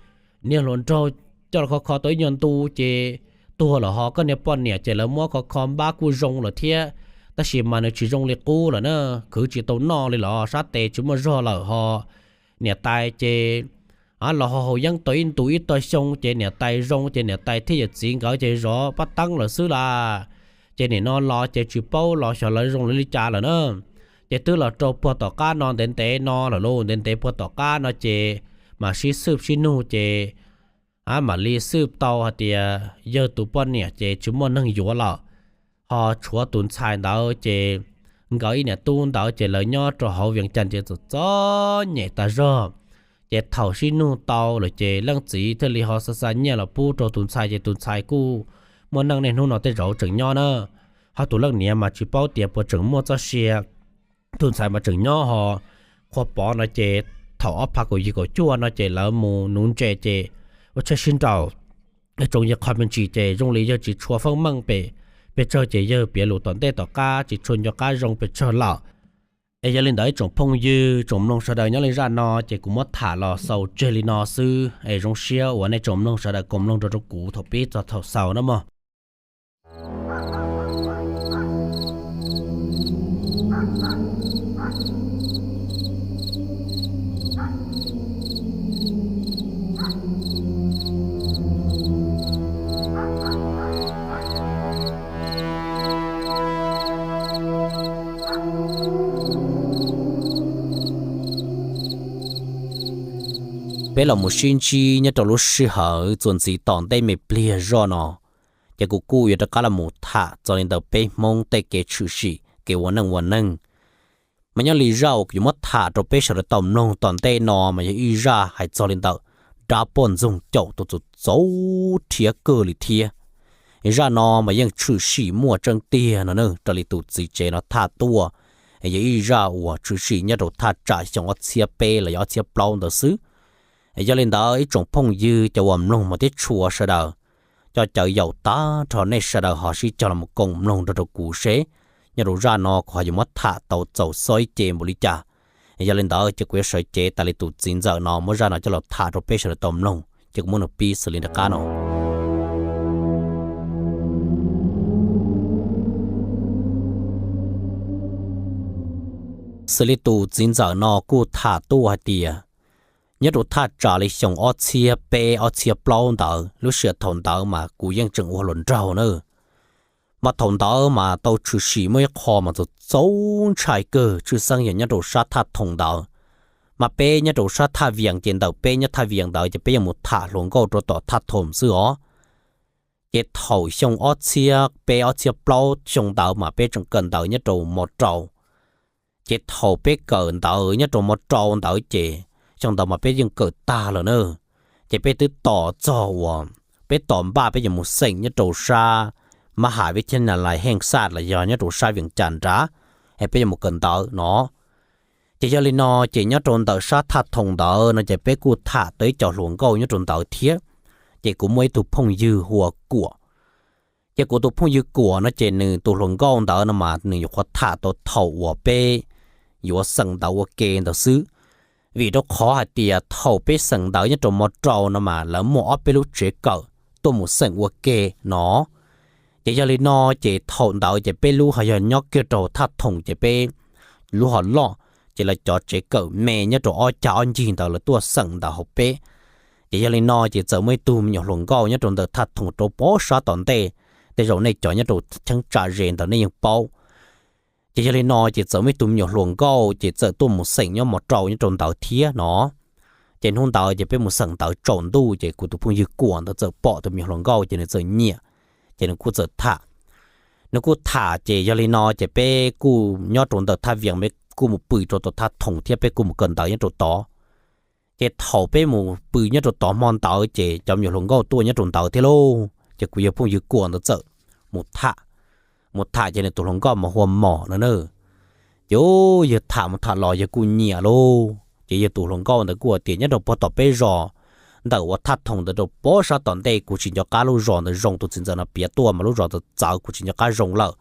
niag hluas nraug coj los kho kho tau ib nyuag ntu ces tuag lawm, ho koj niag poj niam ces lawv muab kho kho npab kuj zoo lawm thiab, tab sis mas nws tsis zoo li qub lawm na, khwv tsis tau noj li los sab tes tsis muaj zog lawm ho. Niam tais ces los ho haus yeeb tau ib ntu ib tog xyoo ces niam tais zoo ces niam tais thiab yawm txiv nkawd ces zov pab teeb lawm xwb las. Ces nim no los ces tsis paub los xyov lawv zoo li cas lawm na. Ces twb los rau puag tom qab no ntev ntev no lawm lauj, ntev ntev puag tom qab no ces mam sib xwb sib nug ces mam li xwb tau hais tias yawg tus poj niam ces tsis muaj neeg yuav lawm, ho tshuav tus ntxhais ntawd ces nkawd ib niam tub ntawd ces lawv nyob rau hauv Vees Cas ces txom txom nyem tas zog. Ces thaum sib nug tau lawm ces leej txiv thiaj li ho xa xa nyiaj los pub rau tus ntxhais ces tus ntxhais kuj muaj neej niaj hnub no tej zaum tseem nyob na. Ho tus leej niam mas tsis paub tias puas tseem muaj txoj sia, tus ntxhais mas tseem nyob ho. Qhua Pov no ces thaum ob phav kaum yim kaum cuaj no ces lawv mus nuv ntses ces ua tsheb sib nraus, tsoom yawg qhov me ntsis ces zoo li yawg tsis tshua feeb meej pes, pes tsawg ces yawg piav lus tom ntej tom qab tsis tshua nco qab zoo pes tsawg lawm. Es yog li ntawd ib tsoom phooj ywg tsoom mloog sawv daws nyob li zaj no ces kuv muab tham los xaus tseg li no xwb es zoo siab uas nej tsoom mloog sawv daws koom mloog rau rau kuv thaum pib txog thaum xaus na mog. Peb los mus sib ntsib nyob rau lub sij hawm txuas ntxiv tom ntej me pliag zoj no, ces kuv kuj yuav rov qab los mus tham txog li ntawm peb Hmoob tej kev tshwm sim kev ua neej ua neeg. Mas nyob li zaj uas kuv yuav muab tham rau peb sawv daws tau mloog tom ntej no mas yog ib zaj hais txog li ntawm dab poj ntxoog caum tus txaus txaus rhiab kawg li thiab. Zaj no mas yeej tshwm sim muaj tseeb tiag no na, raws li tus txiv tsev no tham tuaj, yog ib zaj uas tshwm sim nyob rau thaj tsam xyoo ob txhiab peb los yog ob txhiab plaub ntawd xwb. Yog li ntawd ib tsoom phooj ywg cov uas mloog mas thiab tshua sawv daws, cov cawv yaum tag nrho nej sawv daws ho sib cog los koom mloog nrog rau kuv seb nyob rau zaj no kuv ho yuav muab tham tau txaus xob ib ce npaum li cas. Yog li ntawd ces kuv yuav sawv cev tas li tus txiv ntxawm no muab zaj no coj los tham rau peb sawv daws tau mloog, ces kuv muab nws pib xws li nram qab no. Xws li tus txiv ntxawm no kuj tham tuaj hais tias, nyob rau thaj tsam li xyoo ob txhiab peb ob txhiab plaub ntawd, lub sij hawm thaum ntawd mas kuv yeej tseem ua hluas nraug na. Mas thaum ntawd mas tau tshwm sim muaj ib qho mas txaus txaus ntshai kawg, tshwj xeeb yog nyob rau sab thaj Thoom ntawd. Mas peb nyob rau sab thaj Vias ces ntawm peb nyob thaj Vias ntawd ces peb yuav mus tham hluas nkauj rau tom thaj Thoom xwb os. Ces thaum xyoo ob txhiab peb ob txhiab plaub xyoo ntawd mas peb tseem kawm ntawv nyob rau mos rau. Ces thaum peb kawm ntawv nyob rau mos rau ntawd ces xyoo ntawd mas peb yeej kawm tag lawm na. Ces peb twb tos txog uas peb tos npaj peb yuav mus xeem nyob rau sab mab ham vib thab na lais heej xaj los yog nyob rau sab Vias Cas nrad, es peb yuav mus kawm ntawv no. Ces yog li no ces nyob rau ntawm sab thaj Thoom ntawd no ces peb kuj tham tau ib co hluas nkauj nyob rau ntawd thiab. Ces kuv muaj ib tug phooj ywg hu ua Kuam. Ces kuv tus phooj ywg Kuam no ces nws tus hluas nkauj ntawd no mas nws nyuam qhuav tham tau thaum uas peb yuav xeem ntawv ua ke ntawd xwb. Vim rau qhov hais tias thaum peb xeem ntawv nyob rau mos rau no mas lawv muaj ob peb lub tsev kawm tuaj mus xeem ua ke no. Ces yog li no ces thaum ntawd ces peb lub ho yog nyob kiag rau thaj Thoom ces peb lub ho loj, ces lawv cov tsev kawm me nyob rau ob cag ob ncig ntawd lawv tuaj xeem ntawv hauv peb. Ces yog li no ces txawm muaj ib tug me nyuam hluas nkauj nyob rau ntawm thaj Thoom rau pem sab tom ntej, tej zaum nej cov nyob rau cheeb tsam ze ntawd nej yeej paub. Ces yog li no ces txawm muaj ib tug me nyuam hluas nkauj ces txawm tuaj mus xeem nyob mos rau nyob rau ntawd thiab no. Ces hnub ntawd ces peb mus xeem ntawv tsaus ntuj ces kuv tus phooj ywg Kuam ntawd txawm pom tus me nyuam hluas nkauj ces nws txawm nyiam, ces nws kuj txawm tham. Nws kuj tham ces yog li no ces peb kuj nyob rau ntawm thaj Vias, peb kuj mus pw rau tom thaj Thoom thiab peb kuj mus kawm ntawv nyob rau tod. Ces thaum peb mus pw nyob rau tod hmo ntawd ces cov me nyuam hluas nkauj tuaj nyob rau ntawd thiab lauj, ces kuv yawg phooj ywg Kuam ntawd txawm mus tham. Mus tham ces nws tus hluas nkauj mas hu ua Mos no na. Ces yawg tham mus tham los yawg kuj nyiam lauj, ces yawg tus hluas nkauj ntawd kuj hais tias nyob rau puag tom peb zos, ntawm uas thaj Thoom ntawd rau pem sab tom ntej kuv tsis nco qab lub zos ntawd zoo, tus txiv ntxawm no piav tuaj mas lub zos ntawd txawv kuv tsis nco qab zoo lawm.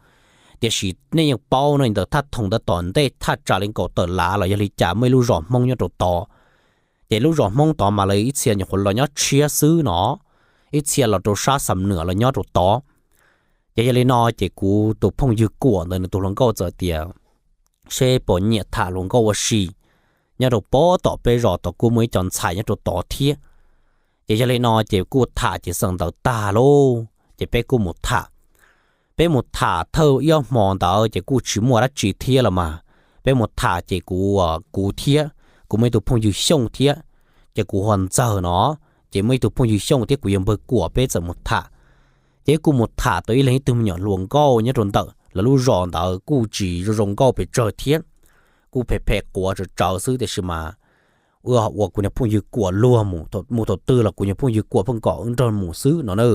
Tiam sis nej yeej paub no ntawm thaj Thoom ntawd tom ntej thaj tsam li nkaum tawm lav los yog li cas muaj ib lub zos Hmoob nyob rau tod. Ces lub zos Hmoob tod mas lawv ib txhia nyuam qhuav los nyob tshiab xwb no, ib txhia los rau sab Xam Nuam los nyob rau tod. Ces yog li no ces kuv tus phooj ywg Kuam ntawd nws tus hluas nkauj txawm tias seb puas nyiam tham hluas nkauj ua si, nyob rau pem tom peb zos tod kuj muaj ib co ntxhais nyob rau tod thiab. Ces yog li no ces kuj tham ces xeem ntawv tag lauj ces peb kuj mus tham. Peb mus tham thawj ib ob hmo ntawd ces kuj tsis muaj dab tsi thiab los mas. Peb mus tham ces kuv, kuv thiab kuv muaj ib tug phooj ywg Xyooj thiab, ces kuv hu ua Ntxawg no, ces muaj ib tug phooj ywg Xyooj thiab kuv yawg npawg Kuam peb txawm mus tham. Ces kuj mus tham tau ib leeg ib tug me nyuam hluas nkauj nyob rau ntawm lawv lub zos ntawd kuj tsis zoo zoo nkauj pes tsawg thiab, kuj phem phem quav tsawv tsawv xwb tiam sis mas ua kuv niag phooj ywg Kuam luag mus, mus thaum twg los kuv niag phooj ywg Kuam pheej kom wb nrog mus xwb no na.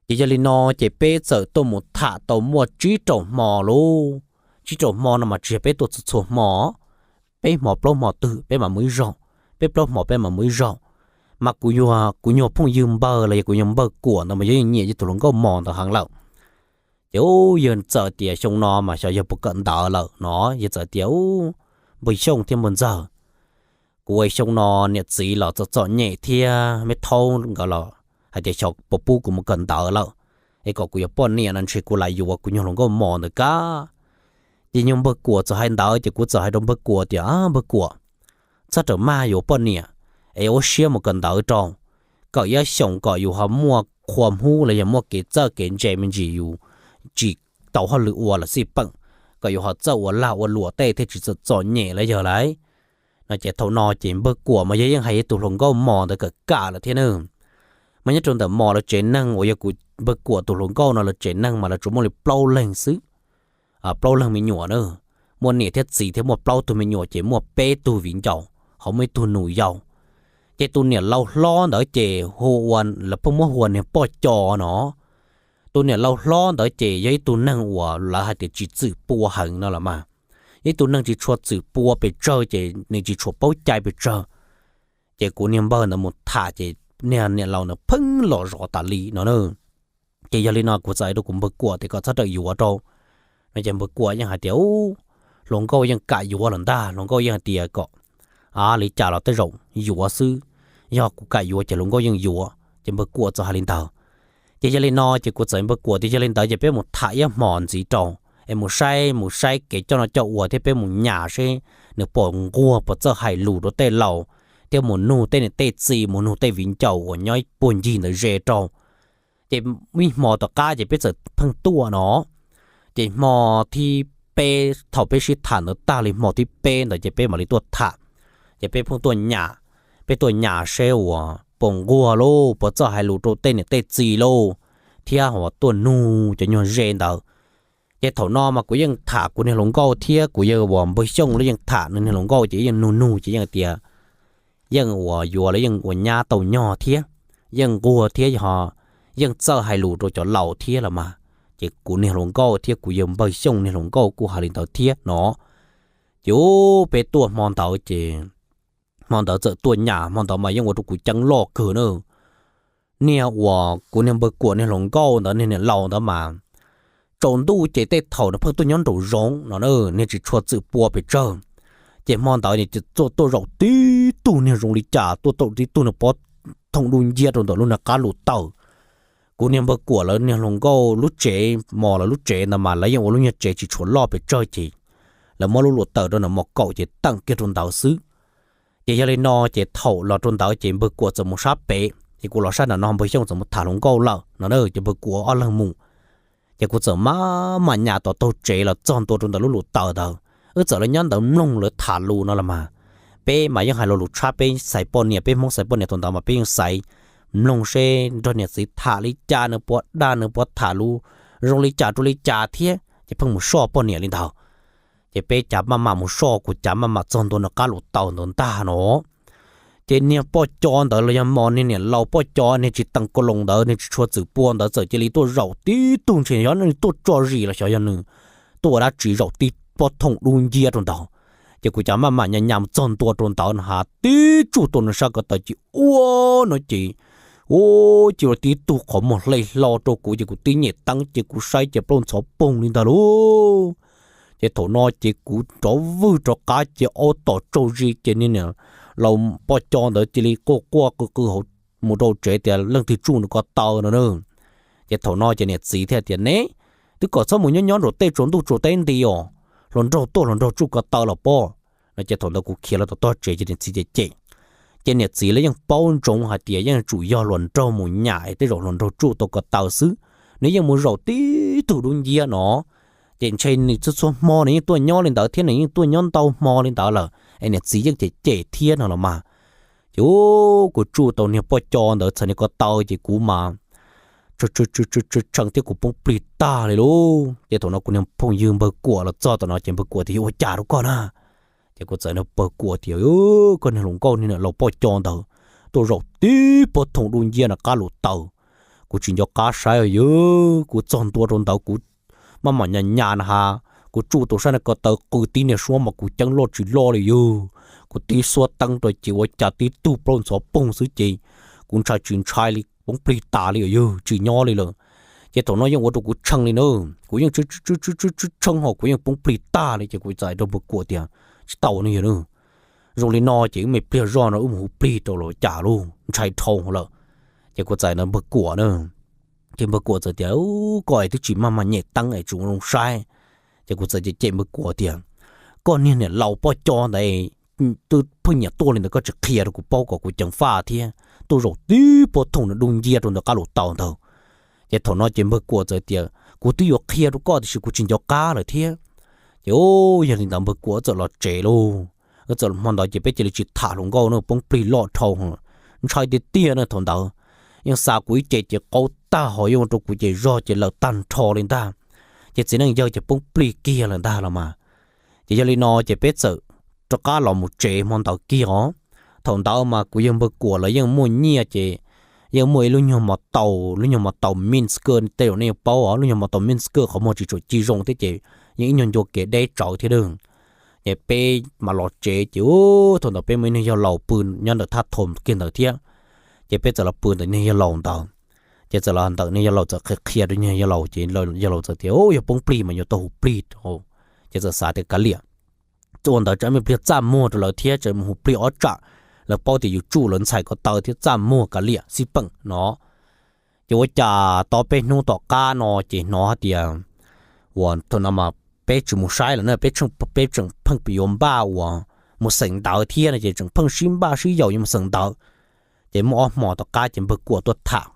Ces yog li no ces peb txawm tuaj mus tham tau muaj tsib rau hmo lauj. Tsib rau hmo no mas tsis yog peb tuaj txhua txhua hmo, peb hmo plaub hmo twg peb mam mus ib zaug, peb plaub hmo peb mam mus ib zaug. Mas kuv, kuv nyuag phooj ywg npawg los yog kuv nyuag npawg Kuam ntawd mas yog yeej nyiam yog tus hluas nkauj Mos ntawd heev lawm. Ces yawg txawm tias xyoo no mas xyov yawg puas kawm ntawv lawm no, yawg txawm tias, Npawg Xyooj thiab npawg Ntxawg, kuv ua xyoo no niam txiv los txom txom nyem thiab me thaub nkawd los hais tias xyov puas pub kuv mus kawm ntawv lawm, es kom kuv yuav poj niam no ntshe kuv lam yuav kuv nyuag hluas nkauj Mos ntawd kab. Ces nyuag npawg Kuam txawm hais ntawd ces kuv txawm hais rau npawg Kuam tias, Npawg Kuam, txhob rawm maj yuav poj niam, es ua siab mus kawm ntawv rau, kawm ib xyoos kom yus ho muaj qhua hmub los yog muaj kev txawj kev ntse me ntsis yus tsis tau hauj lwm ua lawm xij peem, kom yus ho txawj ua lag ua luam tej thiaj tsis txom txom nyem los yog lauj. No ces thaum no ces npawg Kuam mas yog yeej hais tus hluas nkauj mos ntawd kawm kam lawm thiab na. Mas nyob rau ntawm mos lawv tsev neeg uas yog kuv npawg Kuam tus hluas nkauj no lawv tsev neeg mas lawv tsuas muaj li plaub leeg xwb, plaub leeg me nyuam na. Muaj niam thiab txiv thiab muaj plaub tug me nyuam ces muaj peb tug viv ncaus, ho muaj ib tug nus yau. Ces tus niam laus hlob ntawd ces hu ua, lawv pheej muab hu ua niag poj co no. Tus niam laus hlob ntawd ces yog ib tug neeg uas lawv hais tias tsis txwm pua heev no los mas, ib tug neeg tsis tshua txwm pua pes tsawg ces nws tsis tshua paub cai pes tsawg. Ces kuv niag npawg ntawd mus tham ces niag niam laus ntawd pheej los zov tas li no na. Ces yog li no kuv txawm hais rau kuv npawg Kuam tias kom txhob rawm yuav rau. No ces npawg Kuam yeej hais tias, Ub, hluas nkauj yeej kam yuav lawm ntag, hluas nkauj yeej hais tias kom, a, li cas los tej zaum yuav xwb, yog kuv kam yuav ces hluas nkauj yeej yuav. Ces npawg Kuam txawm hais li ntawd. Ces yog li no ces kuv txawm npawg Kuam tias yog li ntawd ces peb mus tham ib hmos ntxiv rau, es mus saib, mus saib kev coj no coj ua thiab peb mus nyas seb nws puas nquag puas txawj hais lus rau tej laus, thiab mus nug tej niam tej txiv, mus nug tej viv ncaus uas nyob ib puag ncig ntawd ze rau. Ces ib hmo tom qab ces peb txawm pheej tuaj no. Ces hmo thib peb thaum peb sib tham ntawd tag li hmo thib peb ntawd ces peb mam li tuaj tham. Ces peb pheej tuaj nyas, peb tuaj nyas seb uas puas nquag lauj, puas txawj hais lus rau tej niam tej txiv lauj, thiab uas tuaj nug cov nyuag ze ntawd. Ces thaum no mas kuv yeej tham kuv niag hluas nkauj thiab kuv yawg uas npawg Xyooj los yeej tham nws niag hluas nkauj ces yeej nug nug ces yeej tias yeej uas yuav los yeej ua nyab tau nyog thiab, yeej nquag thiab yog yeej txawj hais lus rau cov laus thiab los mas. Ces kuv niag hluas nkauj thiab kuv yawg npawg Xyooj niag hluas nkauj kuj hais li ntawd thiab no. Ces ub, peb tuaj hmo ntawd ces hmo ntawd txawm tuaj nyas, hmo ntawd mas yeej ua rau kuv ceeb loj kawg na. Niag uas kuv niag npawg Kuam niag hluas nkauj ntawd niag niam laus ntawd mas tsaus ntuj ces tej thaum nws pheej tuaj nyob nraum zoov no, niag tsis tshua txwm pua pes tsawg. Ces hmo ntawd nws tuaj zaum tib tug niag zoo li cas tuaj zaum tib tug nws pov thoom dub nciab rau ntawm lub niag qab lus taw. Kuv niag npawg Kuam lawv niag hluas nkauj lub tsev, mos lawv lub tsev ntawd mas lawv yeej ua lub nyuag tsev tsis tshua loj pes tsawg ces lawv muab lub lus taws rau ntawm mos kaum ces teem kiag rau ntawd xwb. Ces yog li no ces thaum los rau ntawd ces npawg Kuam txawm mus sab pem ces kuv los sab nram no, npawg Xyooj txawm mus tham hluas nkauj lawm no ces npawg Kuam ob leeg mus. Ces kuv txawm maj mam nyas tom taug tsev los txog ntua rau ntawm lub lus taws ntawd, wb txawm los nyob ntawd mloog lawv tham lus no los mas. Peb mas yeej hais lo lus tshab peb xaiv poj niam, peb Hmoob xaiv poj niam thaum ntawd mas peb yeej xaiv mloog seb nrog niam txiv tham li cas, nws puas dag, nws puas tham lus zoo li cas rau li cas thiab, ces pheej mus soj poj niam li ntawd. Ces peb cav maj mam mus soj, kuv cav maj mam txog ntua nram qab lus taws ntawd ntag no. Ces niag poj co ntawd los yog mos niag niam laus poj co, niag tsis teem ko loos ntawd, niag tsis tshua txwm pua ntawd txawm cia li tuaj zaum tib tug, ntshe yog nws tuaj tso zis los xyov yog nws tuaj ua dab tsi zaum tib pob thoom dub nciab rau ntawd. Ces kuv cav maj mam nyas nyas mus txog ntua rau ntawd no has tib tsuj tau nws sab ko taw ces ua no ces, ua ces ua tib tug qhov muag hle hlo rau kuv ces kuv tib nyem teeb ces kuv saib ces plaub ntxhov poog li ntag lauj. Ces thaum no ces kuv rov vwg rov qab ces aub tom tsaug zis ces niag niam laus poj co ntawd cia li quaj quaj qw qw hauv mus rau tsev tias leej twg tsuj nws ko taw no na. Ces thaum no ces niam txiv thiaj tias, Ne, twb kom txhob mus nyob nyob nraum tej tsaus ntuj tsaus teb nti os, hluas nraug tuaj hluas nraug tsuj ko taw los pob. No ces thaum ntawd kuv khiav los tom tog tsev ces niam txiv cem cem. Ces niam txiv lawv yeej paub ntsoov hais tias yeej tsum yog hluas nraug mus nyas es tej zaum hluas nraug tsuj tau ko taw xwb, nws yeej mus zaum tib tug dub nciab no. Ces ntshe nws txhua txhua hmo nws yeej tuaj nyob li ntawd thiab, nws yeej tuaj nyob ntau hmo li ntawd lawm es niam txiv yeej cem cem thiab no los mas. Ces kuv tsuj tau niag poj co ntawd txhais niag ko taw ces kuv mas tshee thiab kuv poob plig tag li lauj. Ces thaum no kuv niag phooj ywg npawg Kuam los txog tom no ces npawg Kuam tias, Yuav ua cas rau koj na? Ces kuv txawm nug npawg Kuam tias, Koj niag hluas nkauj niag niam laus poj co ntawd tuaj zaum tib pob thoom dub nciab nram qab lus taw, kuv tsis nco qab saib os yawg. Kuv txog ntua rau ntawd kuv maj mam nyas nyas na has, kuv tsuj tau sab niag ko taw qw tib niag suab mas kuv ceeb loj tsis loj li yawg. Kuv tib suab teeb rau ces ua cas tib tug plaub ntxhov poog xwb ces kuv ntshai tsis ntshai li poob plig tas li os yawg, tsis nyob li lawm. Ces thaum no yeej ua rau kuv tshee li na, kuv yeej tshee ho kuv yeej poob plig tag li ces kuv txawm hais rau npawg Kuam tias, Tsis tau ne yawg, zoo li no ces wb me pliag zoj no wb mus hu plig rau los cas lauj, ntshai dhau lawm. Ces kuv txawm hais npawg Kuam na, ces npawg Kuam txawm tias, Koj es twb tsis maj mam nyem teeb es tsis zoo saib. Ces kuv txawm cem cem npawg Kuam tias, Koj niag niam laus poj co ntawd twb pheej nyiam tuaj li ntawd koj tsis qhia rau kuv paub kom kuv ceev faj thiab, tuaj zaum tib pob thoom nws dub nciab rau ntawm qab lus taw ntawd. Ces thaum no ces npawg Kuam txawm tias, Kuv twb yuav qhia rau koj tiam sis kuv tsis nco qab lawm thiab. Ces yog li ntawd npawg Kuam txawm los tsev lauj. Wb txawm hmo ntawd ces peb cia li tsis tham hluas nkauj no, poob plig loj dhau, ntshai tiag tiag na thaum ntawd. Yeej xa kuv ib ce ces qaug tag hos yeej ua rau kuv ces zog ces lawm tag nrho li ntag. Ces txiv neej yawg ces poob plig kiag lawm ntag los mas. Ces yog li no ces peb txawm rov qab los mus tsev hmo ntawd kiag os. Thaum ntawd mas kuv yawg npawg Kuam lawv yeej muaj nyiaj ces yeej muaj ib lub nyuag mos taus, lub nyuag mos taus Minsk, tej zaum nej yuav paub os, lub nyuag mos taus Minsk qhov muag tsis tshua ci zoo thiab ces yeej ib nyuag ncua kev deb tsawv thiab. Ces peb mas los tsev ces thaum ntawd peb muaj ib niag yawg laus pw nyob ntawm thaj thom kiag ntawd thiab. Ces peb txawm los pw ntawm niag yawg laus ntawd. Ces txawm los ntawm niag yawg laus txawm qhia qhia rau niag yawg laus ces yawg laus txawm tias, Yog poob plig mas yuav tau hu plig rau. Ces txawm xav tias kav liam, ua ntawd tsam me pliag txaj muag rau lawv thiab tsam mus hu plig ob tsam, lawv paub tias yus tsuj lawv ntxhais ko taw thiab txaj muag kav liam xij peem no. Ces ua cas tau peb hnub tom qab no ces hnov hais tias, uas thaum no mas peb tsis mus saib lawm na, peb tseem pheej yuav npaj uas mus xeem ntawv thiab no ces tseem pheej sib npaj sib yaum yuav mus xeem ntawv. Ces muaj ob hmos tom qab ces npawg Kuam tuaj tham.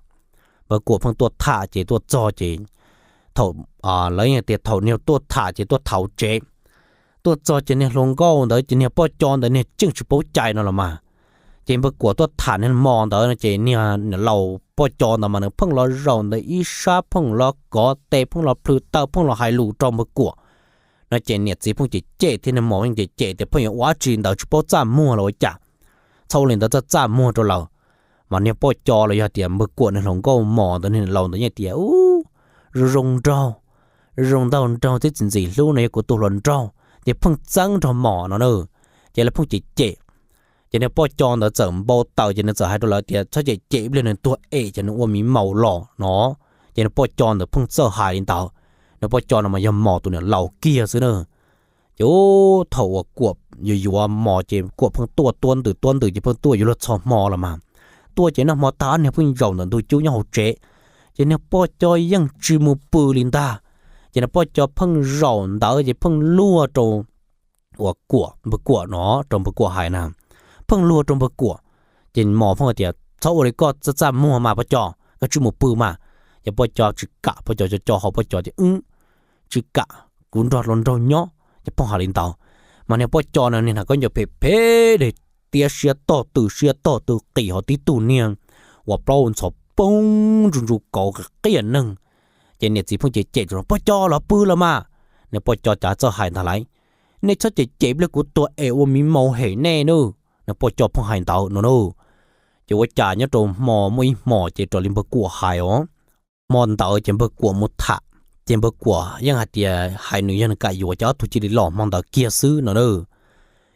Npawg Kuam pheej tuaj tham ces tuaj txog ces thaum, lawv yeej tias thaum niag tuaj tham ces tuaj tham hauv tsev. Tuaj txog ces niag hluas nkauj ntawd ces niag poj co ntawd niag tseem tsis paub cai no los mas. Ces npawg Kuam tuaj tham niag hmo ntawd no ces niag niam laus poj co ntawd mas nws pheej los zaum ntawd ib sab pheej los kov tes pheej los plhws taw pheej los hais lus rau npawg Kuam. No ces niam txiv pheej cem cem thiab niag hmo pheej cem cem tias pheej yuav ua dab tsi ntawd tsis paub txaj muag los ua cas. Txhob ua li ntawd txaj txaj muag rau lawm. Mas niag poj co los yog tias npawg Kuam niag hluas nkauj mos ntawd niag niam laus ntawd yeej tias, Ub, zoo zoo nraug, zoo nraug nraug thiab txiv ntxim hlub no yog kuv tus hluas nraug, ces pheej txeeb nrog mos no na. Ces lawv pheej cem cem. Ces niag poj co ntawd txawm npau taws ces nws txawm hais rau lawv tias txhob cem cem ib pliag nws tuag em ces nws ua miv maus los no. Ces niag poj co ntawd pheej txawj hais li ntawd. Niag poj co no mas yog mos tus niam laus kiag xwb na. Ces thaum uas Kuam yuav yuav mos ces Kuam pheej tuaj tuab ntws tuab ntws ces pheej tuaj yuav luag txhua hmo los mas. Tuaj ces noj hmo tag ob niag pheej zaum ntawm ntug cub nyob hauv tsev. Ces niag poj co yeej tsis mus pw li ntag. Ces niag poj co pheej zaum ntawd ces pheej luag rau uas Kuam, npawg Kuam no, rau npawg Kuam hais na, pheej luag rau npawg Kuam. Ces mos pheej tias txhob ua li koj txaj txaj muag mas poj co, koj tsis mus pw mas. Ces poj co tsis kam, poj co co co hauv poj co tias, Wb tsis kam, kuv nrog hluas nraug nyob. Ces pheej hais li ntawd. Mas niag poj co no niag hnav khaub ncaws phem phem, tiab siab tog tw siab tog tw qis hos tib tug niag uas plaub ntxhov poob ntsu ntsu kauv qiaj neeg. Ces niam txiv pheej cem cem rau, Poj co los pw los mas. Niag poj co cas txawj hais ntag lauj, Nej txhob cem cem pliag kuv tuag es ua miv maus hem nej nawb. Niag poj co pheej hais ntawd no na. Ces ua cas nyob rau hmo muaj ib hmos ces raws li npawg Kuam hais os, hmo ntawd ces npawg Kuam mus tham, ces npawg Kuam yeej hais tias hais nws yog nws kam yuav ces ob tug cia li los hmo ntawd kiag xwb no na.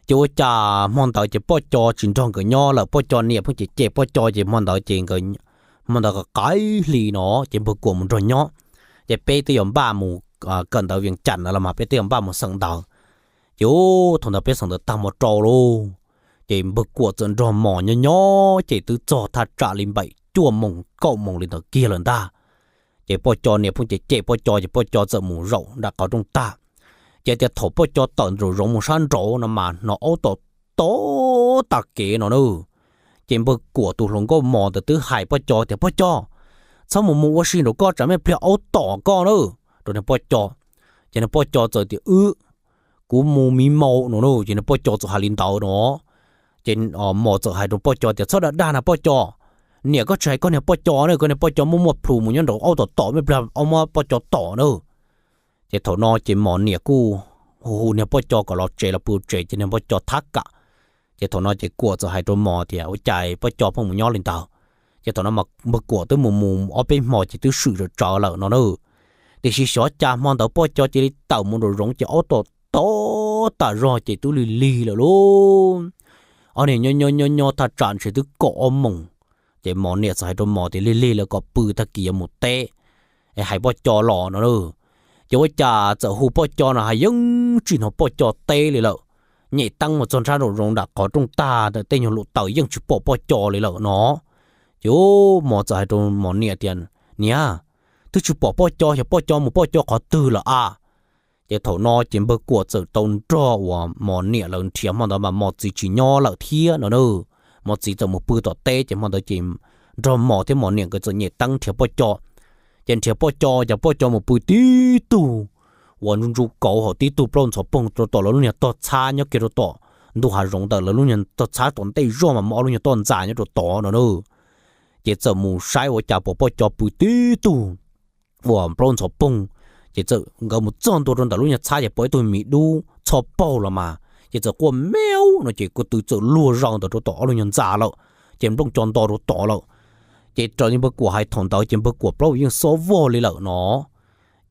Ces ua cas hmo ntawd ces poj co tsis nrog nkawd nyob lawm, poj co niam pheej cem cem poj co ces hmo ntawd ces nkawd, hmo ntawd qaim hli no ces npawg Kuam mus nrog nyob. Ces peb twb yuav npaj mus kawm ntawv Vias Cas no los mas peb twb yuav npaj mus xeem ntawv. Ces thaum ntawd peb xeem ntawv tag hmo rau lauj, ces npawg Kuam txawm nrog mos nyob nyob ces twb txog thaj tsam li npaum cuaj moos kaum moos li ntawd kiag lawm ntag. Ces poj co niam pheej cem cem poj co ces poj co txawm mus zaum nram qhov rooj tag. Ces tias thaum poj co tawm nraum zoov mus sab nraud no mas hnov aub tom tom tas kev no na. Ces npawg Kuam tus hluas nkauj mos ntawd twb hais poj co tias, Poj co, txhob mus mus ua si nraum koj tsam me pliag aub tom koj na, rau niag poj co. Ces niag poj co txawm tias, Wb, kuv mus miv maus no na. Ces niag poj co txawm hais li ntawd no. Ces mos txawm hais rau poj co tias, Txhob dag dag na poj co, niam koj tsis hais koj niag poj co na, koj niag poj co muaj muaj plhus mus nyob nraum aub tom tom me pliag aub muab poj co tom na. Ces thaum no ces mos niam kuj hu hu niag poj co kom los tsev los pw tsev ces niag poj co thab kam. Ces thaum no ces Kuam txawm hais rau mos tias, Ua cas poj co pheej mus nyob li ntawd? Ces thaum no npawg Kuam twb mus mus ob peb hmo ces twb swm tsawv tsawv lawm no na. Tiam sis xyov cas hmo ntawd poj co cia li tawm mus nraum zoov ces aub tom tom tas zog ces twb lig lig lawm lauj. Ob niag nyob nyob nyob nyob thaj tsam ntshe twb kaum ob moos. Ces mos niam txawm hais rau mos tias, Lig lig lawm kom pw tag kis yuav mus teb, es hais poj co los no na. Ces ua cas txawm hu poj co no hais yeej tsis hnov poj co teb li lawm. Nyem teeb mus txog nrab nraum zoov nram qhov rooj tag ntawm tej nyuag lus taws yeej tsis pom poj co li lawm no. Ces mos txawm hais rau mos niam tias, Niam, twb tsis pom poj co, xyov poj co mus poj co qhov twg lawm a? Ces thaum no ces npawg Kuam txawm tau nrog uas mos niam lawv nrhiav, hmo ntawd mas mos txiv tsis nyob lawm thiab no na. Mos txiv txawm mus pw tom teb ces hmo ntawd ces nrog mos thiab mos niam nkawd txawm nyem teeb nrhiav poj co. Ces nrhiav poj co ces poj co mus pw tib tug uas ntsu ntsu kauv hos tib tug plaub ntxhov poog rau tom lawv lub niag tog txhab nyob kiag rau tom ntug hav zoov ntawm lawv lub nyuag toj txhab tom ntej zog mas muaj ob lub nyuag toj ntxas nyob rau tod no na. Ces txawm mus saib ua cas pom poj co pw tib tug uas plaub ntxhov poog. Ces txawm nkawd mus txog ntua rau ntawm lub nyuag txhab ces pom ib tug miv dub txho paug los mas ces txawm quaj meow no ces ko tw txawm luag zaws ntawm rau tom ob lub nyuag ntxas lawm, ces nplooj co nto rau tod lawm. Ces raws li npawg Kuam hais thaum ntawd ces npawg Kuam plaub yeej xob vog li lawm no.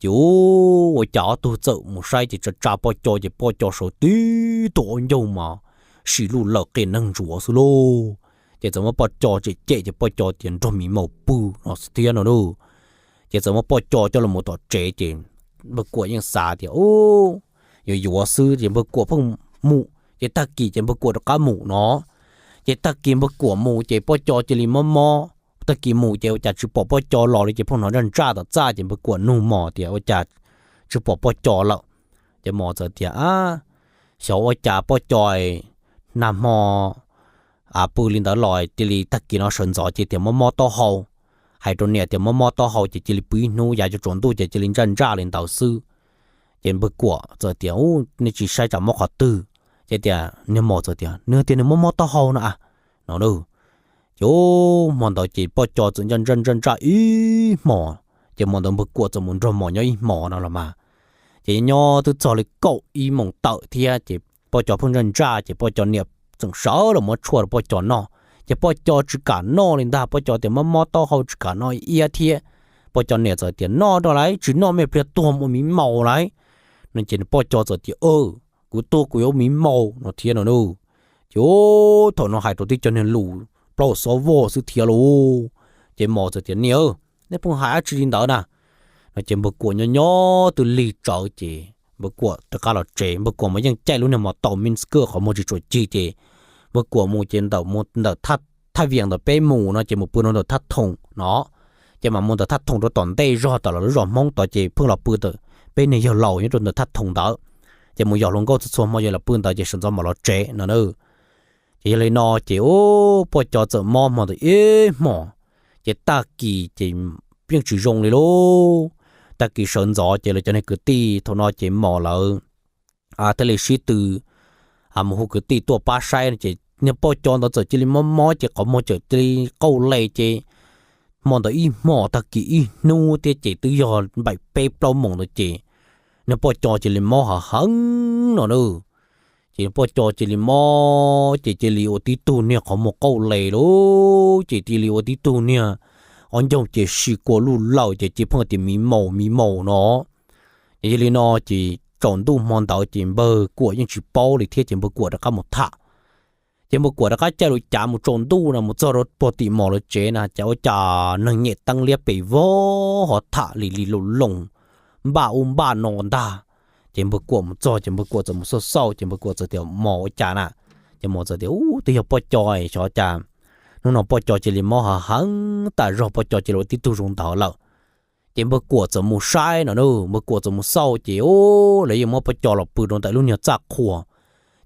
Ces ua cas ob tug txawm mus saib ces tsa tsa poj co ces poj co sawv tib tug ob ncaug mas sim luj lawm qias neeg ntsuav xwb lauj. Ces txawm muab poj co cem cem ces poj co tias nrog miv maum pw no xwb thiab no lauj. Ces txawm muab poj co coj los tom tsev ces npawg Kuam yeej xav tias yuav yuav xwb ces npawg Kuam pheej mus, ces tag kis ces npawg Kuam rov qab mus no. Ces tag kis npawg Kuam mus ces poj co cia li mob mob, tag kis mus ces ua cas tsis pom poj co los li ces pheej hnov ntsaj ntsaj tom txaj ces npawg Kuam nug Mos tias ua cas tsis pom poj co lawm. Ces Mos txawm tias xyov ua cas poj co nag hmo pw li ntawd los cia li tag kis no sawv ntxov ces tias mob mob taub hau, hais rau niam tias mob mob taub hau ces cia li pw ib hnub yav tsaus ntuj ces cia li ntsaj ntsaj li ntawd xwb. Ces npawg Kuam txawm tias nej tsis saib tsam mob qhov twg. Ces tias niag Mos txawm tias nws tias nws mob mob taub hau no a, no. Ces hmo ntawd ces poj co txawm ntsaj ntsaj ntsaj ntsaj ib hmos, ces hmo ntawd npawg Kuam txawm mus nrog Mos nyob ib hmos no los mas. Ces nyob twb txog li kaum ib moos tawm thiab ces poj co pheej ntsaj ntsaj ces poj co niam txawm sawv los muab tshuaj rau poj co noj. Ces poj co tsis kam noj li ntag, poj co tias mob mob taub hau tsis kam noj iab thiab. Poj co niam txawm tias noj rau lawm, tsis noj me pliag tuag ua miv maum lawm no. Ces poj co txawm tias kuv tuag kuv yuav ua miv maum no thiab no. Ces thaum no hais rau tib co niag lus plaub xob vog xwb thiab lauj. Ces Mos txawm tias niam, nej pheej hais dab tsi li ntawd na no. Ces npawg Kuam nyob nyob twb lig tsawv ces npawg Kuam rov qab los tsev, npawg Kuam mas yeej caij lub niag mos taus Minsk qhov muag tsis tshua cig ces npawg Kuam mus ces ntawm mus ntawm thaj vias ntawm peb mus no ces mus pw rau ntawm thaj thoom no. Ces mam mus ntawm thaj thoom rau tom ntej zog tom lawv lub zos Hmoob tod ces pheej los pw ntawm peb niag yawg laus nyob rau ntawm thaj thoom ntawd. Ces mus yos hluas nkauj txhua txhua hmo yog los pw ntawd ces sawv ntxov mam los tsev no na. Ces yog li no ces poj co txawm mob hmo ntawd ib hmos, ces tag kis ces yeej tsis zoo li lauj. Tag kis sawv ntxov ces lawv cov niag kwv tij thaum no ces Mos lawv thiaj li sib tw mus hu kwv tij tuaj pab saib no ces niag poj co ntawd txawm cia li mob mob ces qhov muag txawm cia li qauj le ces hmo ntawd ib hmos tag kis ib hnub thiab ces twb yog npaum peb plaub moos ntawd ces niag poj co cia li mob hav heev no na. Ces poj co cia li mob ces cia li ua tib tug niag qhov muag qauj le lauj, ces cia li ua tib tug niag ob ncaug ces si kua luj lawm ces cia pheej tias miv maum miv maum no. Ces yog li no ces tsaus ntuj hmo ntawd ces npawg Kuam yeej tsis paub li thiab ces npawg Kuam rov qab mus tham. Ces npawg Kuam rov qab caij lub cav mus tsaus ntuj no mus txog rau puag tim Mos lawv tsev na cas ua cas neeg nyem teeb liab pes vog ho tham li li loos loos, npaj ub npaj no ntag. Ces npawg Kuam mus txog ces npawg Kuam txawm mus xauj xauj ces npawg Kuam txawm tias Mos ua cas na? Ces Mos txawm tias ub twb yog poj co xyov cas hnub no poj co cia li mob hav heev tas zog, poj co cia li ua tib tug zoo ntawd lawm. Ces npawg Kuam txawm mus saib no na, npawg Kuam txawm mus xauj ces lawv yeej muab poj co los pw rau ntawm lub niag txaj qhua.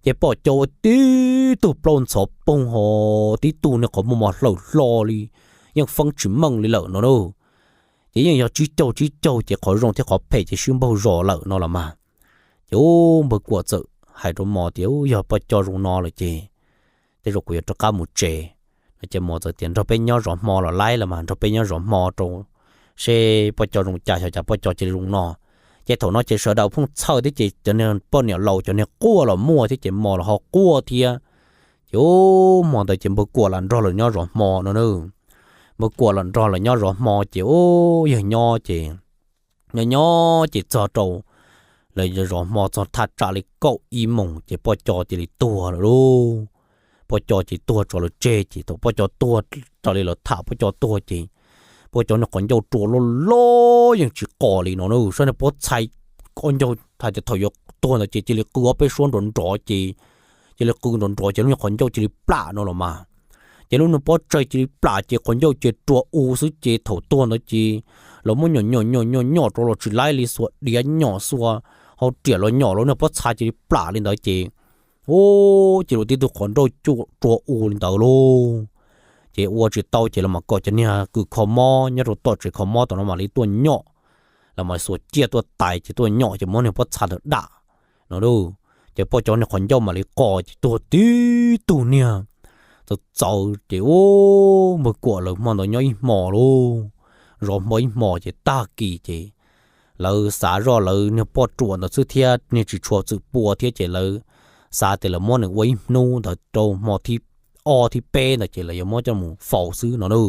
Ces poj co ua tib tug plaub ntxhov poog ho tib tug niag qhov muag mos hlaws hlo li, yeej feeb tsis meej li lawm no na. Ces yeej yog tsib caug tsib caug ces qhov zoo thiab qhov phem ces sib npaug zos lawm no los mas. Ces ub npawg Kuam txawm hais rau Mos tias ub yog poj co zoo no lawm ces tej zaum kuv yuav rov qab mus tsev no. Ces Mos txawm tias nrog peb nyob zov hmo los laib los mas nrog peb nyob zov hmo rau seb poj co zoo cas xyov cas poj co cia li zoo no. Ces thaum no ces sawv daws pheej txhawj thiab ces cov niag poj niam laus cov niag quaj los muaj thiab ces Mos los ho quaj thiab. Ces ub hmo ntawd ces npawg Kuam lam nrog lawv nyob zov hmo no na. Npawg Kuam lam nrog lawv nyob zov hmo ces ub yawg nyob ces nyob nyob ces txog rau lawv zov hmo txog thaj tsam li kaum ib moos ces poj co cia li tuag lawm lauj. Poj co ces tuag tso lawv tseg ces thaum poj co tuag raws li lawv tham poj co tuag ces poj co niag qhov ncauj rua loj loj yeej tsis qos li no na, sab niag pob txha ob ncaug hais tias thaum yuav tuag ntawd ces cia li qw ob peb suab nrov nrov ces cia li qw nrov nrov ces lub niag qhov ncauj cia li plam no los mas. Ces lub niag pob tsaig cia li plam ces qhov ncauj ces rua u xwb ces thaum tuag ntawd ces lawv muab nyom nyom nyom nyom nyom rau los tsis laib li, xuas diav nyom xuas hau riam los nyom lub niag pob txha cia li plam li ntawd ces ub ces lawv tib tug qhov ncauj rua u li ntawd lauj. Ces ua tsis tau ces lawv mam kom cov niag kws kho mob nyob rau tom tsev kho mob tom no mam li tuaj nyom, lawv mam xuas ciaj tuaj tais ces tuaj nyom ces muab niag pob txha ntawd dam no lauj. Ces poj cov niag qhov ncauj mam li qos ces tuag tib tug niag txawv txawv ces ub, npawg Kuam lawv hmo ntawd nyob ib hmos lauj, zov hmo ib hmos ces tag kis ces lawv xav zoj lawv niag poj ruam ntawd xwb thiab niag tsis tshua txwm pua thiab ces lawv xav tias lawv muab nws ua ib hnub ntawd rau hmo thib ob thib peb ntawd ces lawv yuav muab coj mus faus xwb no na.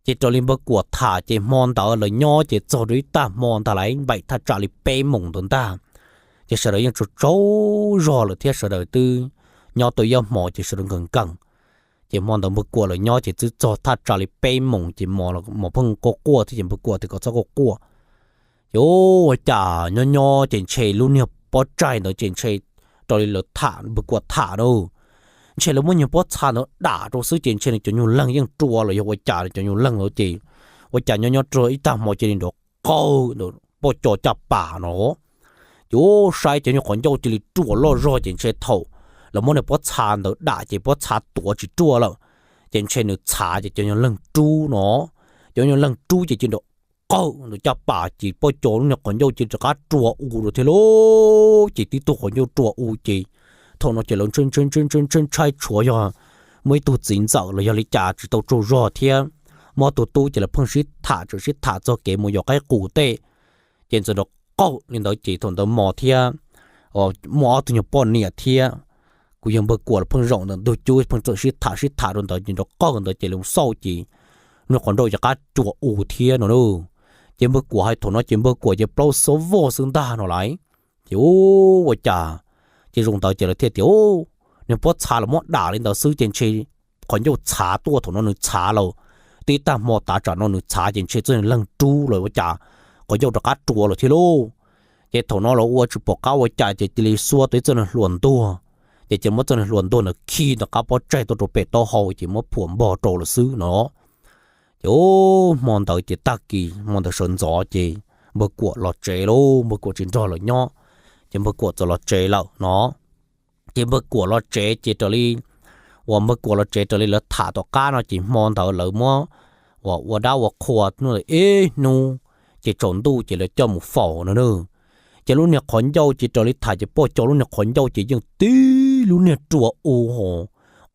Ces raws li npawg Kuam tham ces hmo ntawd lawv nyob ces txog rau ib tag hmo ntag lais npaim thaj tsam li peb moos ntawd ntag, ces sawv daws yeej tsaug tsaug zog lawm thiab sawv daws twb nyob tau ib ob hmos ces sawv daws nkees nkees. Ces hmo ntawd npawg Kuam lawv nyob ces twb txog thaj tsam li peb moos ces mos pheej quaj quaj thiab ces npawg Kuam tias kom txhob quaj quaj. Ces ua cas nyob nyob ces ntshe lub niag pob tsaig ntawd ces ntshe raws li lawv tham npawg Kuam tham na, ntshe lawv muab niag pob txha ntawd dam rau xwb ces ntshe nws cov nyuag leeg yeej rua los yog ua cas cov nyuag leeg ntawd ces ua cas nyob nyob rau ib tag hmo cia li nrov qawg ntawm poj cov caj pas no. Ces ua saib cov nyuag qhov ncauj cia li ruam loj zog ces ntshe thaum lawv muab niag pob txha ntawd dam ces pob txha tuav tsis ruaj lawm, ces ntshe nws txhav ces cov nyuag leeg rub no, cov nyuag leeg rub ces cia li nrov qawg ntawm caj pas ces poj cov lub niag qhov ncauj cia li rov qab rua u rau thiab lauj. Ces tib tug qhov ncauj rua u ces thaum no ces lawv ntshai ntshai tshuav yog muaj ib tug txiv ntxawm los yog li cas tsis tau tsaug zog thiab, muaj ob tug tub ces lawv pheej sib tham tseem sib tham txog kev mus yos qaib qus tej, ces txawm nrov qawg li ntawd ces thaum ntawd mos thiab muaj ob tug nyuag poj niam thiab kuv yawg npawg Kuam lawv pheej zaum ntawm ntug cub pheej txawm sib tham sib tham rau ntawd ces nrov qawg ntawd ces lawv xauj ces niag qhov ncauj ces rov qab rua u thiab no na. Ces npawg Kuam hais thaum no ces npawg Kuam ces plaub xob voj xwb ntag no lais. Ces ua cas, ces zoo ntawd ces lawv thiaj tias, niag pob txha los muab dam li ntawd xwb ces ntshe qhov ncauj txhav tuaj thaum no nws txhav lawm, tib tag hmo tav tsam no nws txhav ces ntshe txoj leeg rub los ua cas qhov ncauj rov qab rua lawm thiab lauj. Ces thaum no los ua tsis pom qab ua cas ces cia li xuas tau ib txoj niag hlua ntuag, ces cia li muab txoj niag hlua ntuag ntawd khi ntawm qab pob tsaig tuaj rau pem taub hau ces muab phuam npog rau lawm xwb no. Ces hmo ntawd ces tag kis hmo ntawd sawv ntxov ces npawg Kuam los tsev lauj, npawg Kuam tsis nrog lawv nyob, ces npawg Kuam txawm los tsev lawm no. Ces npawg Kuam los tsev ces raws li uas npawg Kuam los tsev raws li lawv tham tom qab no ces hmo ntawd lawv muab uas ua dab ua qhua hnub ntawd ib hnub, ces tsaus ntuj ces lawv coj mus faus no na. Ces lub niag qhov ncauj ces raws li tham ces poj cov lub niag qhov ncauj ces yeej tib lub niag rua u ho,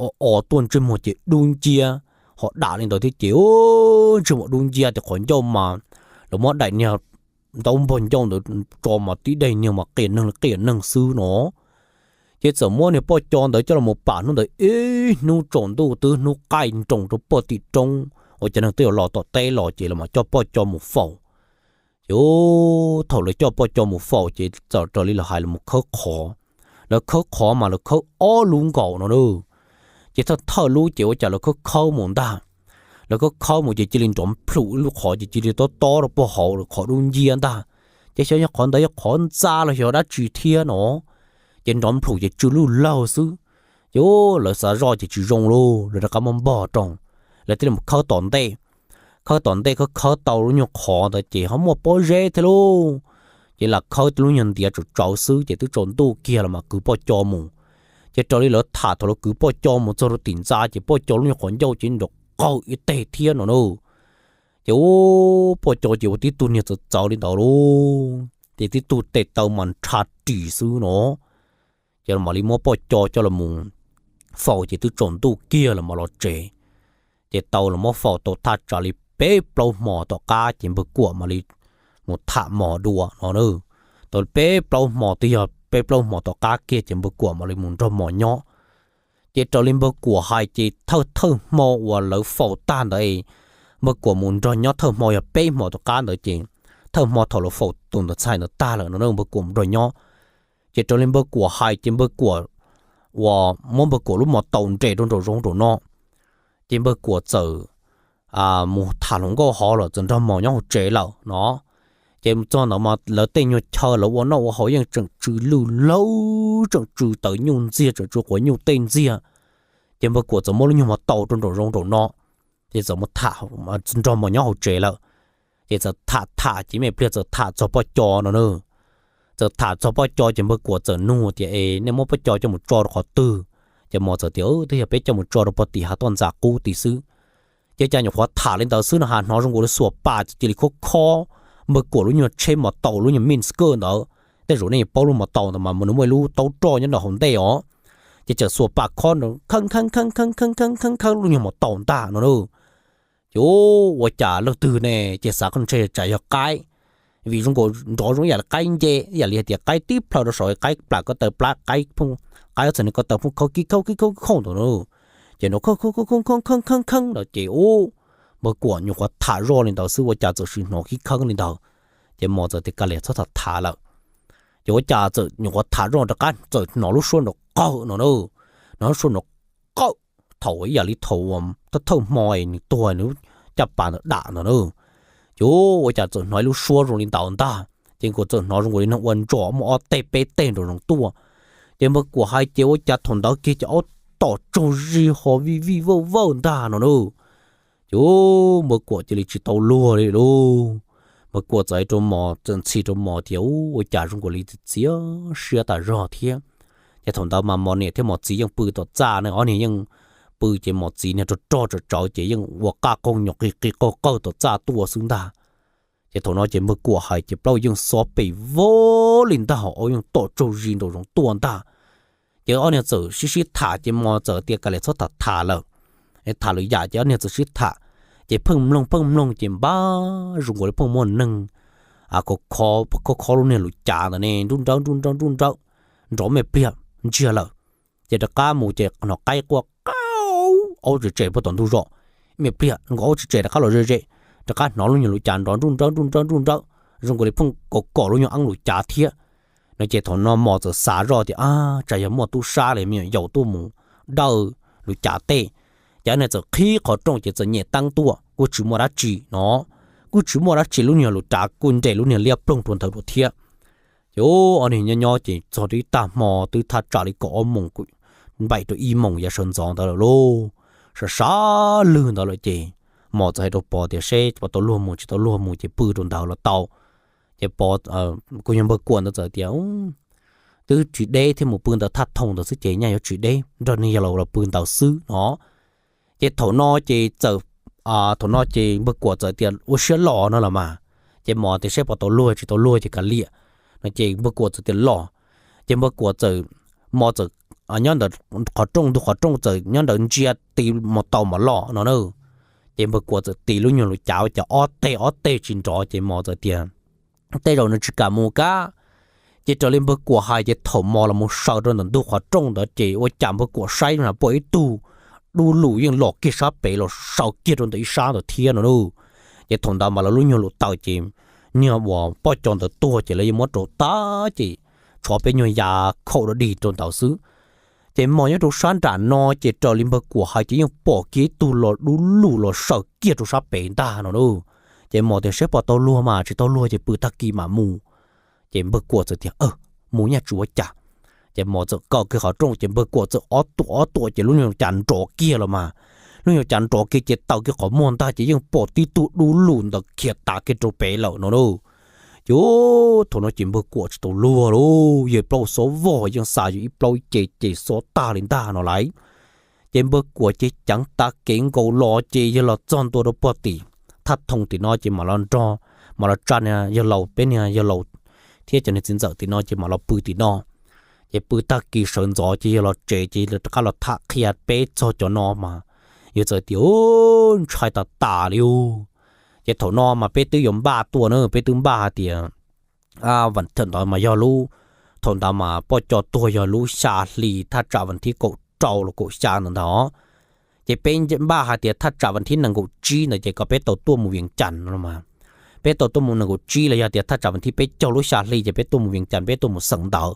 o o tuaj ntsej muag ces dub nciab, ho dam li ntawd thiab ces ntsej muag dub nciab tias qhov ncauj mas lawv muab daim niag ntaub npog ncauj ntawd tso mas tib daim niag mas qias neeg li qias neeg xwb no. Ces txawm muab niag poj cov ntawd coj los pam hnub ntawd ib hnub tsaus ntuj twb hnub qaij nroos rau pem tim roob uas cov neeg twb yuav los tom teb los ces lawv mam coj poj cov mus faus. Ces thaum lawv coj poj cov mus faus ces txawm raws li lawv hais lawv mus khawb qhov. Lawv khawb qhov mas lawv khawb ob lub nkaus no na. Ces thawj thawj lub ces ua cas lawv khawb khawb mus ntag, lawv khawb khawb mus ces cia li nrov nplhum ib lub qhov ces cia li tob tob rau pem hauv qhov dub nciab ntag. Ces xyov yog qhov ntawd yog qhov ntxa los yog dab tsi thiab no, ces nrov nplhum ces tsw luj laug xwb. Ces lawv xav zoj ces tsis zoo lauj, lawv rov qab muab npog rau, lawv thiaj li mus khawb tom ntej. Khawb tom ntej khawb khawb tau lub nyuag qhov ntawd ces ho muaj pob zeb thiab lauj. Ces lam khawb lub nyuag ntiav tsawv tsawv xwb ces twb tsaus ntuj kiag los mas kwv poj cov mus. Ces raws li lawv tham thaum lawv kwv poj cov mus txog rau tim ntxa ces poj cov lub nyuag qhov ncauj ces nrov qawg ib teg thiab no na. Ces ua poj cov ces ua tib tug niag txawv txawv li ntawd lauj, ces tib tug tes taw mas nrhav ris xwb no. Ces mam li muab poj cov coj los faus ces twb tsaus ntuj kiag los mas los tsev. Ces tau los muab faus tau thaj tsam li peb plaub hmo tom qab ces npawg Kuam mam li mus tham mos dua no na. Tau peb plaub hmo twb yog peb plaub hmo tom qab kiag ces npawg Kuam mam li mus nrog mos nyob. Ces raws li npawg Kuam hais ces thawj thawj hmo uas lawv faus tag ntawd, npawg Kuam mus nrog nyob thawj hmo yog peb hmo tom qab ntawd ces thawj hmo thaum lawv faus tus ntawd txhais ntawd tag lawm no npawg Kuam mus nrog nyob. Ces raws li npawg Kuam hais ces npawg Kuam uas muab npawg Kuam lub mos taus nres rau nraum zoov nraum no, ces npawg Kuam txawm mus tham hluas nkauj hov lawm txawm nrog mos nyob hauv tsev lawm no. Ces txog ntawd mas lawv tej nyuag chaw lawv ua noj ua haus yeej tseem tsw lwj laug, tseem tsw tawv nyuj ntxiag, tseem tsw quav nyuj tej ntxiag. Ces npawg Kuam txawm muab lub nyuag mos taus rau nraum zoov nraum no, ces txawm nrog mos nyob hauv tsev lawm. Ces txawm tham tham ces me pliag txawm tham txog poj cov no na. Txawm tham txog poj cov ces npawg Kuam txawm nug tias, Es nej muab poj cov coj mus tso rau qhov twg? Ces mos txawm tias, Twb yog peb coj mus tso rau pog tim hav toj ntxas qub tid xwb. Ces cas nyuam qhuav tham li ntawd xwb no ha hnov zoo nkaus li xuas pas ces cia li khob khob npawg Kuam lub nyuag tsheb mos taus lub nyuag mij skawj ntawd, Tej zaum nej paub lub mos taus ntawd mas nws muaj ib lub taub roj nyob nram hauv ntej os. Ces txawm xuas pam khob nrov kheeb kheeb kheeb kheeb kheeb kheeb kheeb lub nyuag mos taus ntag no na. Ces ua cas leej twg ne ces xav qhov ntshe tsam yog qaib, vim zoo nkaus nrov zoo ib yam li qaib nce, ib yam li hais tias qaib tib plhaw rau saum qaib plam ko taw plab, qaib phooj, qaib ob txhais niag ko taw phooj khaub kib khaub kib khaub kib khaub ntawd na. Ces nrov kheeb kheeb kheeb kheeb kheeb kheeb kheeb ntawd ces ub, Npawg Kuam nyuam qhuav tham zoj li ntawd xwb ua cas txawm sis hnov kib khaub li ntawd. Ces Mos txawm tias kav liam txhob tham tham lawm. Ces ua cas txawm nyuam qhuav tham zoj rov qab txawm hnov lub suab nrov qawj no na. Hnov lub suab nrov qawj thaum ib yam li thaum thawj thawj hmo nws tuag nws caj pas ntawd dam ntawd na. Ces ua cas txawm hnov ib lub suab zoo li ntawd ntag, ces Npawg Kuam txawm hnov zoo nkaus li neeg ua ntsos muaj ob teg peb teg nraum zoov tuaj. Ces Npawg Kuam hais ces ua cas thaum ntawd kiag ces ob tom tsaug zis ho vij vij vawj vawj ntag no na. Ces Npawg Kuam cia li tsis tau luag li lauj. Npawg Kuam txawm hais rau Mos, txawm ntxhi rau Mos tias, Ua cas zoo nkaus li txias siab tas zog thiab. Ces thaum ntawd mas Mos niam thiab Mos txiv yeej pw tom txaj ne, ob niag yeej pw ces Mos txiv niag rog rog tsawv tsawv ces yeej ua qaj qooj nyuam qis qis qaug qawg tom txaj tuaj xwb ntag. Ces thaum no ces Npawg Kuam hais ces plaub yeej xob pes vog li ntag, ob yeej tom tsaug zis nraum zoov tuaj ntag. Ces ob niag txawm sib sib tham ces Mos txawm tias kav liam txhob tham tham lawm, tham lwm yam ces ob niag txawm sib tham. Ces pheej mloog pheej mloog ces npab zoo nkaus li pheej muaj neeg khob khob lub niag lus cav ntawd ne nruj nrawb nruj nrawb nruj nrawb, nrov me pliag ntsiag lawm. Ces rov qab mus ces hnov qaib quaj qau, aub tsis tsem puag tom ntug zos, me pliag nkaus aub tsis tsem rov qab los ze ze, rov qab hnov lub nyuag lus cav nrov nruj nrawb nruj nrawb nruj nrawb, zoo nkaus li pheej kom kom lub nyuag eeb lus cav thiab. No ces thaum no Mos txawm xav zoj tias, Ab, tsam yog muaj tub sab los me nyuam yaus tuaj mus dawj lus cav tej. Ces ob niag txawm qhib qhov rooj ces txawm nyem teeb tuaj kuj tsis muaj dab tsi no, kuj tsis muaj dab tsi, lub nyuag lus cav kuj nres lub niag liab ploog rau ntawd dua thiab. Ces ob niag nyob nyob ces txog rau ib tag hmo twb thaj tsam li kaum ob moos, npaim rau ib moos yav sawv ntxov ntawd lawm lauj, sab sab lwg ntawd lawm ces Mos txawm hais rau Pov tias seb puas tau luag mus, tsis tau luag mus ces pw rau ntawd los tau. Ces Pov, kuv yog Npawg Kuam ntawd txawm tias, Twb tsis deb thiab, mus pw ntawm thaj thoo ntawd xwb ces nyaj yuav tsis deb, nrog niag yawg laus los pw ntawd xwb no. Ces thaum no ces txawm, thaum no ces Npawg Kuam txawm tias ua siab los no los mas, ces Mos tias seb puas tau luag, tsis tau luag ces kav liam no. Ces Npawg Kuam txawm tias los, ces Npawg Kuam txawm, Mos txawm nyob ntawd qhov rooj ntug qhov rooj txawm nyob ntawd ntsia tis mos taus mam los no na. Ces Npawg Kuam txawm tis lub nyuag lus cav ua cas ob teg ob teg tsis nrov ces Mos txawm tias, Tej zaum nws tsis kam mus kab. Ces raws li Npawg Kuam hais ces thaum Mos los mus sawv rau ntawm ntug qhov rooj ntawd ces ua cas Npawg Kuam saib na pom ib tug dub lug yeej los kiag sab pem los sawv kiag rau ntawm ib sab ntawd thiab no na. Ces thaum ntawd mas lawv lub nyuag lus taws ces niag uas poj co ntawd tuag ces lawv yeej muab rau tag ces tshuav peb nyuag yav khaum dog dig rau ntawd xwb. Ces Mos nyob rau sab nram no ces raws li Npawg Kuam hais ces yeej pom kiag ib tug los dub lug los sawv kiag rau sab pem ntag no na. Ces Mos tias seb puas tau luag mas, tsis tau luag ces pw tag kis mam mus. Ces Npawg Kuam txawm tias, Mus nyaj tsis ua cas. Ces Mos txawm kaw kiag qhov rooj ces Npawg Kuam txawm ob tuam ob tuam ces lub nyuag cas nrov kiag los mas, lub nyuag cas nrov kiag ces taw kiag qhov muag ntag ces yeej pom tib tug dub lug ntawd khiav tas kiag rau pem lawm no na. Ces thaum no ces Npawg Kuam tsis tau luag lauj, yawg plaub xob vog yeej xav yog ib plaub ce ces xob tag li ntag no lauj. Ces Npawg Kuam ces ceev tav kev nkaus los ces yawg los txog ntua rau puag tim thaj thoo tim no ces mam los nrog, mam los tsa niag yawg laus, peb niag yawg laus thiab cov niag txiv ntxawm tim no ces mam los pw tim no. Ces pw tag kis sawv ntxov ces yawg los tsev ces rov qab los tham qhia peb txog cov no mas yawg txawm tias, Ntshai tas tas li ub. Ces thaum no mas peb twb yuav npaj tuaj na, peb twb npaj hais tias, thaum ntawd mas yog lub, thaum ntawd mas poj co tuag yog lub xya hli thaj tsam vas thib kaum rau los kaum xya ntawd ntag. Ces peb npaj hais tias thaj tsam vas thib nees nkaum tsib ntawd ces kom peb tau tuaj mus Vias Cas no mas, peb tau tuaj mus nees nkaum tsib los yog tias thaj tsam vas thib peb caug lub xya hli ces peb tuaj mus Vias Cas, peb tuaj mus xeem ntawv,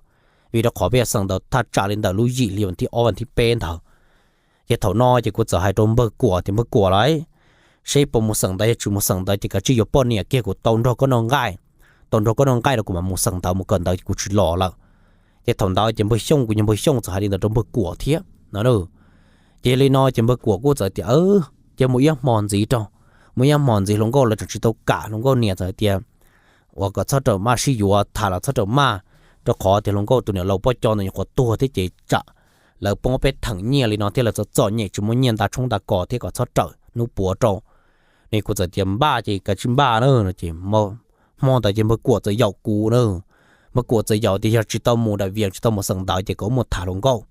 vim rau qhov peb yuav xeem ntawv thaj tsam li ntawm lub yim hli vas thib ob vas thib peb ntawd. Ces thaum no ces kuv txawm hais rau Npawg Kuam tias, Npawg Kuam lauj, seb puas mus xeem ntawv, yog tsis mus xeem ntawv ces kav tsij yuav poj niam kiag, kuv tau nrog koj noj nqaij, tau nrog koj noj nqaij rau kuv mam mus xeem ntawv, mus kawm ntawv ces kuv tsis los lawm. Ces thaum ntawd ces Npawg Xyooj, kuv yog Npawg Xyooj txawm hais li ntawd rau Npawg Kuam thiab no. Ces yog li no ces Npawg Kuam kuj txawm tias, Cia mus ib hmo ntxiv rau, mus ib hmo ntxiv hluas nkauj lawv tseem tsis tau kam, hluas nkauj niam txawm hais tias, uas kom txhob rawm maj sib yuav, tham los txhob rawm maj, rau qhov tias hluas nkauj tus niam laus poj co ntawd nyuam qhuav tuag thiab ces tsam lawv poob peb theem nyiaj li no thiab lawv txom txom nyem tsis muaj nyiaj nta tshoob nta kos thiab kom txhob rawm hnub puav rau. Ne kuv txawm tias npaj ces kav tsij npaj na no ces hmo ntawd ces Npawg Kuam txawm yaum kuv na, Npawg Kuam txawm yaum tias yog tsis tau mus dam vias tsis tau mus xeem ntawv ces kom mus tham hluas nkauj.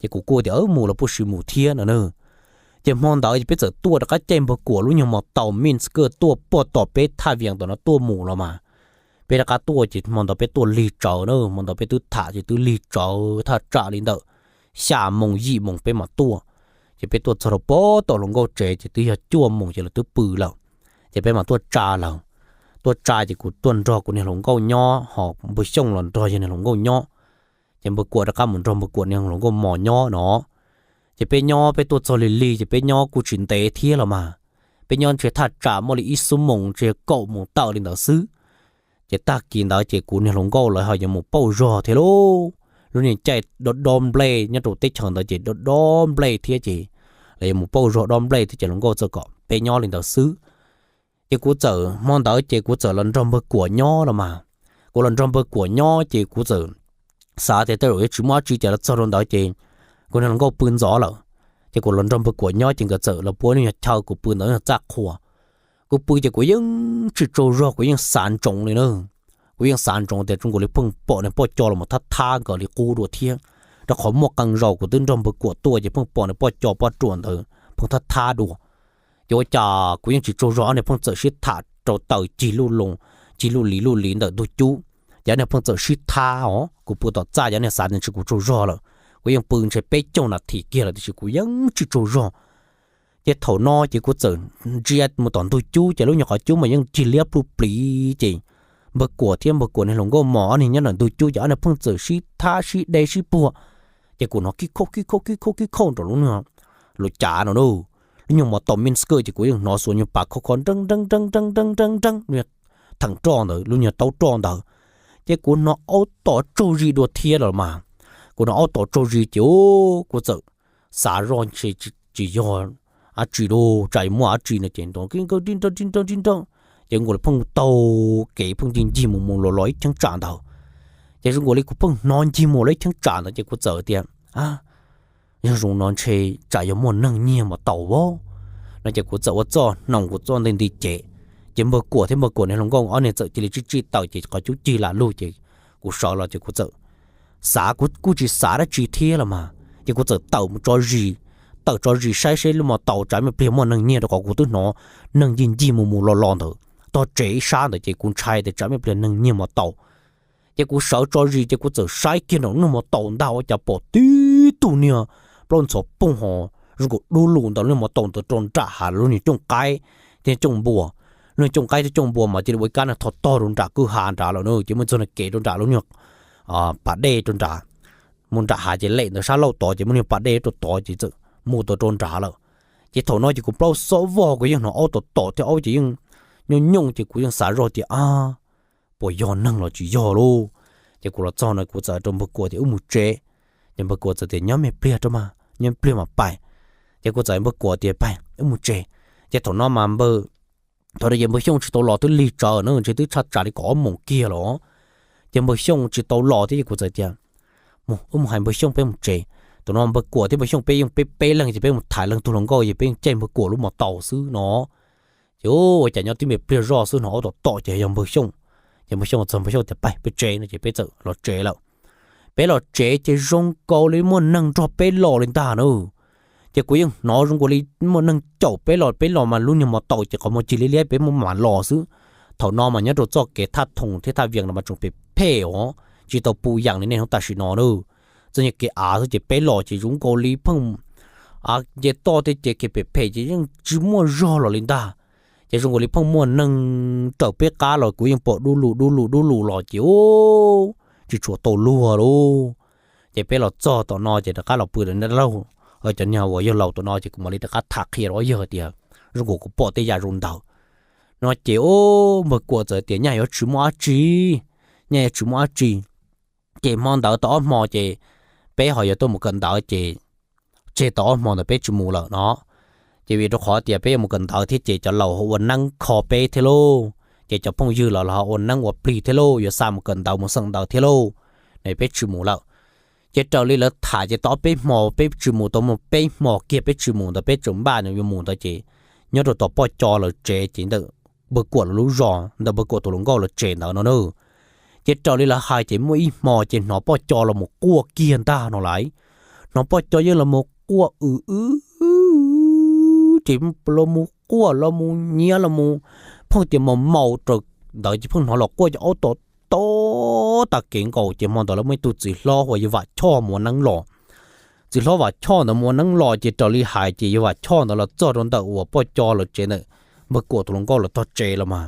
Ces kuv kuj tias mus los puj sis mus thiab no na. Ces hmo ntawd ces peb txawm tuaj rov qab caij npawg Kuam lub nyuag mos taus Minsk tuaj puag tom peb thaj vias tom no tuaj mus los mas. Peb rov qab tuaj ces hmo ntawd peb tuaj lig tsawv na, hmo ntawd peb twb tham ces twb lig tsawv thaj tsam li ntawm xya moos yim moos peb mam tuaj. Ces peb tuaj txog rau puag tom hluas nkauj tsev ces twb yog cuaj moos ces lawv twb pw lawm. Ces peb mam tuaj tsa lawv. Tuaj tsa ces kuv tuaj nrog kuv niag hluas nkauj nyob ho npawg Xyooj los nrog yog niag hluas nkauj nyob. Ces npawg Kuam rov qab mus nrog npawg Kuam niag hluas nkauj mos nyob no. Ces peb nyob peb tuaj txog lig lig ces peb nyob kuj tsis ntev thiab los mas. Peb nyob ntshe thaj tsam muaj li ib xuab moos ntshe kaum moos tawm li ntawd xwb. Ces tag kis ntawd ces kuv niag hluas nkauj lawv ho yuav mus pauj zog thiab lauj. Lub niag caij dob dob nplej nyob rau teb chaws ntawd ces dob dob nplej thiab ces lawv yuav mus pauj zog dob nplej thiab ces hluas nkauj txawm kom peb nyob li ntawd xwb. Ces kuv txawm hmo ntawd ces kuv txawm los nrog npawg Kuam nyob los mas. Kuv los nrog npawg Kuam nyob ces kuv txawm xav tias tej zaum yuav tsis muaj dab tsi ces los txog rau ntawd ces kuv niag hluas nkauj pw ntxov lawm. Ces kuv los nrog npawg Kuam nyob ces nkawd txawm los puab lub nyuag chaw kuv pw ntawd txaj qhua. Kuv pw ces kuv yeej tsis tsaug zog, kuv yeej xav ntsoov li na. Kuv yeej xav ntsoov tias zoo nkaus li pheej pom niag poj co los thab thab nkawd li qub dua thiab, rau qhov muaj qee zaus kuv twb nrog npawg Kuam tuaj ces pheej pom niag poj co poj ruam ntawd pheej thab thab dua. Ces ua cas kuv yeej tsis tsaug zog, ob niag pheej txawm sib tham rau taws cig lub loo, cig lub li lub li ntawm ntug cub. Ces ob niag pheej txawm sib thab os, kuv pw tom txaj ces ob niag xav tias ntshe kuv tsaug zog lawm. Kuv yeej pw ntshe peb caug nas this kiag lawm tiam sis kuv yeej tsis tsaug zog. Ces thaum no ces kuv txawm ntsia mus tom ntug cub ces lub nyuag qhov cub mas yeej cig liab pluj pliv ces npawg Kuam thiab npawg Kuam niag hluas nkauj mos ob niag nyob ntawm ntug cub ces ob niag pheej txawm sib thab sib de sib puag. Ces kuv hnov kib khauj kib khauj kib khauj kib khauj nraum lub nyuag lub cav no na. Lub nyuag mos taus Minsk ces kuv yeej hnov xuas nyuag pas khov kho nreeb nreeb nreeb nreeb nreeb nreeb nreeb lub nyuag theem roj ntawd, lub nyuag taub roj ntawd. Ces kuv hnov aub tom tsaug zis dua thiab los mas. Kuv hnov aub tom tsaug zis ces kuv txawm xav zoj ntshe tsis yog dab tsi lauj, tsam yuav muaj dab tsi no ces nrov kib nrov ri nrov ri nrov ri nrov. Ces zoo nkaus li pheej taug kev pheej ncig ncig mus mus los los ib cheeb tsam ntawd. Ces zoo nkaus li kuv pheej hnov ncig mus los ib cheeb tsam ntawd ces kuv txawm tias, yog zoo no ntshe tsam yog muaj neeg nyiag mos taus vauv no ces kuv txawm ua txuj hnoos kuv txuj nti nti cev. Ces npawg Kuam thiab npawg Kuam niag hluas nkauj ob niag txawm cia li tsij tsij taws ces qhov cub cig lam lug ces kuv sawv los ces kuv txawm xav, kuv kuj tsis xav dab tsi thiab los mas, ces kuv txawm tawm mus tso zis, tawm tso zis saib seb lub mos taus tsam me pliag muaj neeg nyiag rau qhov kuv twb hnov neeg ncig ncig mus mus los los ntawd tog tsev ib sab ntawd ces kuv ntshai tias tsam me pliag neeg nyiag mos taus. Ces kuv sawv tso zis ces kuv txawm saib kiag nraum lub mos taus ntag ua cas pom tib tug niag plaub ntxhov pooj ho zoo nkaus dub lug ntawm lub mos taus ntawd rau nram hav lub niag cooj qaib thiab cooj npua. Lub niag cooj qaib thiab cooj npua mas cia li ua ib kab niag tho tog rau nram kwj ha nrad lawm na, ces muaj txog niag kev rau nram lub niag pas dej rau nrad. Mus nram hav ces lem ntawd sab laug tod ces muaj niag pas dej rau tod ces txawm mus tau rau nrad lawm. Ces thaum no ces kuv plaub xob vog kuv yeej hnov aub tom tom thiab aub ces yeej nyooj nyooj ces kuv yeej xav zoj tias a, puas yog neeg los tsis yog lauj. Ces kuv los txog no kuv txawm rau npawg Kuam tias wb mus tsev. Ces npawg Kuam txawm tias nyob me pliag rau mas, nyob pliag mas pais. Ces kuv txawm npawg Kuam tias pais wb mus tsev. Ces thaum no mas npawg, thaum no ces npawg Xyooj tsis tau los twb lig tsawv na, ntshe twb tshaj tsam li kaum ob moos kiag los. Ces npawg Xyooj tsis tau los thiab ces kuv txawm tias mus, wb mus hais npawg Xyooj peb mus tsev. Thaum no npawg Kuam thiab npawg Xyooj peb yeej peb peb leeg ces peb mus thaiv leej tug hluas nkauj ces peb yeej caij npawg Kuam lub mos taus xwb no. Ces ua cas nyob tib me pliag zoj xwb hnov aub tom tom ces yog npawg Xyooj. Ces npawg Xyooj txog npawg Xyooj tias pais peb tsev no ces peb txawm los tsev lawm. Peb los tsev ces zoo nkaus li muaj neeg nrog peb los li ntag na. Ces kuv yeej hnov zoo nkaus li muaj neeg caum peb los, peb los mas lub niag mos taus ces qhov muag cig liab liab peb muab mam los xwb. Thaum no mas nyob rau txoj kev thaj thoom thiab thaj vias no mas tseem phem phem os, tsis tau puv yaam li nej hnub tam sim no na. Txoj niag kev av xwb ces peb los ces zoo nkaus li pheej nce toj tej ces kev phem phem ces yeej tsis muaj zog los li ntag. Ces zoo nkaus li pheej muaj neeg raws peb qab los kuv yeej pom dub lug dub lug dub lug los ces tsis tshua tau luag lauj. Ces peb los txog tom no ces rov qab los pw dab laug, cov niag uas yawg laus tom no ces kuv mam li rov qab tham qhia rau yawg tias zoo nkaus kuv pom tej yam zoo ntawd no ces npawg Kuam txawm tias nyaj yuav tsis muaj dab tsi, nyaj yuav tsis muaj dab tsi. Ces hmo ntawd tau ob hmo ces peb ho yuav tuaj mus kawm ntawv ces tseg tau ob hmo ntawd peb tsis mus lawm no. Ces vim rau qhov tias peb yuav mus kawm ntawv thiab ces cov laus ua neeb kho peb thiab lauj, ces cov phooj ywg los los ua neeb ua plig thiab lauj, yuav xa mus kawm ntawv mus xeem ntawv thiab lauj, no peb tsis mus lawm. Ces raws li lawv tham ces tau ob peb hmo peb tsis mus, tau muaj peb hmo kiag peb tsis mus ntawd peb tseem npaj yuav mus ntawd ces nyob rau tom poj co lawv tsev ces ntawm npawg Kuam lawv lub zos ntawm npawg Kuam tus hluas nkauj lawv tsev ntawd no na. Ces raws li lawv hais ces muaj ib hmo ces hnov poj co los mus quaj kiag ntag no lawm. Hnov poj co yeej los mus quaj w w, ces los mus quaj los mus nyiav los mus, pheej tias mos maus raws ntawd ces pheej hnov los quaj cov aub tom tom tag kev nkaus. Ces hmo ntawd lawv muaj ib tug txiv hlob hu ua yawg Vam Choj mus ua neeb los. Txiv hlob Vam Choj ntawd mus ua neeb los ces raws li hais ces yawg Vam Choj ntawd los txog rau ntawm uas poj co lawv tsev ntawm npawg Kuam tus hluas nkauj lawv tog tsev los mas,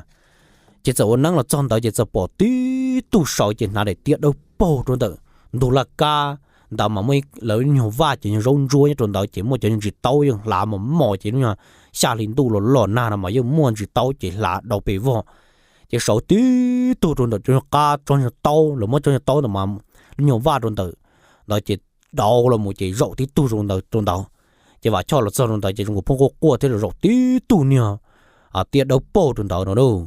ces txawm ua neeb los txog ntawd ces txawm pom tib tug sawv ces hnav daim tiab dawb paug rau ntawm ntug laj kab ntawd mas muaj lawv nyuag vaj ces nyuag zaub ntsuab nyob rau ntawd ces muaj cov ntsis taub yeej hlav mos mos ces lub nyuag xya hli ntuj los los nag no mas yeej muaj ntsis taub ces hlav dau pes vog. Ces sawv tib tug rau ntawm tsob nyuag qab tsob nyuag taub, lawv muab tsob nyuag taub ntawd mas lub nyuag vaj rau ntawm ntawd ces dauv los mus ces zaum tib tug rau ntawd rau ntawd. Ces Vam Choj los txog rau ntawd ces zoo nkaus pheej quaj quaj thiab zaum tib tug niag tiab dawb paug rau ntawd no lauj.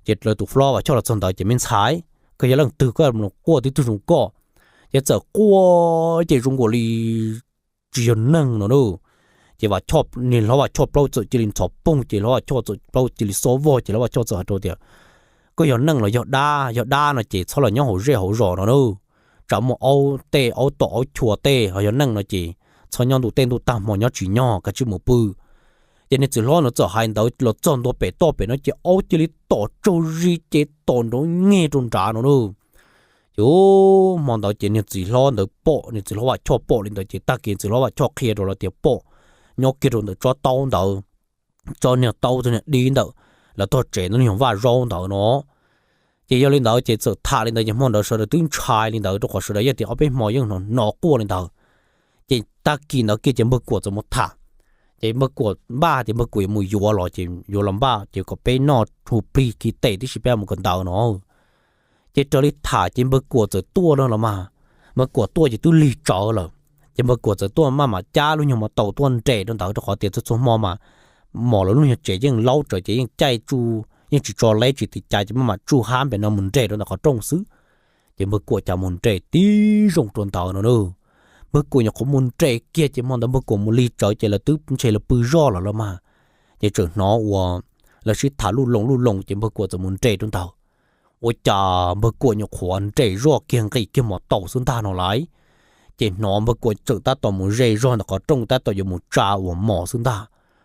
Ces lawv tus hlob Vam Choj los txog ntawd ces, Me ntxhais, koj yog leej twg koj mus quaj tib tug zoo koj? Ces txawm quaj ces zoo nkaus li tsis yog neeg no lauj. Ces Vam Choj, niag hlob Vam Choj plaub txawm cia li ntxhov poog ces hlob Vam Choj txawm plaub cia li xob vog ces hlob Vam Choj txawm hais rau tias, Koj yog neeg los yog dab? Yog dab no ces txhob los nyob hauv zej hauv zos no lauj. Tsam muaj aub tej aub tom aub chua tej, ho yog neeg no ces txhob nyob ntuj tej ntuj tag hmo nyob tsis nyob, kav tsij mus pw. Ces niag txiv hlob no txawm hais ntawd los txog ntua pem toj pem no ces aub cia li tom tsaug zis ces tom nrov nyeg rau nrad no lauj. Ces hmo ntawd ces niag txiv hlob ntawd pom, niag txiv hlob Vam Choj pom li ntawd ces tag kis txiv hlob Vam Choj qhia rau lawv tias pom nyob kiag rau ntawm tsob taub ntawd, tsob niag taub tsob niag dib ntawm lawv tog tsev ntawd lub nyuag vaj zaub ntawd no. Ces yog li ntawd ces txawm tham li ntawd ces hmo ntawd sawv daws twb ntshai li ntawd rau qhov sawv daws yeej tias ob peb hmo yeej hnov hnov quaj li ntawd. Ces tag kis ntawd kiag ces npawg Kuam txawm mus tham. Ces npawg Kuam npaj tias npawg Kuam yuav mus yuav los ces yuav los npaj ces kom peb noj hu plig khi tes tib si peb mus kawm ntawv no. Ces raws li tham ces npawg Kuam txawm tuaj no los mas, npawg Kuam tuaj ces twb lig tsawv lawm. Ces npawg Kuam txawm tuaj maj mam cab lub nyuag mos taus tuaj nres rau ntawd rau qhov tias txhua txhua hmo mas mos lawv lub nyuag tsev yeej laub tsawv ces yeej caij tsuj yeej tsis tso leb tsis ti cas ces maj mam tsuj hab npem no mus nres rau ntawm qhov rooj xwb. Ces npawg Kuam cas mus nres tib zoo rau ntawd no na. Npawg Kuam nyuam qhuav mus nres kiag ces hmo ntawd npawg Kuam mus lig tsawv ces lawv twb ntshe lawv pw zoj lawm los mas. Ces txawm hnov uas lawv sib tham luj loo luj loo ces npawg Kuam txawm mus nres rau ntawd. Ua cas npawg Kuam nyuam qhuav nres zoj kiag nqis kiag mos taus xwb ntag no lauj. Ces hnov npawg Kuam txawm tab tom mus ze zog ntawm qhov rooj tab tom yuav mus tsa uas mos xwb ntag.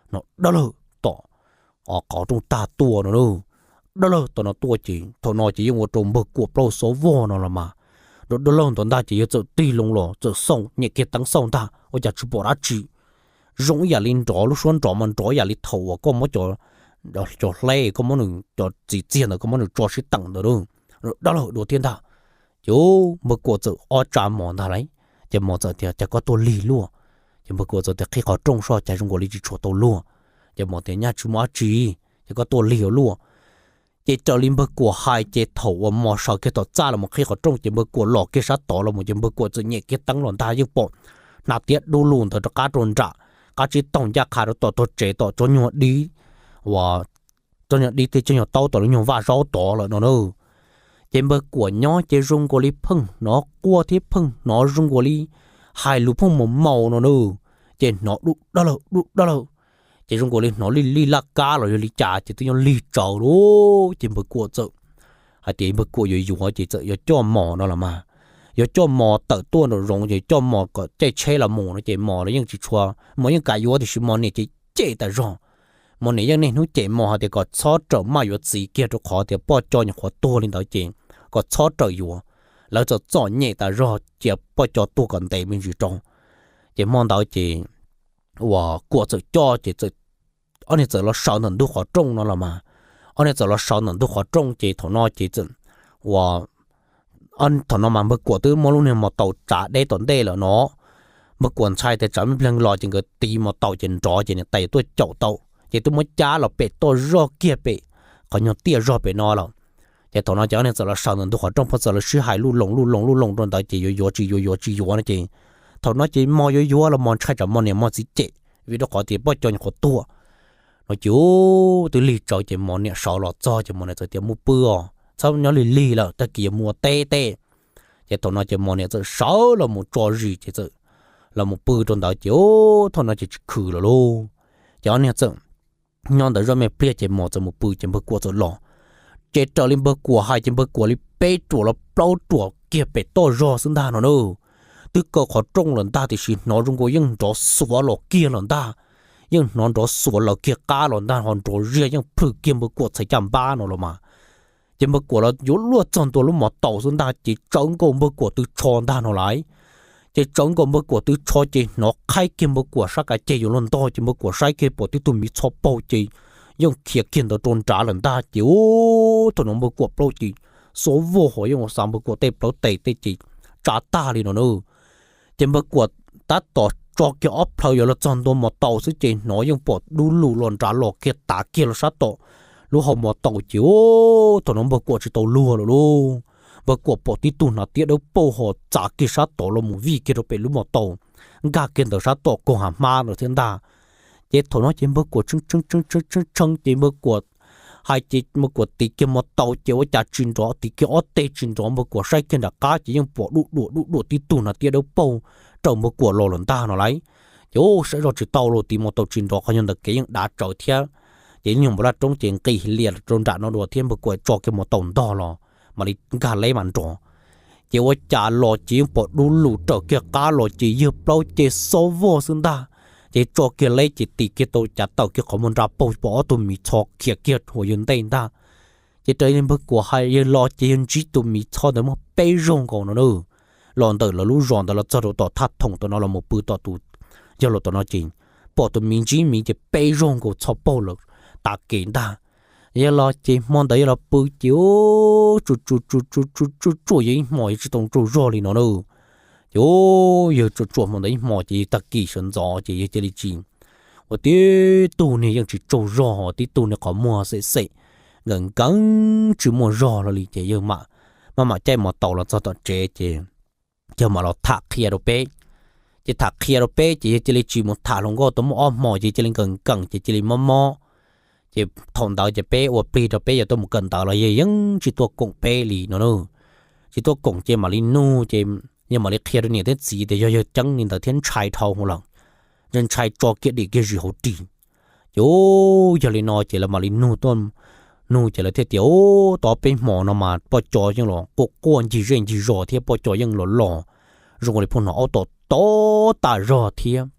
Hnov dab laug tom qhov rooj tag tuaj no na. Dab laug tom no tuaj ces thaum no ces yeej ua rau npawg Kuam plaub xob vog no los mas. Dab laug ntawd ntag ces yawg txawm tig loo los txawm xauj nyem kiag teeb xauj ntag ua cas tsis pom dab tsi. Zoo ib yam li nrov lub suab nrov mas nrov ib yam li thaum uas koj muab cov, cov hleb koj muab nws cov txiv txiag ntawd koj muab nws tso sib teem ntawd. Dab laug dua thiab ntag. Ces npawg Kuam txawm ob tsa mos ntag lauj. Ces mos txawm tias, Cas koj tuaj lig luaj? Ces npawg Kuam txawm tias, Qhib qhov rooj soj cas zoo nkaus li tsis tshua tau luag. Ces mos tias, Nyaj tsis muaj dab tsi, ces koj tuaj lig ua luaj. Ces raws li npawg Kuam hais ces thaum uas mos sawv kiag tom txaj los mus qhib qhov rooj ces npawg Kuam los kiag sab tod los mus ces npawg Kuam txawm nyem kiag teeb los ntag yeej pom hnav tiab dub lug ntawd rov qab rau nram qab tsib taug ncaj qha rau tom tog tsev tom tsob nyuag dib, uas tsob nyuag dib thiab tsob nyuag taub tom lub nyuag vaj zaub tod lawm no na. Ces npawg Kuam nyob ces zoo nkaus li pheej hnov quaj thiab pheej hnov zoo nkaus li hais lus pheej mus maus no na. Ces hnov dub dab laug dub dab laug, ces zoo nkaus li hnov li laj kab los yog li cas ces twb nyob lig tsawv lauj. Ces npawg Kuam txawm hais tias npawg Kuam yuav yuav ces txawm yuav coj mos no los mas, yuav coj mos tawm tuaj nraum zoov ces coj mos kom caij tsheb los mus no ces mos los yeej tsis tshua, mos yeej kam yuav tiam sis mos niam ces cem tas zog. Mos niam yeej niaj hnub cem mos hais tias kom txhob rawm maj yuav txiv kiag rau qhov tias poj co nyuam qhuav tuag li ntawd ces kom txhob rawm yuav. Lawv txom txom nyem tas zog cia poj co tuag kom ntev me ntsis rau. Ces hmo ntawd ces uas Kuam txawm coj ces ob niag txawm los sawv ntawm ntug qhov rooj no los mas. Ob niag txawm los sawv ntawm ntug qhov rooj ces thaum no ces txawm uas thaum no mas npawg Kuam twb muab lub niag mos taus tsav deb tom ntej lawm no. Npawg Kuam ntshai tias tsam me pleeg los ces nkawd tiv mos taus ces nrov ces niam tais tuaj caum tau, ces twb muab cab los pem toj zog kiag pem qhov nyuag tiaj zog pem no lawm. Ces thaum no ces ob niag txawm los sawv ntawm ntug qhov rooj pheej txawm los sib hais luj loo luj loo luj loo rau ntawd ces yuav yuav tsis yuav yuav tsis yuav no ces thaum no ces mos yuav yuav los mos ntshai tsam mos niam mos txiv cem vim rau qhov tias poj co nyuam qhuav tuag no ces twb lig tsawv ces mos niam sawv los txog ces mos niam txawm tias mus pw os, txhob nyob lig lig lawm, tag kis yuav mus ua teb tej. Ces thaum no ces mos niam txawm sawv los mus tso zis ces txawm los mus pw rau ntawd ces thaum no ces tsis khwm lawm lauj. Ces ob niag txawm nyob ntawd zoj me pliag ces mos txawm mus pw ces npawg Kuam txawm los. Ces raws li npawg Kuam hais ces npawg Kuam li peb ruam los plaub ruam kiag pem toj zog xwb ntag no na. Twb kaw qhov rooj lawm ntag tiam sis hnov zoo nkaus yeej nrov xuav los kiag lawm ntag. Yeej hnov nrov xuav lawv kiag qab los ntag ho nrov ziag yeej plhws kiag npawg Kuam txhais caj npab no los mas. Ces npawg Kuam los yuav luaj txog ntua lub mos taus xwb ntag ces tsawv nkaus npawg Kuam tw tsho ntag no lauj. Ces tsawv nkaus npawg Kuam tw tsho ces hnov qhaib kiag npawg Kuam sab kav ceg yuav luag ntog ces npawg Kuam saib kiag pom tib tug miv txho paug ces yeej khiav kiag ntawd rau nrad lawm ntag ces ub thaum no npawg Kuam plaub ces xuav vog ho yeej ua xav npawg Kuam tej plawv tes tej ces tsa tag li no na. Ces npawg Kuam tab tom tso kiag ob plhaw yuav los txog ntua mos taus xwb ces hnov yeej pom dub lug los nrad los kiag tav kiag los sab tom lub hau mos taus ces ub thaum no npawg Kuam tsis tau luag lawm lauj. Npawg Kuam pom tib tug hnav tiab dawb paug ho txav kiag sab tod los mus vij kiag rau pem lub mos taus, nkag kiag ntawd sab tom koog hav hmab ntawd thiab ntag. Ces thaum no ces npawg Kuam tshee tshee tshee tshee ces npawg Kuam hais ces npawg Kuam tiv kiag mos taus ces ua cas tsis nrov, tiv kiag ob teg tsis nrov, npawg Kuam saib kiag nram qab ces yeej pom duj duam duj duam tib tug hnav tiab dawb paug raws npawg Kuam los lawm ntag no lauj. Ces ub saib zoj tsis tau los tiv mos taus tsis nrov qhov nyuag ntawd kev yeej dav tsawv thiab. Ces nyuag npau laj roob ces nqis lias rau nram no dua thiab npawg Kuam tso kiag mos taus ntog los mam li nkag leb mam nrov. Ces ua cas los ces yeej pom dub lug raws kiag qab los ces yawg plaub ces xob vog xwb ntag. Ces tso kiag leb ces tis kiag tau cav tawm kiag qhov muag nra paug pom ob tug miv txho khiav kiag huas yawg ntej ntag. Ces raws li npawg Kuam hais yawg los ces yawg ntsib tus miv txho ntawd muaj peb zaug nkaus no na. Los ntawm lawv lub zos ntawd los txog rau tom thaj thoom tom no los mus pw tom tus yawg laus tom no ces pom tus miv ntsib miv ces peb zaug nkaus txho paug lawm tav kev ntag. Yawg los ces hmo ntawd yawg los pw ces tsuam tsuam tsuam tsuam tsuam tsuam yawg ib hmos yawg tsis tau tsaug zog li no na. Ces yawg tsuam tsuam hmo ntawd ib hmos ces yawg tag kis sawv ntxov ces yawg cia li tsis ua tib tug niag yeej tsis tsaug zog, tib tug niag qhov muag xem xem nkees nkees tsis muaj zog hlo li ces yawg mam, maj mam caij mos taus los txog tom tsev ces yawg mam los tham qhia rau peb. Ces tham qhia rau peb ces yawg cia li tsis mus tham hluas nkauj tau muaj ob hmos ces cia li nkees nkees ces cia li mob mob. Ces thaum ntawd ces peb ua plig rau peb yuav tuaj mus kawm ntawv los yawg yeej tsis tuaj koom peb li no na. Tsis tuaj koom ces mam li nug ces yawg mam li qhia rau niam thiab txiv tias yog yawg ceeb li ntawd thiab ntshai dhau hwv lawm, ntshai tso kiag dim kiag zis hauv ris. Ces yog li no ces lawv mam li nug tuaj, nug ces lawv thiaj tias, Ub, tau peb hmos no mas pob co yeej los quaj quaj ncig zej ncig zos thiab pob co yeej los los zoo li phooj hnov aub tom tod tas zog thiab.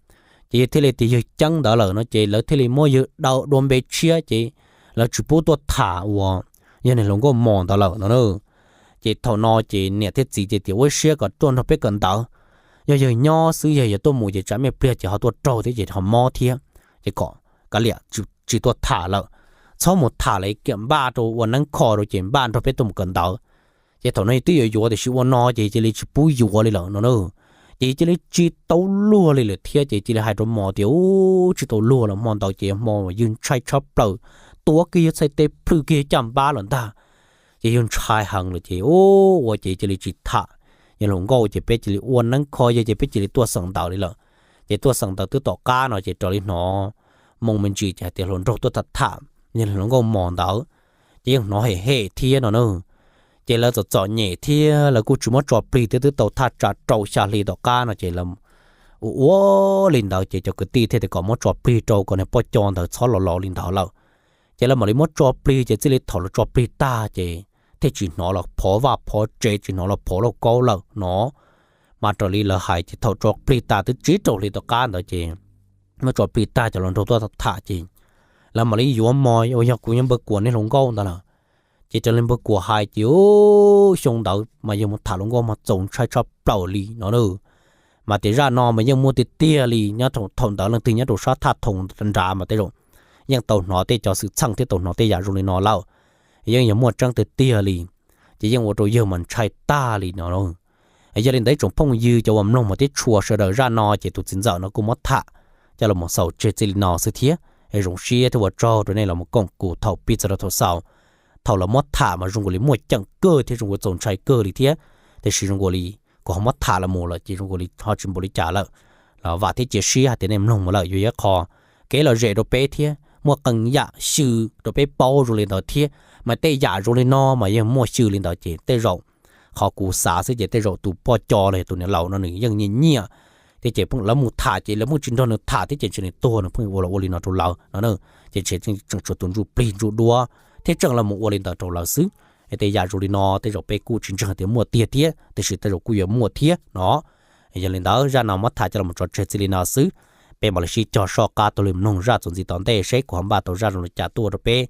Ces yawg thiaj li tias yawg ceeb ntawd lawm no ces lawv thiaj li muab yawg daws dua npe tshiab ces lawv tsis pub tuaj tham uas yog niag hluas nkauj mos ntawd lawm no na. Ces thaum no ces niam thiab txiv ces tias ua siab kom tuaj nrog peb kawm ntawv, yog yawg nyob xwb yawg yuav tuaj mus ces tsam me pliag ces ho tuaj raug thiab ces ho mob thiab. Ces kom kav liam tsis tuaj tham lawm, txhob mus tham lawm kiag, npaj rau ua neeb kho rau ces npaj nrog peb tuaj mus kawm ntawv. Ces thaum no yawg twb yuav yuav tiam sis ua no ces cia li tsis pub yuav li lawm no na. Ces cia li tsis tau luag li lawm thiab ces cia li hais rau mos tias, Ub, tsis tau luag lawm, hmo ntawd ces hmo yawg ntshai tshaj plaws, tuav kiag yawg txhais tes plhws kiag caj npab lawm ntag. Ces yawg ntshai heev lawm ces ua ces cia li tsis tham yawg hluas nkauj ces peb cia li ua neeb kho yawg ces peb cia li tuaj xeem ntawv li lawm. Ces tuaj xeem ntawv twb tom qab no ces raws li hnov moo me ntsis ces hais tias hluas nraug tuaj tham tham yawg hluas nkauj mos ntawd, ces yeej hnov hem hem thiab no na. Ces lawv txom txom nyem thiab lawv kuj tsis muab tso plig thiab twb tau thaj tsam rau xya hli tom qab no ces lawv ua ua li ntawd ces cov kwv tij thiaj tias kom muab tso plig rau kom niag pob co ntawd txhob los laus li ntawd lawm. Ces lawv mam li muab tso plig ces txij li thaum lawv tso plig tag ces thiaj tsis hnov los phov vaj phov tsev, tsis hnov los phov lauj kaub lawm no. Mas raws li lawv hais ces thaum tso plig tag twb tsib rau hli tom qab ntawd ces muab tso plig tag cov hluas nraug tuaj tham ces lawv mam li yuav mos uas yog kuv yog npawg Kuam niag hluas nkauj ntawd lawm. Ces raws li npawg Kuam hais ces xyoo ntawd mas yawg mus tham hluas nkauj mas txaus ntshai tshaj plaws li no na. Mas tias zaj no mas yeej muaj tiag tiag li nyob thaum ntawd leej twg nyob rau sab thaj thoom nrad mas tej zaum yeej tau hnov tej cov xwm txheej thiab tau hnov tej yam zoo li no lawm. Yeej yog muaj tseeb tiag tiag li, ces yeej ua rau yawg mas ntshai tag li no. Yog li ntawd ib tsoom phooj ywg cov uas mloog mas tib tshua sawv daws zaj no ces tus txiv ntxawm no kuj muab tham coj los xaus tseg txij li no xwb thiab. Zoo siab thiab ua tsaug rau nej los koom kuv thaum pib txog rau thaum xaus. Thaum lawv muab tham mas zoo nkaus li muaj ceem kawg thiab zoo nkaus txaus ntshai kawg li thiab. Tiam sis zoo nkaus li kuv ho muab tham los mus lawm ces zoo nkaus li ho tsis npaum li cas lawm. Los vam thiab cia siab hais tias nej mloog mus lawm yuav yog qho kev lom zem rau peb thiab muaj qee yam xyw rau peb paub zoo li ntawd thiab. Mas tej yam zoo li no mas yeej muaj xyw li ntawd ces tej zaum qhov kuv xav xwb ces tej zaum tus poj co los yog tus niam laus no nws yeej nyiam nyiam thiab ces lawv mus tham ces lawv pheej tsis nrog nws tham thiab ces ntshe nws tuag nws pheej ua los ua li no rau lawv no na. Ces ntshe tseem tshuav tus ntsuj plig ntsuj duab thiab tseem los mus ua li ntawd rau lawv xwb. Es tej yam zoo li no tej zaum peb kuj tsis ntseeg tias muaj tiag thiab, tiam sis tej zaum kuj yuav muaj thiab no. Yog li ntawd zaj no muab tham coj los tso tseg txij li no xwb. Peb mam li sib cog soj qab taug lw mloog zaj txuas ntxiv tom ntej seb kuv ho npaj tau zaj zoo li cas tuaj rau peb